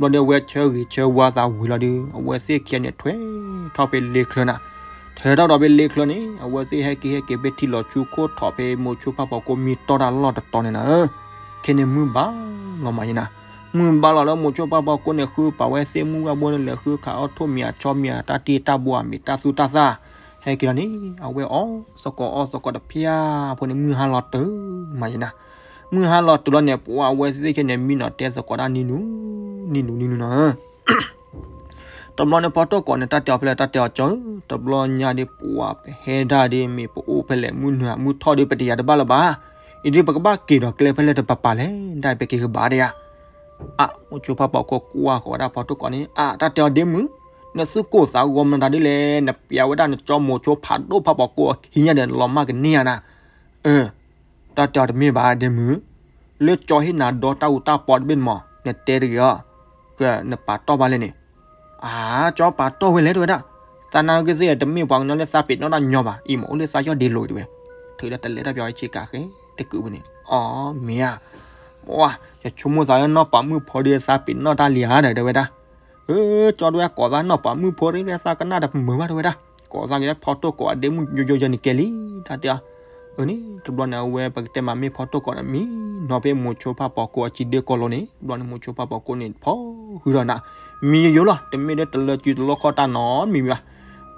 ဘျီဒီးအဝဲဆၢဂ့ၤဆၢဝါသးဝံၤလီၤဒီး အဝဲသ့ၣ်ခံဂၤန့ၣ် ထွဲထီၣ်ဖဲလ့ချၢနၤ ထွဲထီၣ်ဒီးဖဲလ့ချၢန့ၣ် အဝဲသ့ၣ်ဟဲက့ၤဟဲက့ၤဖဲထံလီၤဆူခိၣ်ထီၣ်ဖဲမိၤဆိပၢ်ပိာ်ကိးမံတီၢ်တၢ်လီၢ်တတီၤန့ၣ်နၤဧၢ ခဲန့ၣ်မုၢ်ဘၣ်လီၤမးယံၤနၤ မုၢ်ဘၣ်လီၤလၢမိၤဆိပၢ်ပိာ်ကိးန့ၣ် ဃုပာ်ဝဲသ့ၣ်မုၢ်ဂၢ်ဘိန့ၣ် လဲၤဃုခးအီၣ်ထိၣ်မံၤအဆီမံၤအတၢ်တံၢ်တၢ်ဘိအမံၤတၢ်သူတၢ်သၣ် ဟဲက့ၤလီၤန့ၣ် အဝဲအီၣ်သကိးအီသကိးတဖၠၣ်ဖိန့ၣ် မုၢ်ဟါလီၤတုၤမးယံၤနၤ မုၢ်ဟါလီၤတုၤလီၤန့ၣ် ပှၤအဝဲသ့ၣ်သ့ၣ်ခဲန့ၣ် မံနီၤတဲသကိးတၢ်နံၤနူၤ နံၤနူၤနံၤနူၤနၤဧၢ တဘျီန့ၣ်ဖီတိၢ်ကိးန့ၣ် တၢ်တဲအီၤဖဲလဲၣ် တၢ်တဲအီၤကၠီဧၢ တဘျီညါဒီး ပှၤပဟဲဒၣ်ဒီး မ့ၢ်ပအိၣ်ဖဲလဲၣ် မုၢ်နုာ်မုၢ်ထီၣ်ဒီး ပတယာ်တဘၣ်လၢၤဘၣ် အံၤဒီးပကဘၣ်က့ၤဒီးကျဲဖဲလဲၣ်တပၤပၤလဲၣ် ဒၣ်ပက့ၤကဘၣ်ဒံးဧါ အါ မိၤဆိပၢ်ပိာ်ကိးကွၢ်ဃီၤဝဲဒၣ်ဖီတိၢ်ကိးန့ၣ် အါ တၢ်တဲအီၤဒ့မုၣ် နသူၣ်ကိၢ်သးဂီၤမနုၤဒ်လဲၣ် နပျးဝဲဒၣ်နကၠီမိၤဆိဖးဒိၣ်ဖးပိာ်ကိးအခံညါဒီး နလီၤမၢ်ကန့ၢ်ဧါနၤ အၢ တၢ်တဲအီၤတမ့ၢ်ဘၣ်ဒ့မုၣ် လၢကၠီဟ့ၣ်နၤဒီတၢ်အူတၢ်ပီတဘ့ၣ်န့ၣ်မး နတဲတဂ့ၤအီၤ ကနပာ်တီၢ်ဘၣ်လဲၣ်န့ၣ် အါ ကၠီပာ်တီၢ်ဝဲလဲၣ်တဝဲဒၣ် သးနာ်က့သ့ၣ် တမ့ၢ်ပှၤကညီလၢသးပ့ၤနီၣ်တၢ်ညီဘၣ် အံၤမးအိၣ်လၢသးယီၢ်ဒ့လိၤတဝဲ ထုးဒီးတလဲၤတၢ်ပျီဆ့ကၤဃဲ တကုးဝဲန့ၣ် အီ မ့ၢ်ဧါ ပှၤ ယဆိကမိၣ်သးလၢနီၢ်ပၤမုၣ်ဖိဒီးသးပ့ၤနီၣ်တၢ်လံဧါဒီး တဝဲဒၣ် အၢ ကၠီတဝဲကိးသးနီၢ်ပၤမုၣ်ဖိဒီး သးကနၣ်တမုာ်ဘၣ်တဝဲဒၣ် ကိးသးက့ၤလၢဖီတိၢ်ကိးအဒ့မုၣ်ယိယိယိန့ၣ်ကဲလံ တၢ်တဲအီၤ အၢန့ၣ် တဘျီန့ၣ် အဝဲပကတဲမးမ့ၢ်ဖီတိၢ်ကိးန့ၣ် မံနီၤဖဲမိၤဆိပၢ်ပိာ်ကိးအစံးဒ့ကိးလိၤန့ၣ် တဘျီန့ၣ် မိၤဆိပၢ်ပိာ်ကိးန့ၣ် ဖီဟုဒီးနၤ မံယိယိလီၤ တမ့ၢ်လၢတလၢစုတလီၢ်ခီၣ်တၢ်နီတမံၤဘၣ်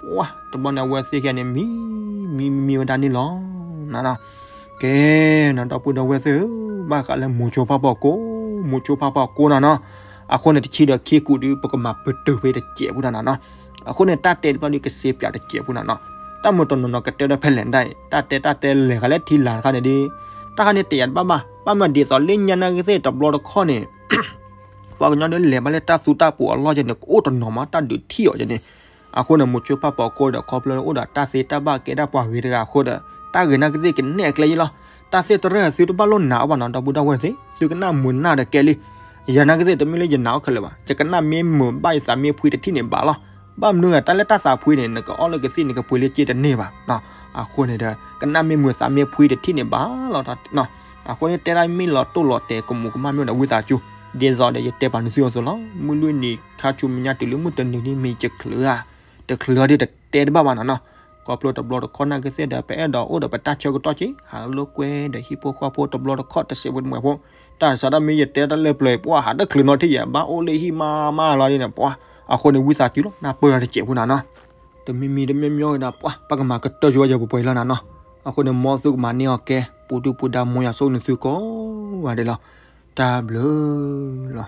ပှၢ် တဘျီန့ၣ် အဝဲသ့ၣ်ခံဂၤန့ၣ် မံ မံ မံဝဲဒၣ်န့ၣ်လီၤ နနီၤ. ကဲနီၤ ဒီပုၢ်ဒီဝဲၢ်သ့ၣ်ဧၢ, ဘၣ်ဃးလၢမိၤဆိဖးပီၤကိး, မိၤဆိဖးပီၤကိးနနီၤ. အဃိန့ၣ် တဆံဒီးခံကူးဒုး ပကမၤပတုာ်ဖဲတစဲးဖိနနီၤ. အဃိန့ၣ် တၢ်တဲတဘျီဒုး ကစ့ပၠးတစဲးဖိနနီၤ. တၢ်မုၢ်တနီၤနီၤ ကတဲဒီးဖဲလဲၣ်ဒၣ်အံၤ တၢ်တဲတၢ်တဲလဲၤဃာ်လၢထံလာ်တခါန့ၣ်ဒုး တၢ်ခါန့ၣ် တယာ်တဘၣ်ဘၣ်, ဘၣ်မနုၤဒ်သိးလၢညါနာ်က့သ့ၣ်တဘျီတခီၣ်န့ၣ် ပှၤကညီဒုးလဲၤဘၣ်လၢတၢ်သူတၢ်ပူၤအလီၢ်ကဲန့ၣ် ကအိၣ်တနီၤမး တၢ်ဒုးထံၣ်အီၤကဲန့ၣ်. အဃိန့ၣ် မိၤဆိဖးပီၤကိးဒီး ခီဖျိအိၣ်ဒီးတၢ်သ့တၢ်ဘၣ်ကဲဒၣ်ပှၤဂ့ၤတဂၤအဃိဒီး တၢ်ဂ့ၤနာ်က့သ့ၣ်ကနဲၣ်အကျဲယံလီၤ. တၢ်သ့ၣ်တရၢၣ်သုတဘၣ်လိၣ်နာ်အီၤဘၣ်နီၤ ဒီပုၢ်ဒီဝဲၢ်သ့ၣ်, သုကနၣ်မုာ်နၢ်ဒီးကဲလံ. ယၤနာ်က့သ့ၣ် တမ့ၢ်လၢယနာ်အီၤခဲလၢာ်ဘၣ်, ယကနၣ်မ့ၢ်မုာ်ဘၣ်ယသးမ့ၢ်ဖှံတထံၣ်န့ၣ်ဘၣ်လီၤ. ဘၣ်မနုၤဂၤ တၢ်လၢတၢ်သးဖှံန့ၣ် နကအီၣ်လၢကသ့ၣ်န့ၣ် ကပှ့ၤလၢစ့တန့ၢ်ဘၣ်. အဃိန့ၣ်ဒီး ကနၣ်မ့ၢ်မုာ်သးမ့ၢ်ဖှံတထံၣ်န့ၣ်ဘၣ်လီၤ. အဃိန့ၣ် တဲဒၣ်မ့ၢ်လီၤတိၢ်လီၤတဲာ် ကမူးကမၣ်မ့ၢ်ဒီးဝံသးစူၤ, ဒ်သိးဒီးယတဲပာ်နသုအသိးလီၤ. မုၢ်လွံၢ်နံၤခါဆူမဲာ်ညါတုၤလၢမုၢ်တနံၤန့ၣ်မ့ၢ်ယချၢဧါ, တချၢဒုးတတဲတဘၣ်ဘၣ်နီၤနီၤ. ခီဖျိတဘျီတခီၣ်နာ်က့သ့ၣ်ဒီး ပအဲၣ်ဒိးအိၣ်ဒီးပတၢ်ဆၢကတီၢ်က့ ဟးလိာ်ကွဲဒီးဟံၣ်ဖိဃီဖိတဘျီတခီၣ် တစဲးဖိတမှဲးဖိ, တၢ်စးဒၣ်မ့ၢ်ယတဲတၢ်လၢပျၢၤအံၤ ပှၢ်ဟးတချုးနီၤထံၣ်ယဘၣ်အိၣ်လၢဟံၣ်မါမါလီၤဒ်န့ၣ် ပှၢ်. အဃိန့ၣ် ဝံသးစူၤလီၤ နၢ်ပၢၢ်တစဲးဖိနၤနီၤ. တမံၤမံၤတမံၤမံၤဝဲဒၣ် ပှၢ် ပကမၤကတၢၢ်ဆိဝဲယပှဲၤပှဲၤလီၤနၤနီၤ. အဃိန့ၣ် မ်သုကမၤန့ၢ်အီၤကဲ ပူၤဒုၣ်ပူၤဒါ မ်ယွၤဆိၣ်ဂ့ၤနသုကိးဂၤဒဲးလီၤ. တၢ်ဘျုးလီၤ.